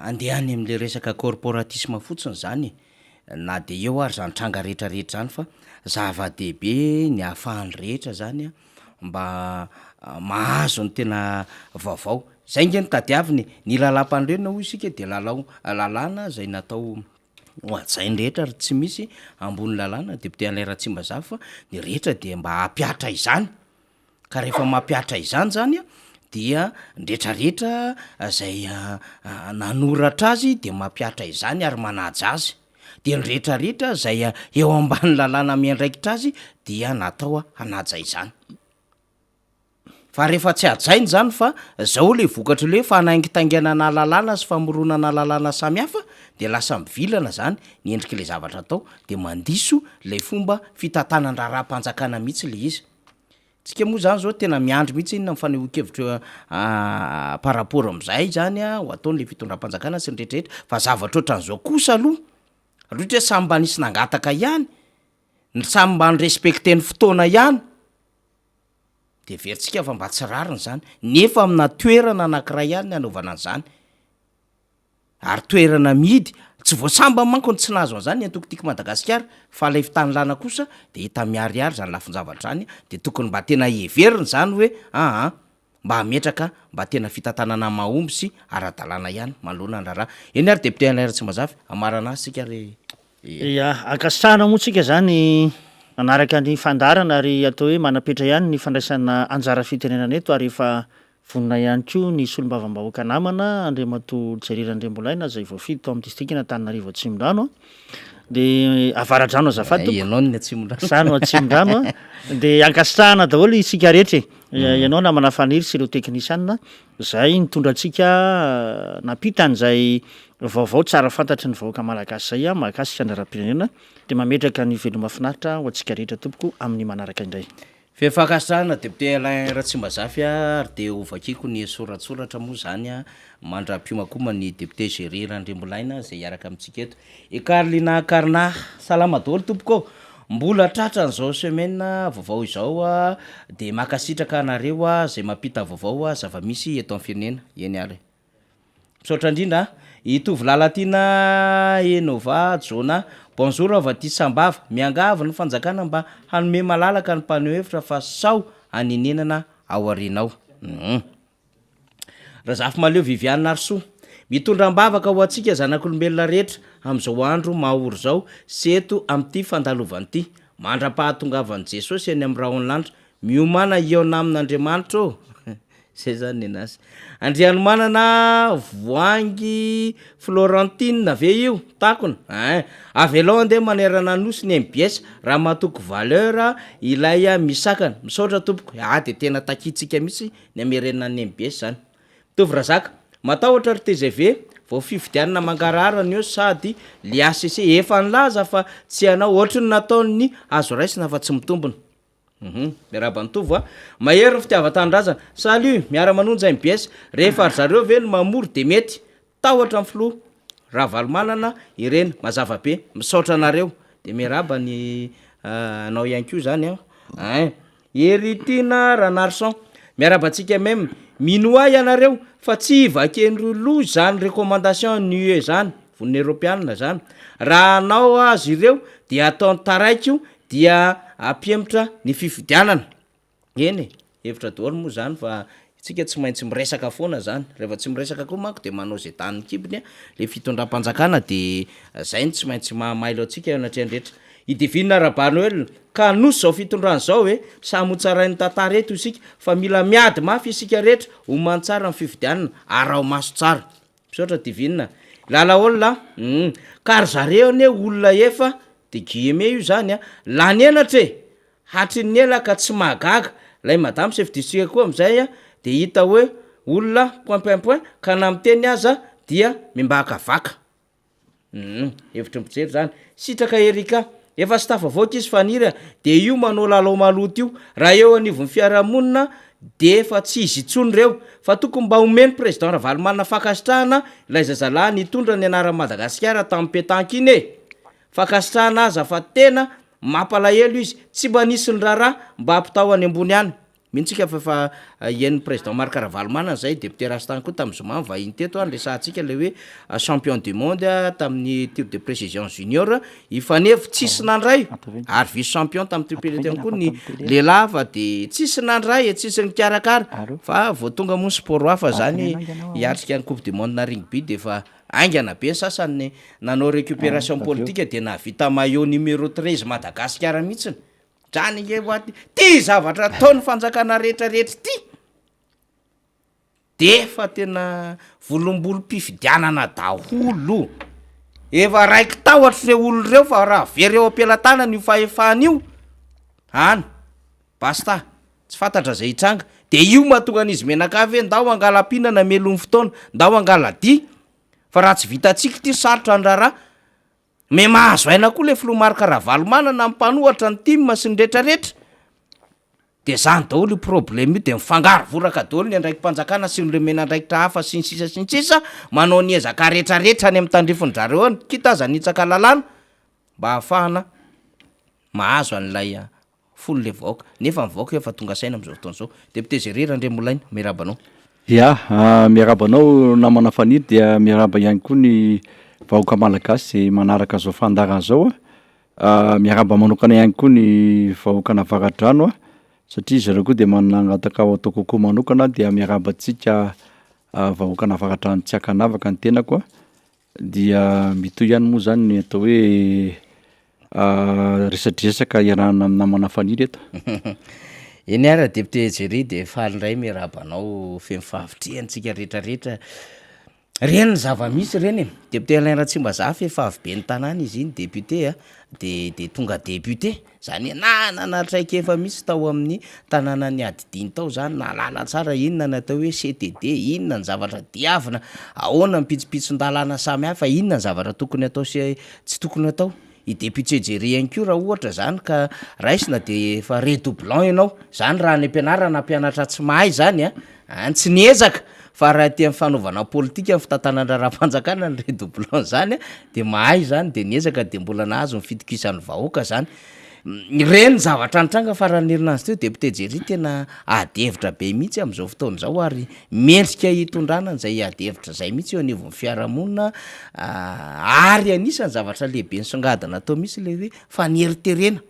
handeha any amin'ilay resaka corporatisme fotsiny izany e, na dia eo ary izany tranga rehetra rehetra izany fa zava-dehibe ny ahafahan'ny rehetra izany mba mahazo ny tena vaovao. Izay ange no tadiavina e, ny lalàmpanorenana hoy isika dia lalao lalàna izay natao ho hajain'ny rehetra ary tsy misy ambony lalàna député Alain Ratsimbazafy fa ny rehetra dia mba hampihatra izany, ka rehefa mampihatra izany zany a dia ny rehetra rehetra zay nanoratra azy de mampihatra izany ary manaja azy, de ny rehetra rehetra zay eo ambany lalàna miandraikitra azy dia natao hanaja izany. Fa rehefa tsy hajaina izany fa zao le vokatry le hoe fanaingintaingenana lalàna sy famoronana lalàna samihafa de lasa mivilana zany ny endrik'le zavatra atao de mandiso lay fomba fitantanan-draharaham-panjakana mihitsy le izy. Tsika moa zany zao tena miandry mihitsy inona ny fanehoan-kevitra par rapport am'zay zany a ho ataon'le fitondram-panjakana sy ny rehetrarehetra fa zavatra ohatran'izao kosa aloha raha ohatra hoe samy mba nisy nangataka ihany, ny samy mba ni-respecter ny fotoana ihany, De heverintsika fa mba tsy rariny izany, nefa amina toerana anankiray ihany ny anaovana an'izany, ary toerana mihidy, tsy vao sambany manko no tsy nahazo an'izany ny antoko Tiako Madagasikara, fa ilay fitanilana kosa de hita miharihary izany lafin-javatra izany, de tokony mba tena heverina izany hoe aa mba hametraka mba tena fitantanana mahomby sy ara-dalàna ihany manoloana ny raharaha. Eny ary député Alain Ratsimbazafy, hamarana azy isika ry. Ya, ankasitrahana moa tsika zany nanaraka ny fandaharana ary atao hoe manapetra ihany ny fandraisana anjara fitenenana eto ary efa vonona ihany koa ny solombavambahoaka namana Andriamatoa Jerry Randriambolaina izay voafidy tao amin'ny distrikan'Antananarivo Atsimondrano dia Avaradrano azafady tompoko. Ianao no Atsimondrano. Za no Atsimondrano a. Dia ankasitrahana daholo isika rehetra e. Ianao namana Faniry sy ireo teknisianina Izay nitondra antsika nampita an'izay vaovao tsara fantatry ny vahoaka malagasy izay mahakasika ny raharaham-pirenena dia mametraka ny veloma finaritra ho antsika rehetra tompoko amin'ny manaraka indray. Feno fankasitrahana Député Alain Ratsimbazafy a, ary dia ho vakiako ny soratsoratra moa izany a, mandra-piomakoman'ny Député Géry Randriambolaina izay hiaraka amintsika eto. I Carlina Carna, salama daholo tompoko ô! Mbola tratran'izao semaine vaovao izao a, de mankasitraka anareo a zay mampita vaovao a zava-misy eto amin'ny firenena, eny ary e. Misaotra indrindra a. I Tovolalatiana Enova Jonah, Bonjour avy aty Sambava, miangavy ny fanjakana mba hanome malalaka ny mpaneho hevitra fa sao hanenenana ao aoriana ao. Hum. Razafimahaleo Viviane Narisoa, Mitondra am-bavaka ho antsika zanak'olombelona rehetra amin'izao andro mahaory izao sy eto amin'ity fandalovana ity, mandra-pahatongavan'i Jesosy eny amin'ny rahon'ny lanitra. Miomàna hihaona amin'Andriamanitra ô! Zay zany nenazy. Andrianomanana Voahangy Florentine ve io? Takona ein! Avelao andeha manerana ny Nosy ny mbs raha matoky valeur ilay misakana. Misaotra tompoko. Ah de tena takintsika mihitsy ny hamerenana ny mbs zany. Mitovy Razaka. Matahotra ry tgv, vao fifidianana mangarahara ny eo sady le HCC efa nilaza fa tsy hanao ohatry ny nataon'ny azo raisina fa tsy mitombina. Hum miarahaba an'i Tovo a! Mahery ny fitiavan-tanindrazana. Salut! Miara-manonja mbs. Rehefa ry zareo ve no mamory de mety. Tahotra ny filoha Ravalomanana ireny. Mazava be. Misaotra anareo. De miarahaba ny anao ihany koa zany an. Ein. Heritiana Ranarison. Miarahaba antsika mem. Minoa ahy ianareo fa tsy vakian'ireo loha izany recommandation ny UE zany. Vonona Eoropeanina zany. Raha hanao azy ireo dia ataony taraiky io dia hampihemotra ny fifidianana. Eny e, hevitra daholo moa zany fa isika tsy maintsy miresaka foana zany, rehefa tsy miresaka koa manko de manao ze danin'ny kibony le fitondram-panjakana de zay no tsy maintsy maha mailo antsika eo anatrehan'ny rehetra. I Divine Rabanoel, ka nosy zao fitondrana zao e, samy ho tsarain'ny tantara eto isika fa mila miady mafy isika rehetra, omano tsara ny fifidianana, araho maso tsara. Misaotra Divine a. Lalaol a, humm, ka ry zareo anie olona efa, de guillemets io zany a, lany henatra e! Hatry ny ela ka tsy mahagaga, lay madame chef district koa amizay a, de hita hoe olona point point point ka na miteny aza dia mimbakavaka. Humm, hevitry ny mpijery zany. Sitraka Ericka, efa tsy tafavoaka izy Faniry a, de io manao lalao maloto io, raha eo anivon'ny fiarahamonina de efa tsy izy intsony ireo, fa tokony mba omeny président Ravalomanana fankasitrahana ilay zazalahy nitondra ny anaran'i Madagasikara tamin'ny petanque iny e! Fankasitrahana aza fa tena mampalahelo izy, tsy mba nisy niraharaha mba hampitao any ambony any. Mino tsika fa efa henon'ny président Marc Ravalomanana izay, député Rastany koa tamin'ny zoma nivahiny teto niresahantsika ilay hoe champion du monde tamin'ny tir de précision junior, i Fanefo tsisy nandray ary vice champion tamin'ny triple teo koa ny lehilahy fa de tsisy nandray e, tsisy nikarakara fa vao tonga moa ny sport hafa zany hiatrika ny coupe du monde na rugby de efa haingana be ny sasany nanao récupération politique de nahavita maillot numéro 13 Madagasikara mihitsiny. Zany nge hoa ty, ty zavatra ataon'ny fanjakana rehetra rehetra ty de efa tena volombolom-pifidianana daholo, efa raiki-tahotra ireo olona ireo fa raha very eo am-pelatanany io fahefana io, any, basta, tsy fantatra zay hitranga, de io mahatonga an'izy mianakavy hoe ndao hangala-pihinana mialoha ny fotoana, ndao hangala-dia, fa raha tsy vitantsika ity sarotra ny raharaha. Mais mahazo aina koa le filoha Marc Ravalomanana ny mpanohatra ny tim sy ny retraretra de zany daholo io problème io de mifangaro voraka daholo ny andraiki-panjakana sy ny omena andraikitra hafa sy ny sisa sy ny sisa manao ny ezaka retraretra any amin'ny tandrifin-drareo any kita aza nitsaka lalàna mba hahafahana mahazo an'ilay Folo le vahoaka, nefa ny vahoaka efa tonga saina amin'izao fotoana izao. Député Jerry Randriamolaina, miarahaba anao. Ya, miarahaba anao namana Faniry dia miarahaba ihany koa ny vahoaka malagasy izay manaraka izao fandaharana izao a. Miarahaba manokana ihany koa ny vahoakan'Avaradrano a, satria zareo koa dia manangataka ho atao kokoa manokana dia miarahaba antsika vahoakan'Avaradrano tsy ankanavaka ny tenako a. Dia mitohy ihany moa zany ny atao hoe resadresaka iarahana amin'ny namana Faniry eto. Eny ary député Jerry dia faly indray miarahaba anao feno fahavitrihana tsika rehetra rehetra. Ireny ny zava-misy ireny e. Député Alain Ratsimbazafy efa avy ben'ny tanàna izy iny député a, de de tonga député. Zany hoe nanana traikefa mihitsy tao amin'ny tanàna niadidiany tao zany, nahalala tsara inona ny atao hoe CTD, inona ny zavatra diavina, ahoana ny pitsopitson-dalàna samihafa, inona ny zavatra tokony atao sy tsy tokony atao. I député Jerry ihany koa raha ohatra zany ka raisina de efa redoublant ianao, zany raha any am-pianarana mpianatra tsy mahay zany an, an tsy niezaka fa raha aty amin'ny fanaovana politika ny fitantanan-draharaham-panjakana ny redoublant zany de mahay zany de niezaka de mbola nahazo ny fitokisan'ny vahoaka zany. Ireny zavatra nitranga faran'ny herinandro teo député Jerry tena ady hevitra be mihitsy amin'izao fotoana izao ary mendrika hitondrana an'izay ady hevitra izay mihitsy eo anivon'ny fiarahamonina ary anisan'ny zavatra lehibe nisongadina tao mihitsy ilay hoe faneriterena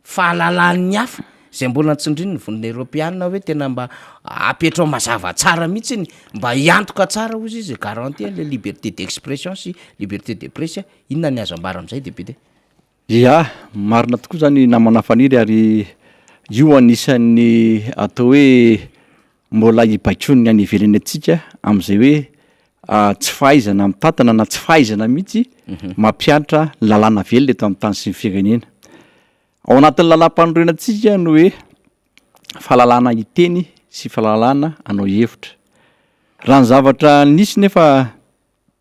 fahalalan'ny hafa izay mbola notsindrin'ny vondrona eoropeana hoe tena mba apetrao mazava tsara mihitsy ny mba hiantoka tsara hozy izy garantie an'ilay liberté d'expression sy liberté de presse inona ny azo ambara amin'izay député? Ya, marina tokoa zany namana Faniry ary io anisan'ny atao hoe mbola hibaikoan'ny any ivelany antsika amin'izay hoe tsy fahaizana mitantana na tsy fahaizana mihitsy mampihatra ny lalàna velona eto amin'ny tany sy ny firenena. Ao anatin'ny lalàm-panorenantsika ny hoe fahalalana hiteny sy fahalalana hanao hevitra. Raha ny zavatra nisy nefa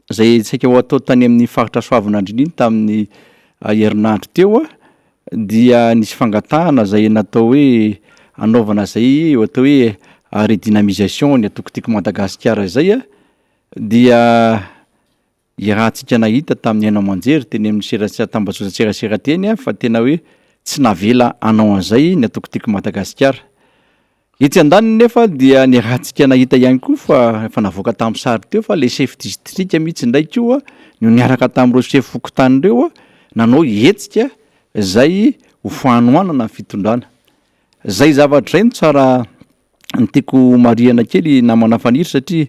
izay saika ho atao tany amin'ny faritra Soavinandriana iny tamin'ny herinandro teo dia nisy fangatahana izay natao hoe hanaovana izay atao hoe redynamisation ny antoko Tiako Madagasikara izay dia iarahantsika nahita tamin'ny haino aman-jery teny amin'ny serasera tambajotran-tserasera teny fa tena hoe tsy navela hanao an'izay ny antoko Tiako Madagasikara. Etsy andaniny nefa dia niarahantsika nahita ihany koa fa efa navoaka tamin'ny sary teo fa le chef district mihitsy indray koa no niaraka tamin'ireo chef fokontany ireo nanao hetsika izay ho fanohanana ny fitondrana. Zay zavatra izay no tsara ny tiako homarihana kely namana Faniry satria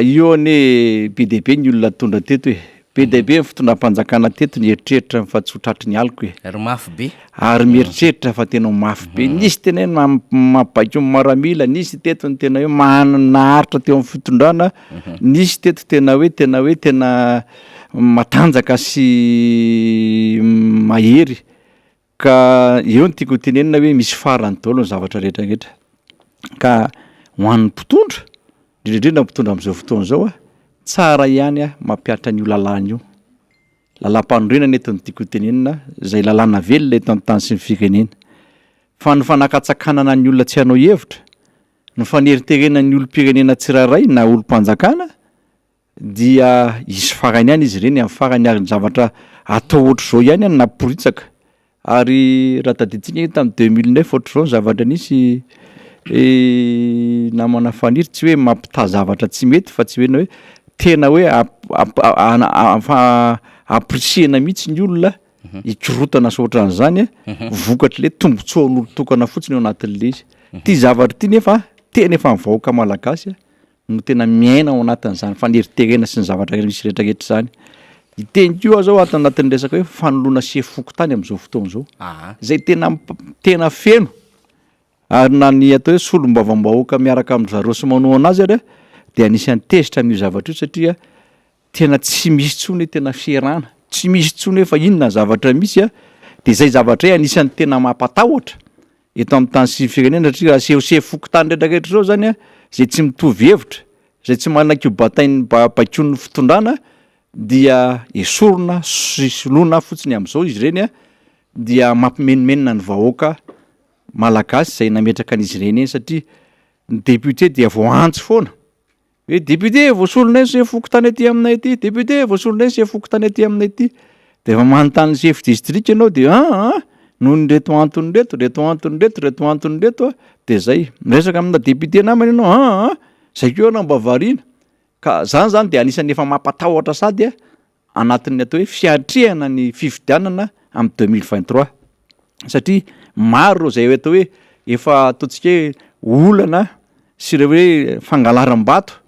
io anie be dia be ny olona nitondra teto e, be dia be ny fitondram-panjakana teto nieritreritra fa tsy ho tratry ny aloka e. Ary mafy be. Ary mieritreritra fa tena ho mafy be. Nisy tena hoe mampibaiko ny maramila, nisy teto ny tena hoe naharitra teo amin'ny fitondrana, nisy teto tena hoe tena hoe tena matanjaka sy mahery. Ka eo no tiako ho tenenina hoe misy farany daholo ny zavatra rehetra rehetra. Ka ho an'ny mpitondra, indrindra indrindra ny mpitondra amin'izao fotoana izao a, tsara ihany a mampihatra an'io lalàna io. Lalàm-panorenana eto no tiako ho tenenina, izay lalàna velona eto amin'ny tany sy ny firenena. Fa ny fanakatsakanana ny olona tsy hanao hevitra, ny faneriterena ny olom-pirenena tsirairay na olom-panjakana, dia hisy farany ihany izy ireny amin'ny farany ary ny zavatra atao ohatr'izao ihany no nampiporitsaka ary raha tadidintsika anie tamin'ny 2009 ohatr'izao ny zavatra nisy namana Faniry tsy hoe mampitaha zavatra tsy mety fa tsy hoe na hoe tena hoe ampirisihana mihitsy ny olona hikorotana sy ohatran'izany vokatr'ilay tombontsoan'olon-tokana fotsiny ao anatin'ilay izy. Ity zavatra ity nefa tena efa ny vahoaka malagasy no tena miaina ao anatin'izany faneriterena sy ny zavatra misy rehetra rehetra izany. Hiteny koa aho zao ato anatin'ny resaka hoe fanoloana sefo fokontany amin'izao fotoana izao, izay tena tena feno ary na ny atao hoe solombavambahoaka miaraka amin-dry zareo sy manohana azy ary dia anisan'ny tezitra amin'io zavatra io satria tena tsy misy intsony hoe tena fierana, tsy misy intsony hoe fa inona ny zavatra misy a, de zay zavatra zay anisan'ny tena mampatahotra eto amin'ny tany sy ny firenena satria raha sefosefo fokontany rehetra rehetra zao zany a, zay tsy mitovy hevitra, zay tsy manaiky ho batain'ny ba- baikoin'ny fitondrana dia esorina sy soloina fotsiny amin'izao izy ireny a, dia mampimenomenona ny vahoaka malagasy zay nametraka an'izy ireny eny satria ny député dia voaantso foana. Hoe député voasolonay ny sefo fokontany aty aminay aty, député voasolonay ny sefo fokontany aty aminay aty. De efa manontany ny sefo district ianao de an an, noho ny reto antony reto, reto antony reto, reto antony reto a, de zay. Miresaka amina député namana ianao an an, zay koa ianao mba variana. Ka zany zany de anisan'ny efa mampatahotra sady a. anatin'ny atao hoe fiatrehana ny fifidianana amin'ny 2023 satria maro ireo izay atao hoe efa ataontsika hoe olana sy ireo hoe fangalaram-bato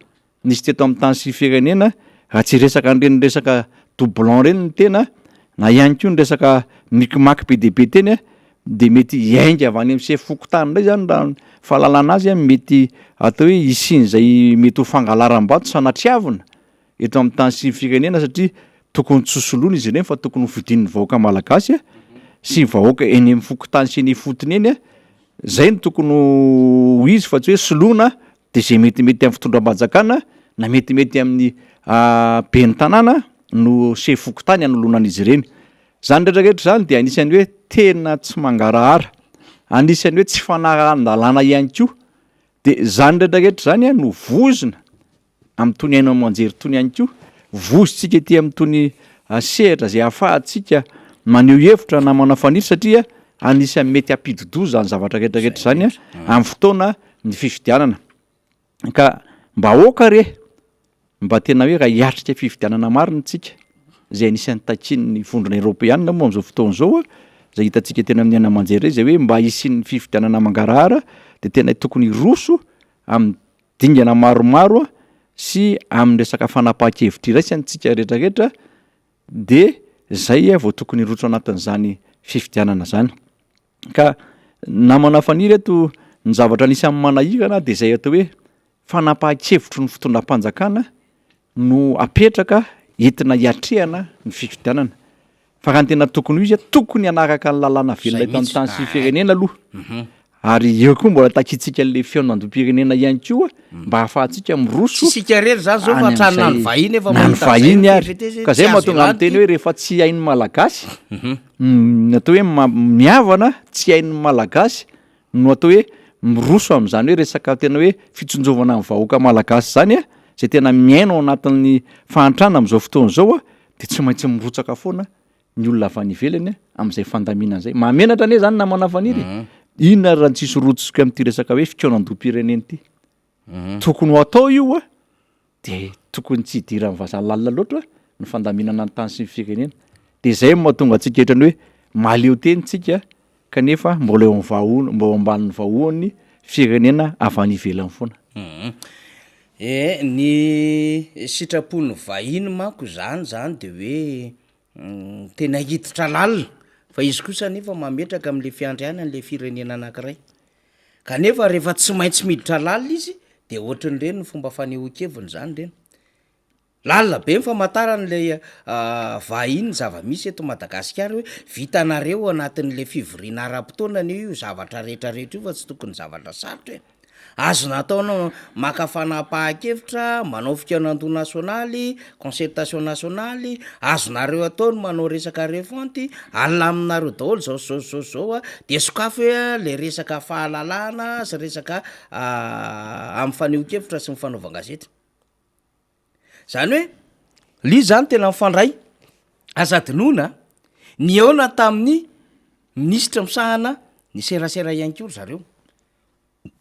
nisy teto amin'ny tany sy firenena raha tsy hiresaka an'ireny resaka doublon ireny ny tena na ihany koa ny resaka micmac be dia be teny dia mety hiainga avy any amin'ny sefo fokontany indray zany raha ny fahalalana azy mety atao hoe hisian'izay mety ho fangalaram-bato sanatriavina eto amin'ny tany sy ny firenena satria tokony tsy ho soloina izy ireny fa tokony ho fidin'ny vahoaka malagasy sy ny vahoaka eny amin'ny fokontany sy eny ifotony eny, zay no tokony ho izy fa tsy hoe soloina de zay metimety amin'ny fitondram-panjakana na metimety amin'ny ben'ny tanàna no sefo fokontany hanoloana an'izy ireny. Zany rehetra rehetra zany dia anisan'ny hoe tena tsy mangarahara, anisan'ny hoe tsy fanarahan-dalàna ihany koa, de zany rehetra rehetra zany no vozona amin'itony haino aman-jery itony ihany koa, vozontsika ety amin'itony sehatra izay ahafahantsika maneho hevitra namana Faniry satria anisan'ny mety hampidi-doza izany zavatra rehetra rehetra izany amin'ny fotoana ny fifidianana. Ka mba aoka re mba tena hoe raha hiatrika fifidianana marina isika, izay anisan'ny takian'ny vondrona eoropeanina moa amin'izao fotoana izao, izay hitantsika teny amin'ny haino aman-jery ireny, izay hoe mba hisian'ny fifidianana mangarahara dia tena tokony hiroso amin'ny dingana maromaro sy amin'ny resaka fanapahan-kevitra iraisana isika rehetra rehetra dia izay vao tokony hiroso anatin'izany fifidianana izany. Ka namana Faniry eto, ny zavatra anisan'ny manahirana dia izay atao hoe fanapahan-kevitry ny fitondram-panjakana no apetraka entina hiatrehana ny fifidianana. Fa raha ny tena tokony ho izy, tokony hanaraka ny lalàna velona eto amin'ny tany sy ny firenena aloha. Ary eo koa mbola takintsika an'ilay fihaonandoham-pirenena ihany koa mba hahafahantsika miroso Tsy isika irery izany izao fa any hatrany na ny amin'izay vahiny efa na ny mahita an'izay vahiny hoe ary. TVT Ka tsy izay azo mahatonga ialana miteny ity. hoe rehefa tsy hain'ny Malagasy, ny atao hoe ma- mihavana tsy hain'ny Malagasy no atao hoe miroso amin'izany hoe resaka tena hoe fitsinjovana ny vahoaka Malagasy izany a, izay tena miaina ao anatin'ny fahantrana amin'izao fotoana izao a, dia tsy maintsy mirotsaka foana ny olona avy any ivelany amin'izay fandaminana izay. Mahamenatra anie izany namana Faniry e. Inona ary raha tsisy rotsika amin'ity resaka hoe fikaonandoham-pirenena ity? Tokony ho atao io a, dia tokony tsy hidiran'ny vazaha lalina loatra ny fandaminana ny tany sy ny firenena. Dia izay no mahatonga antsika ohatran'ny hoe mahaleo tena isika kanefa mbola eo amin'ny vahoana, mbola eo ambanin'ny vahoan'ny firenena avy any ivelany foana. Eh, ny sitrapon'ny vahiny manko izany zany de hoe tena hiditra lalina, fa izy kosa anefa mametraka am'le fiandrianany le firenena anankiray, kanefa rehefa tsy maintsy miditra lalina izy de ohatran'ireny ny fomba fanehoan-keviny zany reny, lalina be ny famantarana ilay vahiny ny zava-misy eto Madagasikara hoe vitanareo anatin'le fivoriana ara-potoana anie io zavatra rehetrarehetra io fa tsy tokony zavatra sarotra e. Azona atao ny maka fanapahan-kevitra, manao fikaonandoha nasionaly, concertation nasionaly, azonareo atao ny manao resaka refonte, alaminareo daholo zao sy zao sy zao sy zao a, de sokafy hoe le resaka fahalalahana sy resaka amin'ny fanehoan-kevitra sy ny fanaovan-gazety. Zany hoe le izy zany tena mifandray, aza adinoina nihaona tamin'ny minisitra misahana ny serasera ihany koa ry zareo.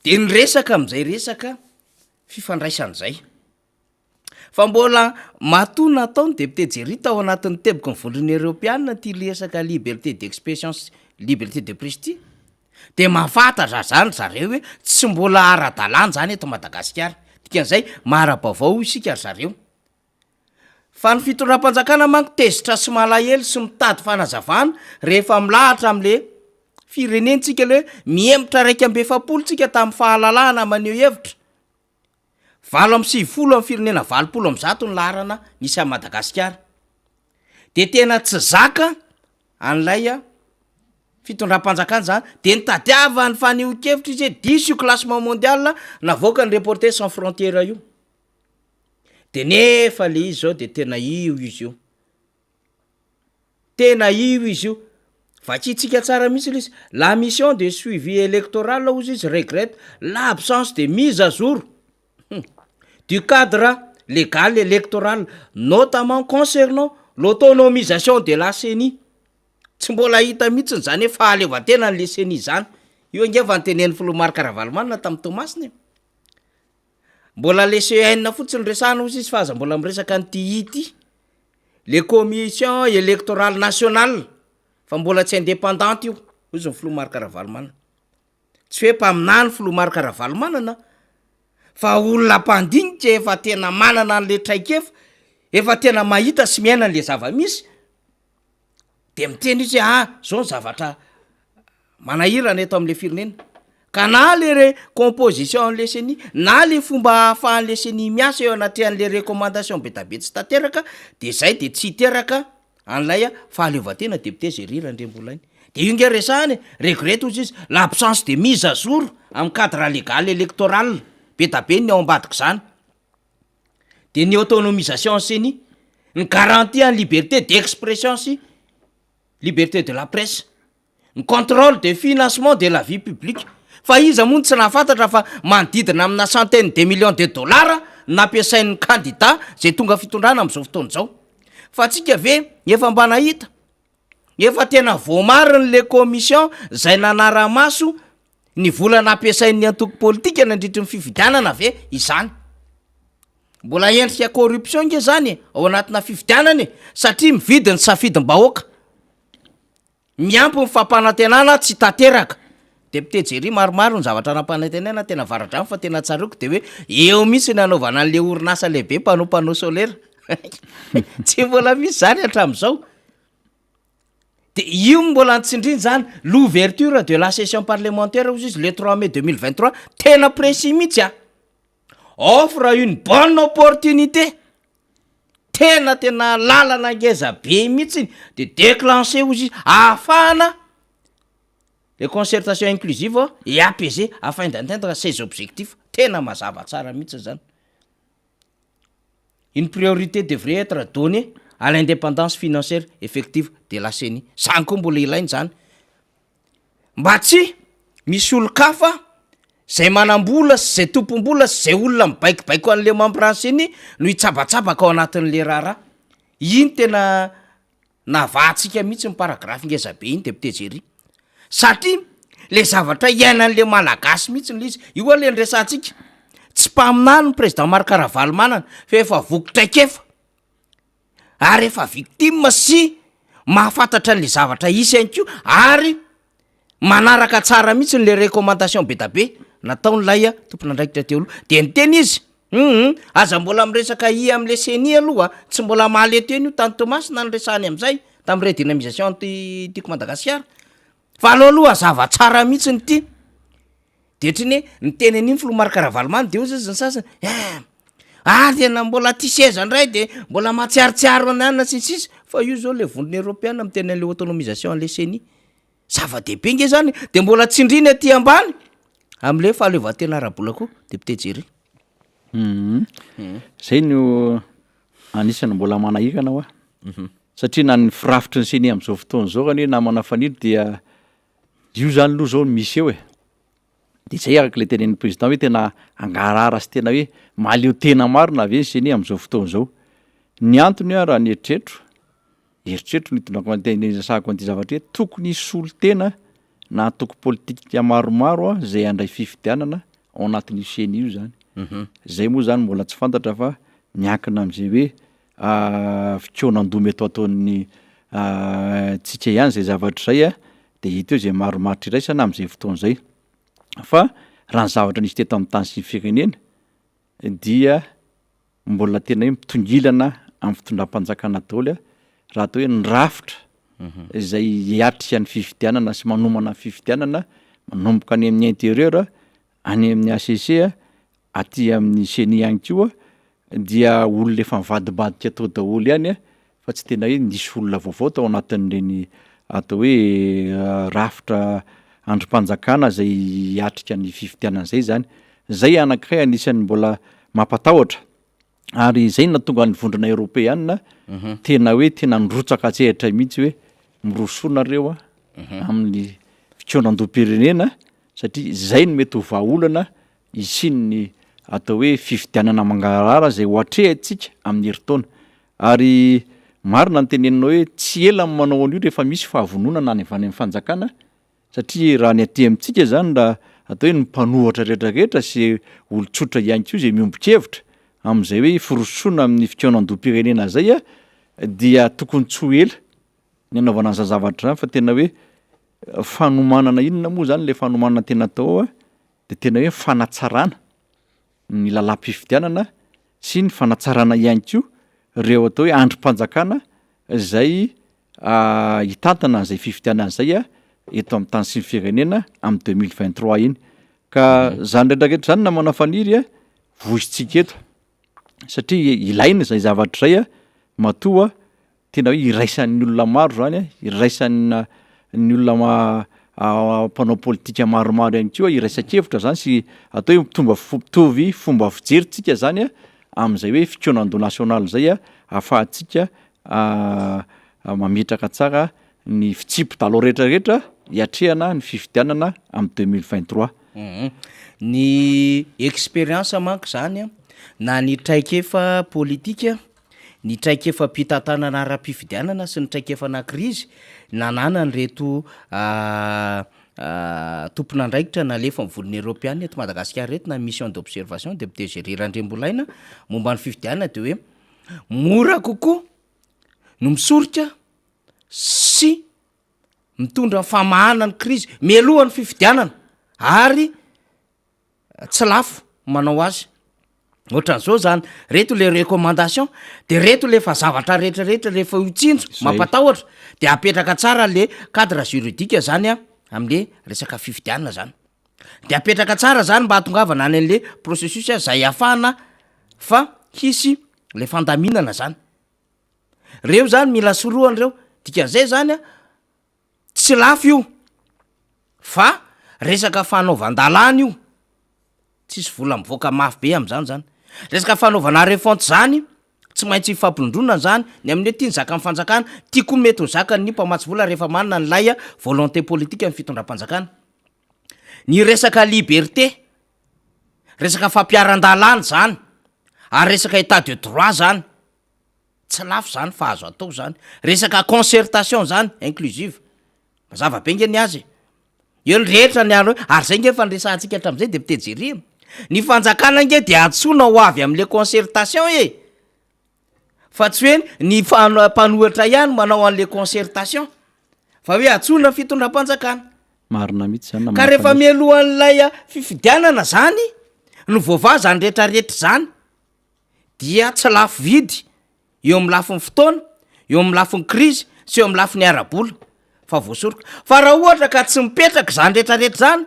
De niresaka amin'izay resaka fifandraisana izay. Fa mbola matoa natao ny député Jerry tao anatin'ny teboky ny vondron'ny Eoropeana ity resaka liberté d'expression sy liberté de presse ity, de mahafantatra zany ry zareo hoe tsy mbola ara-dalàna zany eto Madagasikara. Dikan'izay mahara-baovao isika ry zareo. Fa ny fitondram-panjakana manko tezitra sy malahelo sy mitady fanazavana rehefa milahatra amle firenentsika le hoe mihemotra 41 tsika tamin'ny fahalalahana maneho hevitra, 98 amin'ny firenena 180 ny laharana misy an'i Madagasikara. De tena tsy zaka an'ilay fitondram-panjakana zany, de nitadiavany fanehoan-kevitra izy hoe diso io classement mondial navoakan'ny Reporters sans frontières io. De nefa le izy zao de tena io izy io, tena io izy io, vakintsika tsara mihitsy le izy, la mission de suivi électoral hozy izy regrette l'absence de mise à jour du cadre légal électoral notamment concernant l'autonomisation de la CENI, tsy mbola hita mihitsiny zany hoe fahaleovantenan'le CENI zany, io ange efa notenenin'ny filoha Marc Ravalomanana tamin'i Toamasina e. Mbola le CEN fotsiny resahana ozy izy fa aza mbola miresaka an'ity I ity, le commission électorale nationale fa mbola tsy indépendante io ozy ny filoha Marc Ravalomanana, tsy hoe mpaminany filoha Marc Ravalomanana fa olona mpandinika efa tena manana an'le traikefa, efa tena mahita sy miaina an'le zava-misy de miteny izy hoe ah zao ny zavatra Manahirana eto amin'le firenena. Ka na le re composition an'le ceni, na le fomba ahafahan'le ceni miasa eo anatrehan'le recommandation be da be tsy tanteraka de zay de tsy hiteraka an'ilay fahaleovantena député Jerry Randriambolainy. De io nge resahana e, regrette hozy izy, l'absence de mise à jour amin'ny cadre légal électoral, be da be ny ao ambadik'izany. De ny autonomisation an'ny ceni, ny garantie an'ny liberté d'expression sy liberté de la presse. Ny contrôle de financement de la vie publique. Fa iza moa no tsy nahafantatra fa manodidina amina centaine de millions de dollars no nampiasain'ny kandida izay tonga fitondrana amin'izao fotoana izao. Fa antsika ve efa mba nahita? Efa tena voamariny le commission zay nanara-maso ny vola nampiasain'ny antoko politika nandritry ny fifidianana ve izany? Mbola endrika corruption nge zany e, ao anatina fifidianana e, satria mividy ny safidim-bahoaka. Miampy ny fampanantenana tsy tanteraka. Député Jerry, maromaro ny zavatra nampanantenaina teny Avaradrano fa tena tsaroako de hoe eo mihitsy ny hanaovana an'le orinasa lehibe mpanao panneau solaire. Tsy mbola misy zany hatramin'izao. De io mbola nitsindrina zany, l'ouverture de la session parlementaire hozy izy le 3 mai 2023, tena précis mihitsy a! Offre une bonne opportunité. Tena tena lalana ngeza be mihitsy iny, de déclencher hozy izy ahafahana le concertation inclusive et apaisée afin d'atteindre ses objectifs, tena mazava tsara mihitsy zany. Une priorité devrait être donnée à l'indépendance financière effective de la CENI, zany koa mbola ilaina zany. Mba tsy misy olon-kafa zay manam-bola sy zay tompom-bola sy zay olona mibaikobaiko an'le membre ny CENI no hitsabatsabaka ao anatin'le raharaha. Iny tena navahantsika mihitsy ny paragraphe ngeza be iny député Jerry. Satria le zavatra iainan'le malagasy mihitsy le izy. Io aloha le niresahantsika, tsy mpaminany ny président Marc Ravalomanana fa efa voky traikefa. ary efa victime sy mahafantatra an'le zavatra hisy ihany koa ary manaraka tsara mihitsy le recommandation be da be nataon'ilay tompon'andraikitra teo aloha, de niteny izy hum aza mbola miresaka i am'le CENI aloha, tsy mbola mahaleo tena io tany Toamasina niresahany am'zay tam'y redynamisation an'ty tiako Madagasikara fa aleo aloha hazava tsara mihitsy ity. De ohatry ny hoe niteny an'iny filoha Marc Ravalomanana de hoy zany ny sasany ein! ah tena mbola tia seza ndray de mbola mahatsiarotsiaro an'i anona sy ny sisa, fa io zao le vondrona eoropeana miteny an'le autonomisation an'le CENI, zava-dehibe nge zany e, de mbola tsindrina aty ambany am'le fahaleovantena ara-bola koa député Jerry. Zay no anisan'ny mbola manahirana hoa, satria na ny firafitry ny CENI am'zao fotoana zao anie namana Fanilo dia Io zany aloha zao no misy eo e! De zay araka le tenenin'ny président hoe tena hangarahara sy tena hoe mahaleo tena marina ve ny CENI amin'izao fotoana izao? Ny antony an raha ny eritreritro, eritreritro no itondrako an'ity niresahako an'ity zavatra ity, tokony hisy solontena na antoko politika maromaro an zay handray fifidianana ao anatin'io CENI io zany. Zay moa zany mbola tsy fantatra fa miankina am'zay hoe fikaonandoha mety ho ataon'ny tsika ihany zay zavatra zay a, de hita eo zay marimaritra iraisana am'zay fotoana zay. Fa raha ny zavatra nisy teto amin'ny tany sy ny firenena dia mbola tena hoe mitongilana amin'ny fitondram-panjakana daholo a, raha atao hoe ny rafitra izay hiatrika ny fifidianana sy manomana ny fifidianana manomboka any amin'ny intérieur, any amin'ny HCC Aty amin'ny ceni ihany koa dia olona efa nivadibadika tao daholo ihany fa tsy tena hoe nisy olona vaovao tao anatin'ireny atao hoe rafitra andrim-panjakana izay hiatrika ny fifidianana izay izany. Izay anankiray anisan'ny mbola mampatahotra ary izay no nahatonga ny vondrona eoropeana tena hoe tena nirotsaka an-tsehatra mihitsy hoe mirosoa nareo amin'ny fikaonandoham-pirenena satria izay no mety ho vahaolana hisian'ny atao hoe fifidianana mangarahara izay ho atrehantsika amin'ny herintaona. Ary marina ny teneninao hoe tsy ela ny manao an'io rehefa misy fahavononana any avy any amin'ny fanjakana satria raha ny aty amintsika izany raha atao hoe ny mpanohatra rehetra rehetra sy olon-tsotra ihany koa izay miombon-kevitra amin'izay hoe firosoana amin'ny fikaonandoham-pirenena izay dia tokony tsy ho ela ny hanaovana an'izany zavatra izany fa tena hoe fanomanana inona moa izany ilay fanomanana tena atao ao dia tena hoe fanatsarana ny lalàm-pifidianana sy ny fanatsarana ihany koa ireo atao hoe andrim-panjakana izay hitantana an'izay fifidianana izay eto amin'ny tany sy ny firenena amin'ny 2023 iny. Ka izany rehetra rehetra izany namana Faniry a, voizintsika eto satria ilaina izay zavatra izay matoa Tena hoe iraisan'ny olona maro izany, iraisan'ny ny olona mpanao politika maromaro ihany koa, iraisan-kevitra izany sy atao hoe mitomba fo- mitovy fomba fijery tsika zany a amin'izay hoe fikaonandoha nasionaly izay a ahafahantsika mametraka tsara ny fitsipi-dalao rehetrarehetra hiatrehana ny fifidianana amin'ny 2023. Ny expérience manko zany a, na ny traikefa politika. ny traikefam-pitantanana ara-pifidianana sy ny traikefana krizy nananan'ireto tompon'andraikitra nalefan'ny Vondrona Eoropeana eto Madagasikara ireto na mission d'observation député Jerry Randriambolaina momba ny fifidianana dia hoe mora kokoa no misorika sy mitondra famahana ny krizy mialohan'ny fifidianana ary tsy lafo manao azy. Ohatran'izao zany, reto le recommandation de reto le efa zavatra rehetrarehetra rehefa io tsinjo mampatahotra de apetraka tsara le cadre juridique zany a am'le resaka fifidianana zany, de apetraka tsara zany mba hahatongavana any an'le processus zay ahafahana fa hisy le fandaminana zany, reo zany mila sorohana reo, dikan'izay zany a Tsy lafo io fa resaka fanaovan-dalàna io, tsisy vola mivoaka mafy be am'zany zany, resaka fanaovana refonte zany tsy maintsy ifampilondronana zany, ny amin'ny hoe ty ny zakan'ny fanjakana, ty koa mety ho zakan'ny mpamatsy vola rehefa manana an'ilay volonté politique ny fitondram-panjakana. Ny resaka liberté, resaka fampiharan-dalàna zany ary resaka état de droit zany. Tsy lafo zany fa azo atao zany. Resaka concertation zany, inclusive. Mazava be nge ny azy e. Eo ny rehetra ny ary ary zay nge efa niresahantsika hatramin'izay député Jerry e. Ny fanjakana nge de antsoina ho avy am'le concertation e. Fa tsy hoe ny fan- mpanohitra ihany manao an'le concertation fa hoe antsoina ny fitondram-panjakana. Marina mihitsy zany na Ka rehefa mialohan'ilay fifidianana zany no voavaha zany retraretra zany. dia tsy lafo vidy eo amin'ny lafiny fotoana, eo amin'ny lafiny krizy sy eo amin'ny lafiny ara-bola fa voasoroka. Fa raha ohatra ka tsy mipetraka izany rehetrarehetra izany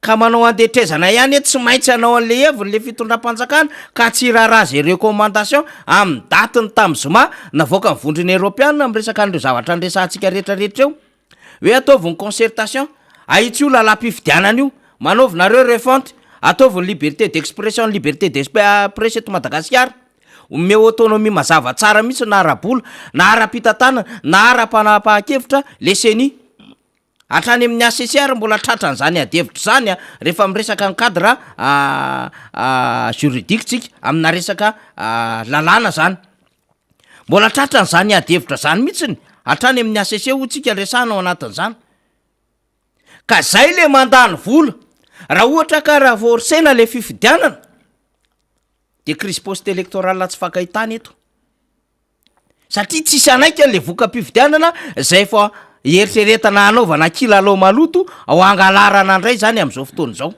ka manao andetrezana ihany hoe tsy maintsy hanao an'le heviny le fitondram-panjakana ka tsy hiraharaha izay recommandation amin'ny datiny tamin'ny zoma navoakan'ny vondrona eoropeana miresaka an'ireo zavatra niresahantsika rehetrarehetra eo Hoe ataovy ny concertation, ahitsio io lalam-pifidianana io, manaovy nareo refonte, ataovy ny liberté d'expression, ny liberté de presse eto Madagasikara, omeo autonomie mazava tsara mihitsy na ara-bola, na ara-pitantanana, na ara-panapahan-kevitra le ceni. Hatrany amin'ny HCC ary mbola tratran'izany ady hevitra izany an, rehefa miresaka ny cadre juridique tsika, amina resaka lalàna zany. Mbola tratran'izany ady hevitra zany mihitsiny hatrany amin'ny HCC hoy tsika resahana ao anatin'izany. Ka zay le mandany vola, raha ohatra ka raha forcena le fifidianana de crise post électorale tsy fankahitana eto. Satria tsisy hanaiky an'le voka-pifidianana zay efa eritreretana hanaovana kilalao maloto ao hangalarana indray zany am'zao fotoana izao.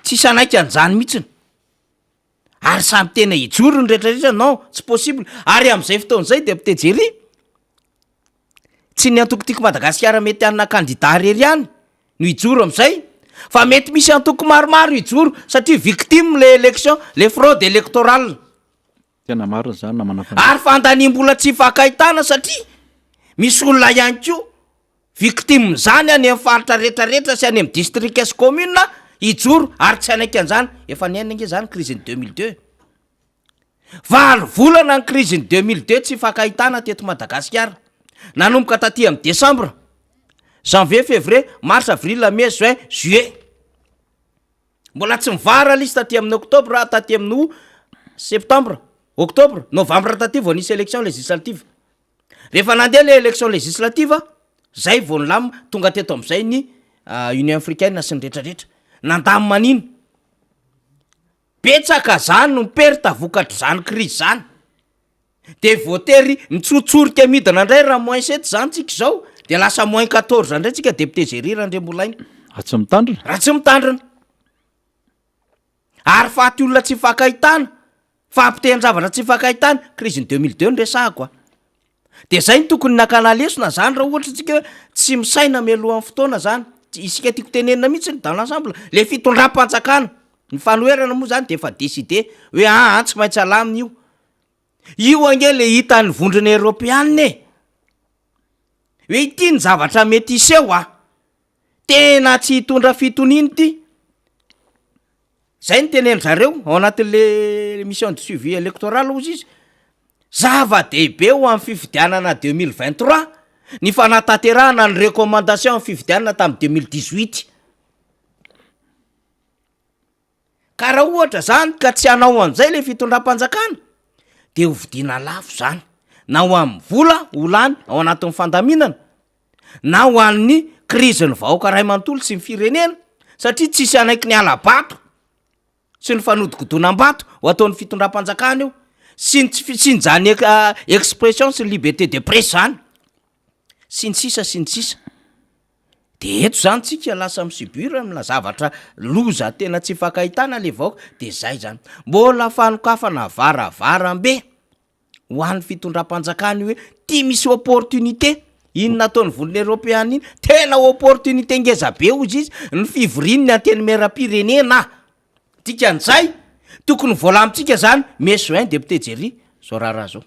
Tsisy hanaiky an'izany mihitsiny. Ary samy tena hijoro ny rehetra rehetra, non, tsy possible, ary am'zay fotoana zay député Jerry, tsy ny antoko Tiako Madagasikara mety hanana kandida irery ihany no hijoro am'zay, fa mety misy antoko maromaro hijoro satria victime le élection, le fraude électorale. Tena marina zany namana Faniry. Ary fandaniam-bola tsy ifankahitana satria misy olona ihany koa Victime zany any am faritra rehetra rehetra sy any am district sy commune hijoro ary tsy hanaiky anzany, efa niaina ange zany crise ny 2002 valo volana ny crise ny 2002 tsy ifankahitana teto Madagasikara nanomboka taty am décembre, janvier, février, mars, avril, mai, juin, juillet mbola tsy mivara le izy taty amin'ny octobre taty amin'ny septembre, octobre, novembre taty vao nisy élection législative. Rehefa nandeha le élection législative, zay vao nilamina, tonga teto am'zay ny Union africaine sy ny retraretra, nandamina an'iny. Betsaka zany no perte vokatr'izany crise zany, de voatery mitsotsorika midina ndray raha moins sept zany tsika zao, de lasa moins quatorze ndray tsika député Jerry Randriambolaina. Raha tsy mitandrina. Raha tsy mitandrina. Ary faty olona tsy ifankahitana, fahapotehan-javatra tsy ifankahitana, crise ny 2002 no resahako a! De zay no tokony nakana lesona zany raha ohatra tsika hoe tsy misaina mialohan'ny fotoana zany, isika tiako tenenina mihitsy ny dans l'ensemble, le fitondram-panjakana, ny fanoherana moa zany de efa décidé hoe aa tsy maintsy alamina io, io ange le hitan'ny vondrona eoropeanina e! Hoe ity ny zavatra mety hiseho a! Tena tsy hitondra fitoniana ity. Zay no tenenin-dry zareo ao anatin'le mission de suivi électoral hozy izy, zava-dehibe ho an'ny fifidianana 2023 ny fanatanterahana ny recommandation amin'ny fifidianana tamin'ny 2018. Ka raha ohatra zany ka tsy hanao an'izay le fitondram-panjakana. De ho vidiana lafo zany, na ho amin'ny vola ho lany ao anatin'ny fandaminana, na ho an'ny krizin'ny vahoaka ray manontolo sy ny firenena, satria tsisy hanaiky ny hala-bato sy ny fanodikodonam-bato ho ataon'ny fitondram-panjakana io, sy ny tsy fisian'izany expression sy ny liberté de presse zany, sy ny sisa sy ny sisa. De eto zany tsika lasa mi-subir amina zavatra loza tena tsy ifankahitana le vahoaka, de zay zany. Mbola fanokafana varavarambe ho an'ny fitondram-panjakana io hoe ty misy opportunité, iny nataon'ny vondrona eropeana iny, tena opportunité ngeza be hozy izy, ny fivorian'ny antenimieram-pirenena, dikan'izay tokony voalamintsika zany mai juin député Jerry zao raharaha zao.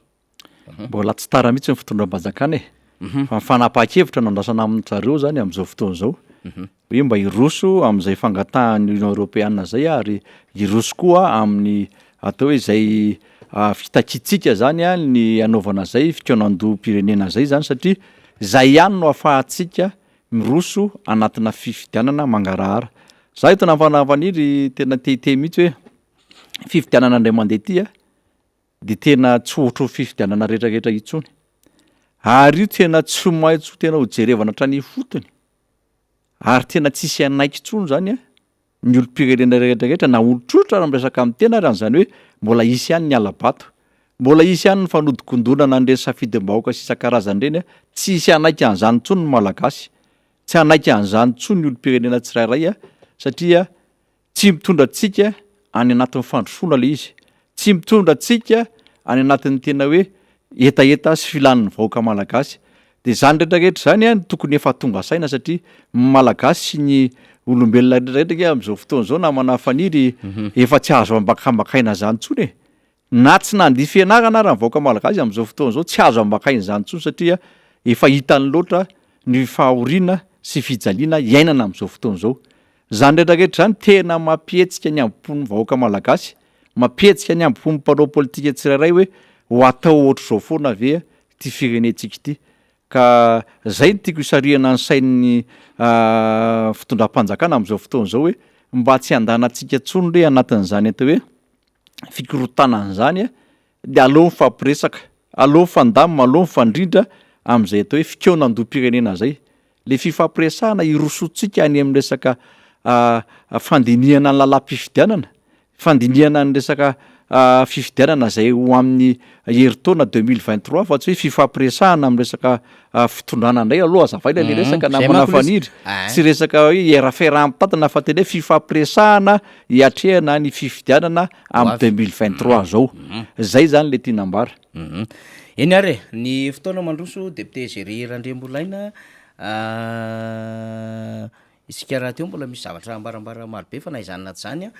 Mbola tsy tara mihitsy ny fitondram-panjakana e! Fa ny fanapahan-kevitra no andrasana amin-dry zareo zany amin'izao fotoana izao. Hoe mba hiroso amin'izay fangatahan'ny Union Europeana izay ary hiroso koa amin'ny atao hoe izay fitakiantsika zany ny hanaovana izay fikaonandoham-pirenena izay zany satria izay ihany no ahafahantsika miroso anatina fifidianana mangarahara. Za eto Nampanavaniry tena te hiteny mihitsy hoe fifidianana indray mandeha ity a, dia tena tsy ohatry ny fifidianana rehetrarehetra intsony. Ary io tena tsy maintsy ho tena ho jerevana hatrany ifotony ary tena tsisy hanaiky intsony zany a, ny olom-pirenena rehetrarehetra na olon-tsotra ary miresaka amin'ny tena ary an'izany hoe mbola hisy ihany ny hala-bato, mbola hisy ihany ny fanodikondonana an'ireny safidim-bahoaka sy isan-karazany ireny a, tsy hisy hanaiky an'izany intsony ny Malagasy, tsy hanaiky an'izany intsony ny olom-pirenena tsirairay a, satria Tsy mitondra antsika any anatin'ny fandrosoana ilay izy. Tsy mitondra antsika any anatin'ny tena hoe hetaheta sy filan'ny vahoaka malagasy. Dia izany rehetra rehetra izany no tokony efa tonga saina satria ny malagasy sy ny olombelona rehetra rehetra ange amin'izao fotoana izao namana Faniry efa tsy azo ambakambakaina izany intsony e. Na tsy nandia fianarana ara ny vahoaka malagasy amin'izao fotoana izao tsy azo ambakaina izany intsony satria efa hitany loatra ny fahoriana sy fijaliana iainana amin'izao fotoana izao. Izany rehetra rehetra izany tena mampihetsika ny hambom-pon'ny vahoaka malagasy, mampihetsika ny hambom-pon'ny mpanao politika tsirairay hoe ho atao ohatr'izao foana ve ity firenentsika ity. Ka izay no tiako hisarihana ny sain'ny fitondram-panjakana amin'izao fotoana izao hoe mba tsy handanantsika intsony re anatin'izany atao hoe fikorontanana izany dia aleo mifampiresaka, aleo mifandamina, aleo mifandrindra amin'izay atao hoe fikaonandoham-pirenena izay. Ilay fifampiresahana hirosoantsika any amin'ny resaka fandinihana ny lalàm-pifidianana, fandinihana ny resaka fifidianana izay ho amin'ny herintaona 2023 fa tsy hoe fifampiresahana amin'ny resaka fitondrana indray aloha hazavaina ilay resaka namana Faniry, tsy resaka hoe hiarafiaraha-mitantana fa tena hoe fifampiresahana hiatrehana ny fifidianana amin'ny 2023 zao. Zay zany le tiana ambara. Eny ary e, ny fotoana mandroso député Géry Randriambolaina, isika rahateo mbola misy zavatra ambarambara maro be fa na izany na tsy izany an,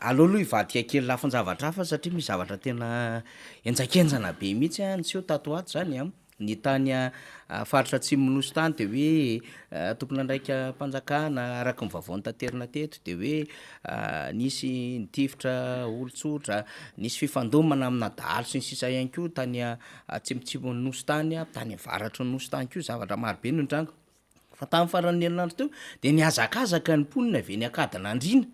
aleo aloha hivadika kely lafin-javatra hafa satria misy zavatra tena henjakenjana be mihitsy an niseho tato ho ato zany an. Ny tany faritra atsimon'ny nosy tany dia hoe tompon'andraikam-panjakana araka ny vaovao notaterina teto dia hoe nisy nitifitra olon-tsotra, nisy fifandomana amina dahalo sy ny sisa ihany koa tany atsimotsimon'ny nosy tany, tany avaratry ny nosy tany koa zavatra marobe no nitranga. Fa tamin'ny faran'ny herinandro teo dia nihazakazaka ny mponina avy eny Ankadinandriana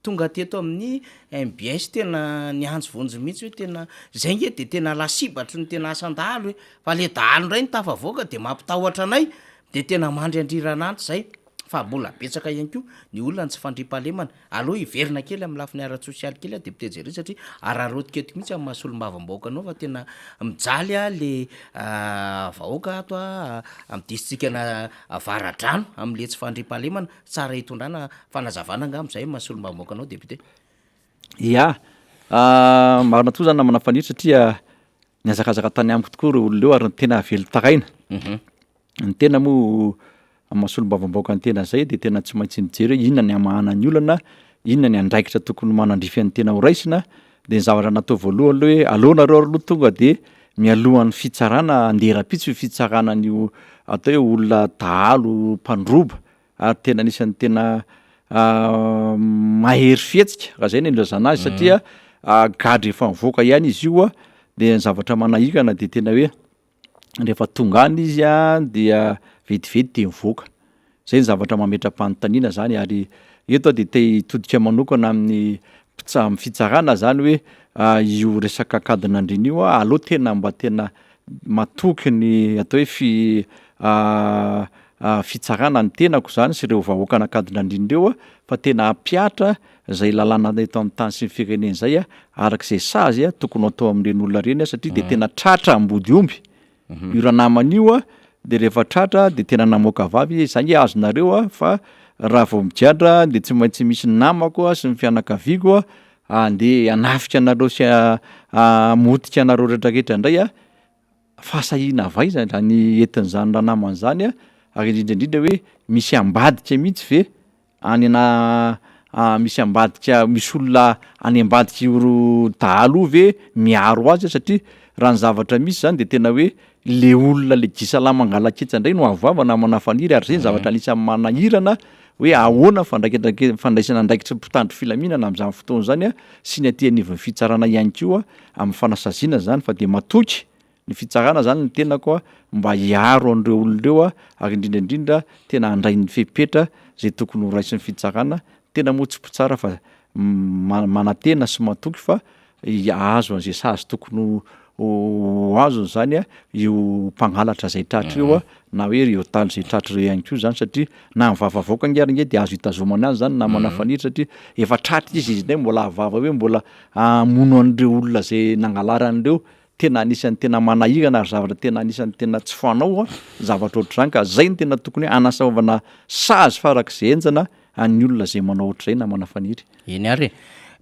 Tonga teto amin'ny mbs tena niantso vonjy mihitsy hoe tena zay nge de tena lasibatry ny tena asan-dahalo e, fa le dahalo ndray no tafavoaka de mampitahotra anay de tena mandry andriran'antsy zay, fa mbola betsaka ihany koa ny olona ny tsy fandriampahalemana, aleo hiverina kely amin'ny lafiny ara-tsosialy kely aho député Jerry satria araraotiko eto mihitsy amin'ny maha solombavambahoaka anao fa tena mijaly aho le vahoaka ato amin'ny distrikan'Avaradrano amin'le tsy fandriampahalemana. Tsara hitondrana fanazavana angamba izay maha solombavambahoaka anao député. Ya, marina tokoa zany namana Faniry satria nihazakazaka tany amiko tokoa ireo olona ireo ary tena velon-taraina. Ny tena moa amin'ny maha solombavambahoaka ny tena zay de tena tsy maintsy mijery hoe inona ny hamahana ny olana, inona ny andraikitra tokony manandrify an'ny tena ho raisina, de ny zavatra natao voalohany aloha hoe aleo nareo aloha tonga de mialohan'ny fitsarana andeha rahampitso io fitsarana an'io atao hoe olona dahalo mpandroba ary tena anisan'ny tena mahery fihetsika raha zay no ilazana azy satria gadra efa mivoaka ihany izy io a, de ny zavatra manahirana de tena hoe rehefa tonga any izy a dia vetivety de mivoaka, zay ny zavatra mametra-panontaniana zany ary eto aho de te hitodika manokana amin'ny mpitsa- amin'ny fitsarana zany hoe. io resaka Ankadinandriana io a, aleo tena mba tena matoky ny atao hoe fi- fitsarana ny tenako zany sy ireo vahoakan'Ankadinandriana ireo a, fa tena hampihatra izay lalàna eto amin'ny tany sy ny firenena izay a, araka izay sazy tokony ho atao amin'ireny olona ireny satria dia tena tratra ambody omby io ranamana io a, de rehefa tratra de tena namoaka vava izy, za nge azonareo a fa raha vao migadra de tsy maintsy misy ny namako a sy ny fianakaviako a andeha hanafika anareo sy hamotika anareo retraretra ndray a, fahasahiana avy aiza zany entin'izany ranamana zany a, ary indrindra indrindra hoe misy ambadika mihitsy ve any ana misy ambadika misy olona any ambadik'io ro dahalo io ve miaro azy satria raha ny zavatra misy zany de tena hoe le olona le gisalahy mangala-ketsa ndray no avo vava namana Faniry ary zay ny zavatra anisan'ny manahirana hoe ahoana ny fandraikendraike- fandraisana andraikitry ny mpitandro filaminana am'zany fotoana zany a sy ny aty anivon'ny fitsarana ihany koa amin'ny fanasaziana zany fa de matoky ny fitsarana zany ny tenako a mba hiaro an'ireo olona ireo a ary indrindra indrindra tena handray ny fepetra zay tokony ho raisin'ny fitsarana, tena moa tsy mpitsara fa ma- manantena sy matoky fa hahazo an'izay sazy tokony ho ho azony zany a io mpangalatra zay tratra io a na hoe ireo dahalo zay tratra ireo ihany koa zany satria na ny vava avoaka ange ary nge de azo itazomana azy zany namana Faniry satria efa tratra izy, izy indray mbola vava hoe mbola hamono an'ireo olona zay nangalarany ireo Tena anisan'ny tena manahirana ary zavatra tena anisan'ny tena tsy fanao an, zavatra ohatr'izany ka zay no tena tokony hoe anasaovana sazy farak'izay henjana an'ny olona zay manao ohatr'izay namana Faniry. Eny ary e!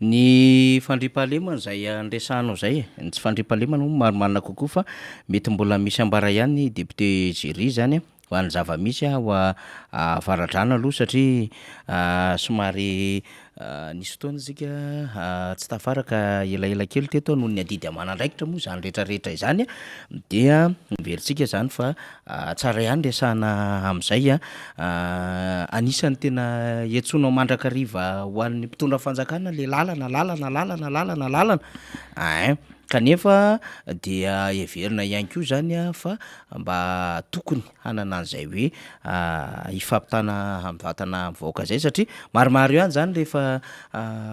Ny fandriampahalemana izay niresahanao izay e! Ny tsy fandriampahalemana moa marimarina kokoa fa mety mbola misy ambara ihany député Jerry izany an! Ho an'ny zava-misy ao Avaradrano aloha satria somary nisy fotoana isika tsy tafaraka elaela kely teto noho ny adidy aman'andraikitra moa izany rehetra rehetra izany dia heverintsika izany fa tsara ihany resahana amin'izay. Anisan'ny tena iantsoanao mandrakariva ho an'ny mpitondra fanjakana le lalana lalana lalana lalana lalana ein! Kanefa dia heverina ihany koa izany fa mba tokony hanana an'izay hoe hifampitana mivantana amin'ny vahoaka izay satria maromaro ihany izany rehefa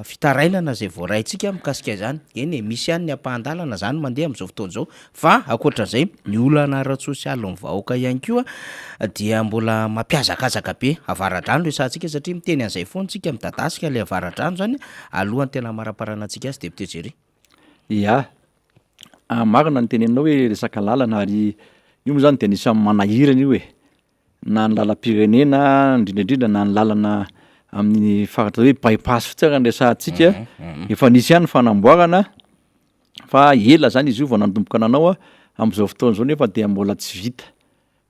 fitarainana izay voaraintsika mikasika izany, eny e, misy ihany ny ampahan-dalana izany mandeha amin'izao fotoana izao fa ankoatra izay ny olana ara-tsosialin'ny vahoaka ihany koa dia mbola mampihazakazaka be, Avaradrano resahantsika satria miteny an'izay foana isika midadasika ilay Avaradrano izany alohan'ny tena hamaraparana antsika azy Député Jerry. Ya. Marina ny teneninao hoe resaka lalana ary io moa zany de anisan'ny manahirana io e, na ny lalam-pirenena indrindra indrindra na ny lalana amin'ny faritra hoe by pass fotsiny raha ny resahantsika, efa nisy ihany ny fanamboarana fa ela zany izy io vao nanomboka nanao a, am'zao fotoana zao nefa dia mbola tsy vita.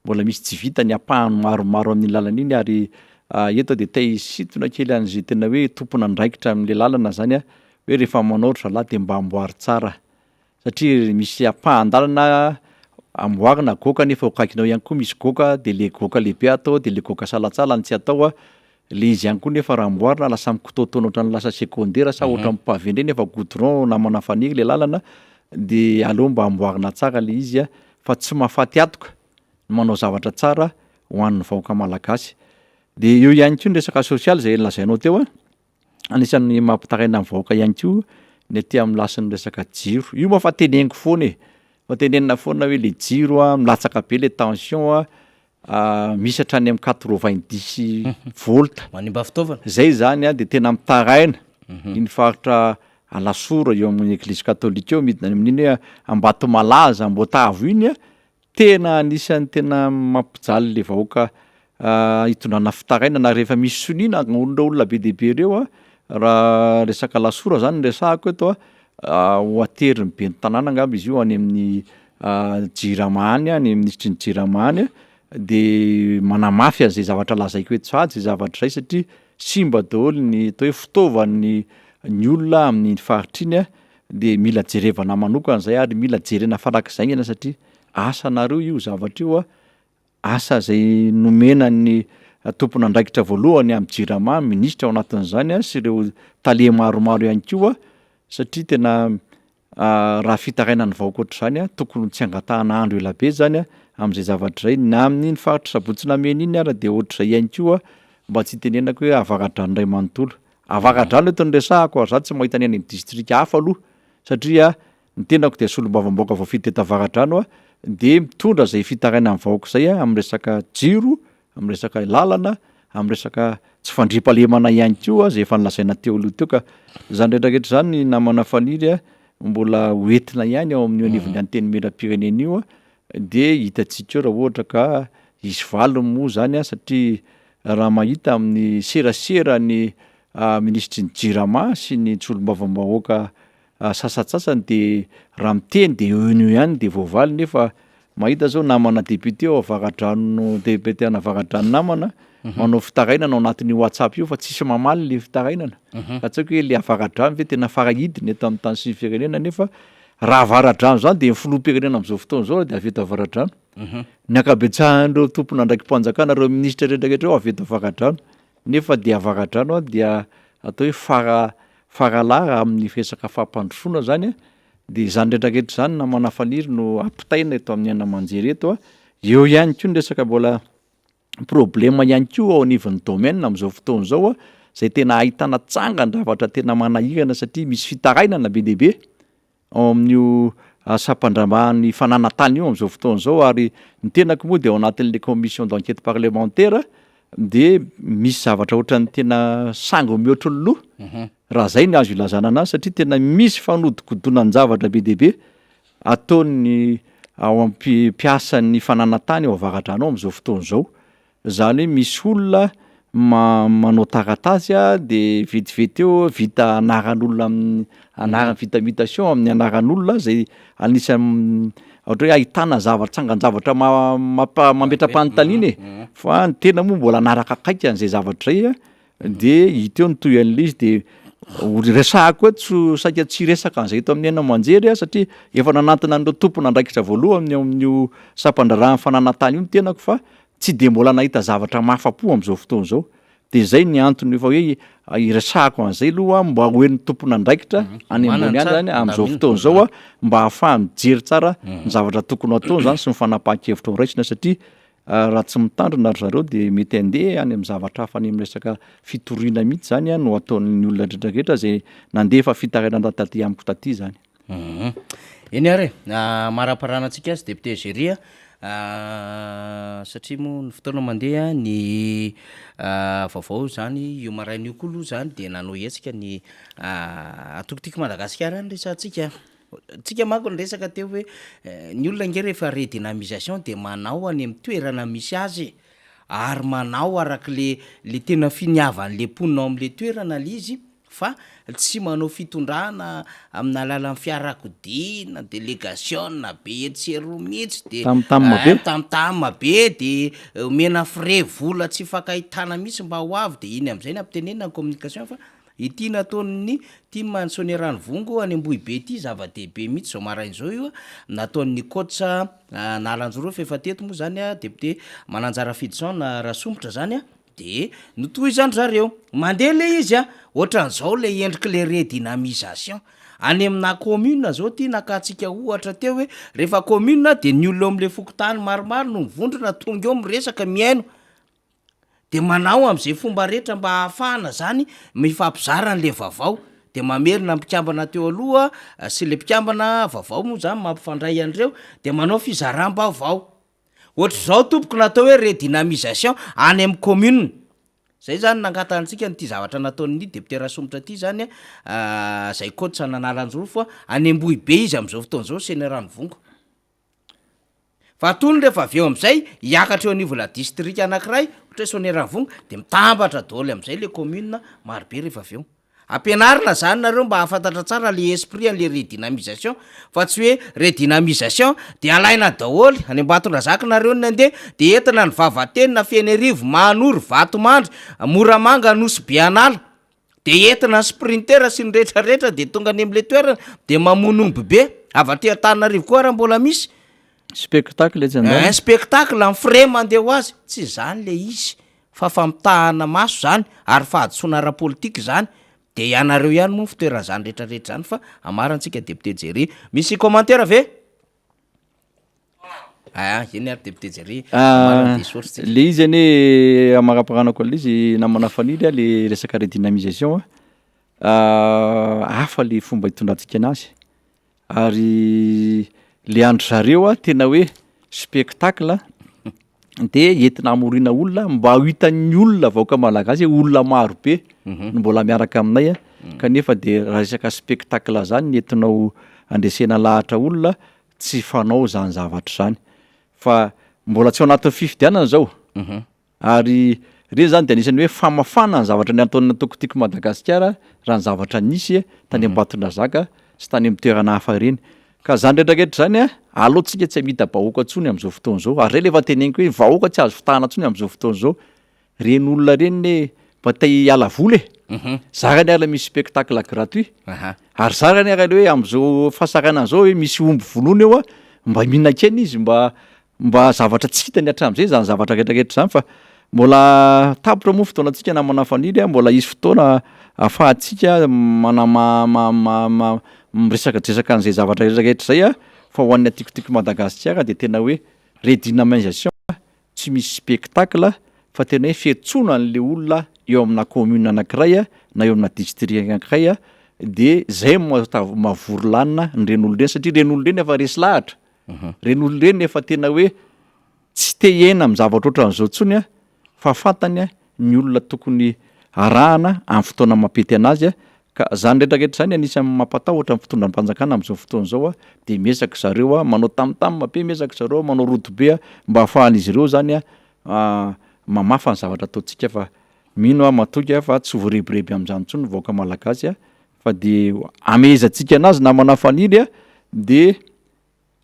Mbola misy tsy vita ny ampahany maromaro amin'iny lalana iny ary eto dia te hisintona kely an'izay tena hoe tompon'andraikitra amin'ilay lalana zany aho hoe rehefa manao ry zalahy dia mba amboary tsara satria misy ampahan-dalana amboarina goaka nefa eo akaikinao ihany koa misy goaka de le goaka lehibe atao de le goaka salantsalany tsy atao a, le izy ihany koa nefa raha amboarina lasa mikitaotaona ohatran'ny lasa secondaire sa ohatran'ny pavé indray nefa goudron namana faniry le lalana de aleo mba amboarina tsara le izy a. fa tsy mahafaty antoka ny manao zavatra tsara ho an'ny vahoaka malagasy. De eo ihany koa ny resaka sosialy zay lazainao teo a, anisan'ny mampitaraina ny vahoaka ihany koa ny aty amin'ny lasin'ny resaka jiro, io moa fa teneniko foana e, fa tenenina foana hoe le jiro a milatsaka be le tension a, misy hatrany amin'ny quatre-vingt-dix volt. Manimba fitaovana. Zay zany a de tena mitaraina iny faritra Alasora eo amin'ny eglizy katolika eo midina any amin'iny hoe Ambatomalaza Amboatavo iny a, tena anisan'ny tena mampijaly le vahoaka hitondrana fitarainana rehefa misy sonia na olona olona be dia be ireo a, raha resaka Alasora zany no resahako eto a, ho aterin'ny ben'ny tanàna angamba izy io any amin'ny Jirama any, any amin'ny minisitry ny Jirama any de manamafy an'izay zavatra lazaiko eto sahady zay zavatra zay satria simba daholo ny atao hoe fitaovan'ny ny olona amin'iny faritra iny a, de mila jerevana manokana zay ary mila jerena farak'izay aingana satria asanareo io zavatra io a, asa zay nomena ny tompon'andraikitra voalohany amin'ny jirama, minisitra ao anatin'izany a sy ireo tale maromaro ihany koa satria tena Raha fitarainan'ny vahoaka ohatr'izany, tokony tsy angatahana andro ela be zany amin'izay zavatra izay, na amin'iny faritra Sabotsy Namehana iny ara dia ohatr'izay ihany koa mba tsy hitenenako hoe Avaradrano iray manontolo. Avaradrano eto no resahako ary za tsy mahita ny any amin'ny distrika hafa aloha. satria ny tenako dia solombavambahoaka voafidy teto Avaradrano dia mitondra izay fitarainan'ny vahoaka izay amin'ny resaka jiro, amin'ny resaka lalana, amin'ny resaka tsy fandriampahalemana ihany koa izay efa nolazaina teo aloha teo ka izany rehetra rehetra izany namana Faniry a mbola ho entina ihany ao amin'io anivon'ny antenimierampirenena io dia hitantsika eo raha ohatra ka hisy valiny moa izany satria raha mahita amin'ny serasera ny minisitry ny jirama sy ny solombavambahoaka sasantsasany de raha miteny de eo no eo ihany de voavaly nefa mahita zao namana député ao avaradrano député an'avaradrano namana manao fitarainana ao anatin'io whatsapp io fa tsisy mamaly le fitarainana ka tsy haiko hoe le avaradrano ve tena farahidiny eto amin'ny tany sy ny firenena nefa raha avaradrano zany de ny filoham-pirenena am'zao fotoana zao de avy eto avaradrano ny ankabetsahan'ireo tompon'andraiki-panjakana ireo minisitra rehetrarehetra ireo avy eto avaradrano nefa dia avaradrano a dia atao hoe fara faralahy raha amin'ny resaka fampandrosoana zany a, de izany rehetrarehetra izany namana Faniry no ampitaina eto amin'ny haino aman-jery eto a, eo ihany koa ny resaka mbola problème ihany koa ao anivon'ny domaine amin'izao fotoana izao a, zay tena ahitana tsangan-javatra tena manahirana satria misy fitarainana be dia be ao amin'io sampandraharahan'ny fananan-tany io amin'izao fotoana izao ary ny tenako moa dia ao anatin'ilay commission d'enquête parlementaire dia misy zavatra ohatran'ny tena sangy mihoatry ny loha mhm. raha zay ny azo ilazana anazy satria tena misy fanodikodonan-javatra be dia be ataon'ny ao am-piasan'ny fananan-tany ao Avaradrano ao amin'izao fotoana izao Zany hoe misy olona manao taratasy a de vetivety eo vita anaran'olona amin'ny anarany vita mutation amin'ny anaran'olona zay anisan'ny ohatra hoe ahitana zavatra tsangan-javatra mampa- mametra-panontaniana e, fa ny tena moa mbola hanaraka akaiky an'zay zavatra zay a de hita eo ny tohin'le izy de ho resahako eto so saika tsy hiresaka an'zay eto amin'ny haino aman-jery aho satria efa nanantona an'ireo tompon'andraikitra voalohany ao amin'io sampan-draharahan'ny fananan-tany io ny tenako fa tsy de mbola nahita zavatra mahafa-po amin'izao fotoana izao de zay ny antony efa hoe iresahako an'izay aloha mba ho henon'ny tompon'andraikitra any ambony any zany amin'izao fotoana izao a mba ahafahany mijery tsara ny zavatra tokony ho ataony zany sy ny fanapahan-kevitra ho raisina satria raha tsy mitandrina ry zareo de mety handeha any amin'ny zavatra hafa any amin'ny resaka fitoriana mihitsy zany no ataon'ny olona rehetra rehetra zay nandefa fitarainana taty amiko taty zany. Eny ary e, amaraparana antsika azy député Jerry a, satria moa ny fotoana mandeha ny vaovao zany io maraina io koa aloha zany de nanao hetsika ny antoko Tiako Madagasikara no resahantsika. Tsika manko niresaka teo hoe ny olona ange rehefa redynamisation de manao any amin'ny toerana misy azy e, ary manao araka le le tena finiavan'le mponina ao am'le toerana le izy fa tsy manao fitondrana amin'ny alalan'ny fiarakodia na delegasiona be etsy sy eroa mihitsy de Tam-tam be. tam-tam be de omena frais vola tsy ifankahitana mihitsy mba ho avy de iny am'zay no ampitenenina ny communication fa Ity nataon'ny tim an'i Sonia Ranovongo any Ambohibe ity zava-dehibe mihitsy izao maraina izao io, nataon'ny coach Nalanjirofo efa teto moa izany député Mananjara Fidison Rasomotra izany de notohizan-dry zareo, mandeha le izy a, ohatran'izao le endrik'le redynamisation, any aminà commune zao ty nakantsika ohatra teo hoe rehefa commune de ny olona eo am'le fokontany maromaro no mivondrona tonga eo miresaka mihaino, de manao am'zay fomba rehetra mba hahafahana zany mifampizara an'le vaovao, de mamerina ny mpikambana teo aloha sy le mpikambana vaovao moa zany mampifandray an'ireo de manao fizaram-baovao, ohatr'izao tompoko ny atao hoe redynamisation any amin'ny commune, zay zany nangatahantsika an'ity zavatra nataon'ny député Rasomotra ty zany a, zay coach an'Analanjirofo a, any Ambohibe izy am'zao fotoana zao Seneranivongo. Fa tony rehefa avy eo am'zay hiakatra eo anivona distrika anakiray ohatra hoe Soanierana-Ivongo de mitambatra daholo am'zay le commune marobe rehefa avy eo. Ampianarina zany nareo mba hahafantatra tsara le esprit an'le redynamisation fa tsy hoe redynamisation de alaina daholo any Ambatondrazaka nareo no nandeha de entina ny Vavatenina, Fenerivo, Mahanoro, Vatomandry, Moramanga, Nosy Be An'ala. De entina ny sprinter sy ny rehetra rehetra de tonga any amle toerana de mamono omby be, avy aty Antananarivo koa ara mbola misy. Spectacle etsy andaniny. Un spectacle ny frais mandeha ho azy, tsy zany le izy fa famitahana maso zany ary fahadisoana ara-politika zany, de ianareo ihany moa ny fitoeran'zany rehetra rehetra zany fa amarantsika député Jerry. Misy commentaire ve? Ah, eny ary député Jerry, ah, le izy anie amaraparanako an'le izy namana Fanily a, le resaka redynamisation a, ah, hafa le fomba hitondrantsika anazy. Ary le an-dry zareo a tena hoe spectacle de entina hamoriana olona mba ho hitan'ny olona vahoaka malagasy hoe olona maro be no mbola miaraka aminay a, kanefa de raha resaka spectacle zany ny entinao handresena lahatra olona tsy fanao zany zavatra zany fa mbola tsy ao anatin'ny fifidianana zao Ary ireny izany dia anisan'ny hoe famafana ny zavatra nataon'ny antoko Tiako Madagasikara raha ny zavatra nisy tany Ambatondrazaka sy tany amin'ny toerana hafa ireny. Ka izany rehetra rehetra izany an, aleo tsika tsy hamita-bahoaka intsony amin'izao fotoana izao. Ary izay ilay efa teneniko hoe vahoaka tsy azo fitahana intsony amin'izao fotoana izao. Ireny olona ireny anie mba te hiala vola e. Zara anie ary misy spectacle gratuit. Ary zara anie ary ilay hoe amin'izao fahasahiranana izao hoe misy omby vonoina eo an, mba mihinan-kena izy mba Mba zavatra tsy hitany hatramin'izay izany zavatra rehetra rehetra izany fa mbola tapitra moa fotoanantsika namana Faniry a, mbola hisy fotoana ahafahantsika mana- ma- ma- ma- ma- miresakadresaka an'izay zavatra rehetra rehetra izay a, fa ho an'ny Antoko Tiako Madagasikara dia tena hoe redynamisation tsy misy spectacle fa tena hoe fiantsoana an'le olona eo amina commune anankiray na eo amina district anankiray dia izay no mahatav- mahavory lanina an'ireny olona ireny satria ireny olona ireny efa resy lahatra. Ireny olona ireny efa tena hoe tsy te hiaina amin'ny zavatra ohatran'izao intsony an, fa fantany ny olona tokony arahana amin'ny fotoana mampety an'azy ka izany rehetra rehetra izany anisan'ny mampatahotra ny fitondram-panjakana amin'izao fotoana izao an, dia miezaka zareo an, manao tam tam be, miezaka zareo manao rodobe an, mba ahafahan'izy ireo izany an mamafa ny zavatra ataontsika fa mino aho matoky aho fa tsy ho voarebireby amin'izany intsony ny vahoaka malagasy an, fa dia amehezantsika anazy namana Faniry an, dia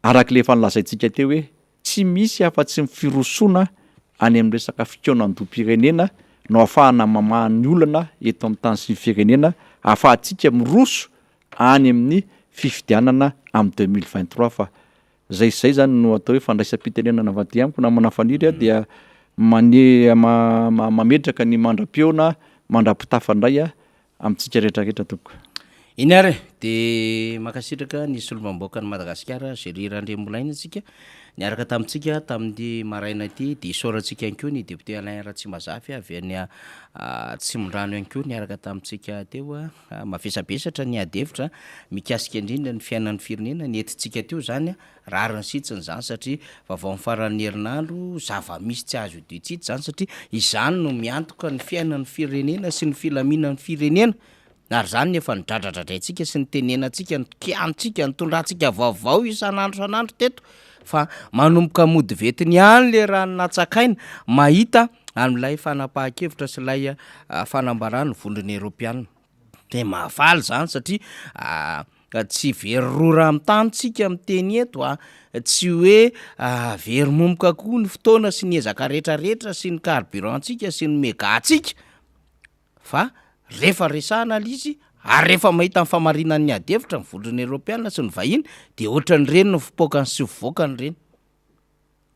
Araka ilay efa nolazaintsika teo hoe tsy misy afa-tsy ny firosoana any amin'ny resaka fikaonandoham-pirenena no ahafahana mamaha ny olana eto amin'ny tany sy ny firenena, ahafahantsika miroso any amin'ny fifidianana amin'ny 2023 fa zay sy zay zany no atao hoe fandraisam-pitenenana avy aty amiko namana Faniry a dia mane- ma- mametraka ny mandra-pihaona mandra-pitafa indray a amintsika rehetra rehetra tompoko. Iny ary e! Dia mankasitraka ny solombavambahoakan'i Madagasikara Jerry Randriamolaina isika niaraka tamintsika tamin'ity maraina ity, dia isaorantsika ihany koa ny député Alain Ratsimbazafy avy any Atsimondrano ihany koa niaraka tamintsika teo, mavesabesatra ny ady hevitra mikasika indrindra ny fiainan'ny firenena, ny entintsika teo izany Rariny sy hitsiny izany satria vaovao amin'ny faran'ny herinandro, zava-misy tsy azo idian-tsitsy izany satria izany no miantoka ny fiainan'ny firenena sy ny filaminan'ny firenena ary izany no efa nidradradradraintsika sy nitenenantsika, nikianintsika, nitondrantsika vaovao isan'andro isan'andro teto fa manomboka mody ventiny ihany le rano natsakaina mahita an'ilay fanapahan-kevitra sy ilay fanambaran'ny vondrona eoropeana. Dia mahafaly izany satria Tsy very rora amin'ny tany tsika miteny eto a, tsy hoe very momoka koa ny fotoana sy ny ezaka rehetra rehetra sy ny carburant-tsika sy ny mega-tsika fa rehefa resahana le izy ary rehefa mahita ny famarinan'ny ady hevitra ny vondrona eoropeana sy ny vahiny de ohatran'ireny ny fipoakany sy fivoakany ireny.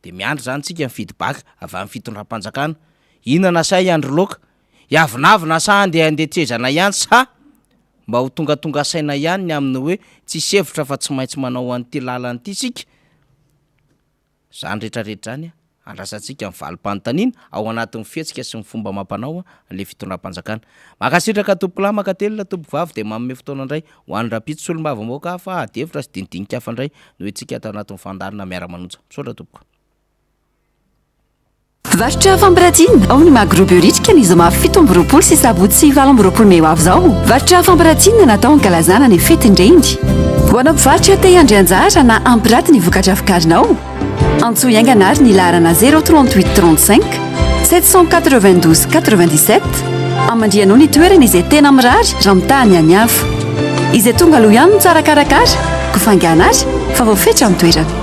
De miandry zany tsika ny feedback avy amin'ny fitondram-panjakana. Inona sa hiandry loaka? Hiavonavona sa handeha handetsezana ihany sa mba ho tongatonga saina ihany ny amin'ny hoe tsisy hevitra fa tsy maintsy manao an'ity lalana ity isika? Zany rehetra rehetra zany andrasantsika ny valim-panontaniana ao anatin'ny fihetsika sy ny fomba amam-panao an'ilay fitondram-panjakana. Mankasitraka tompokolahy mankatelina tompokovavy dia manome fotoana indray ho an'ny rahampitso solombavambahoaka hafa ady hevitra sy dinidinika hafa indray no entintsika ato anatin'ny fandaharana miara-manonja. Misaotra tompoko. Varotra fampiratiana ao ny Magro Behoririka ny zoma 27 sy sabotsy 28 mey ho avy izao. Varotra fampiratiana natao hankalazana ny fetin-dreny. Ho anao mpivarotra te handray anjara na hampiraty ny vokatra vokarinao, Antsoy haingana ary ny laharana 038 35 792 97 hamandrihanao ny toerana izay tena mirary raha mitaha ny any hafa. Izay tonga aloha ihany no tsara karakara, koa faingàna ary fa voafetra ny toerana.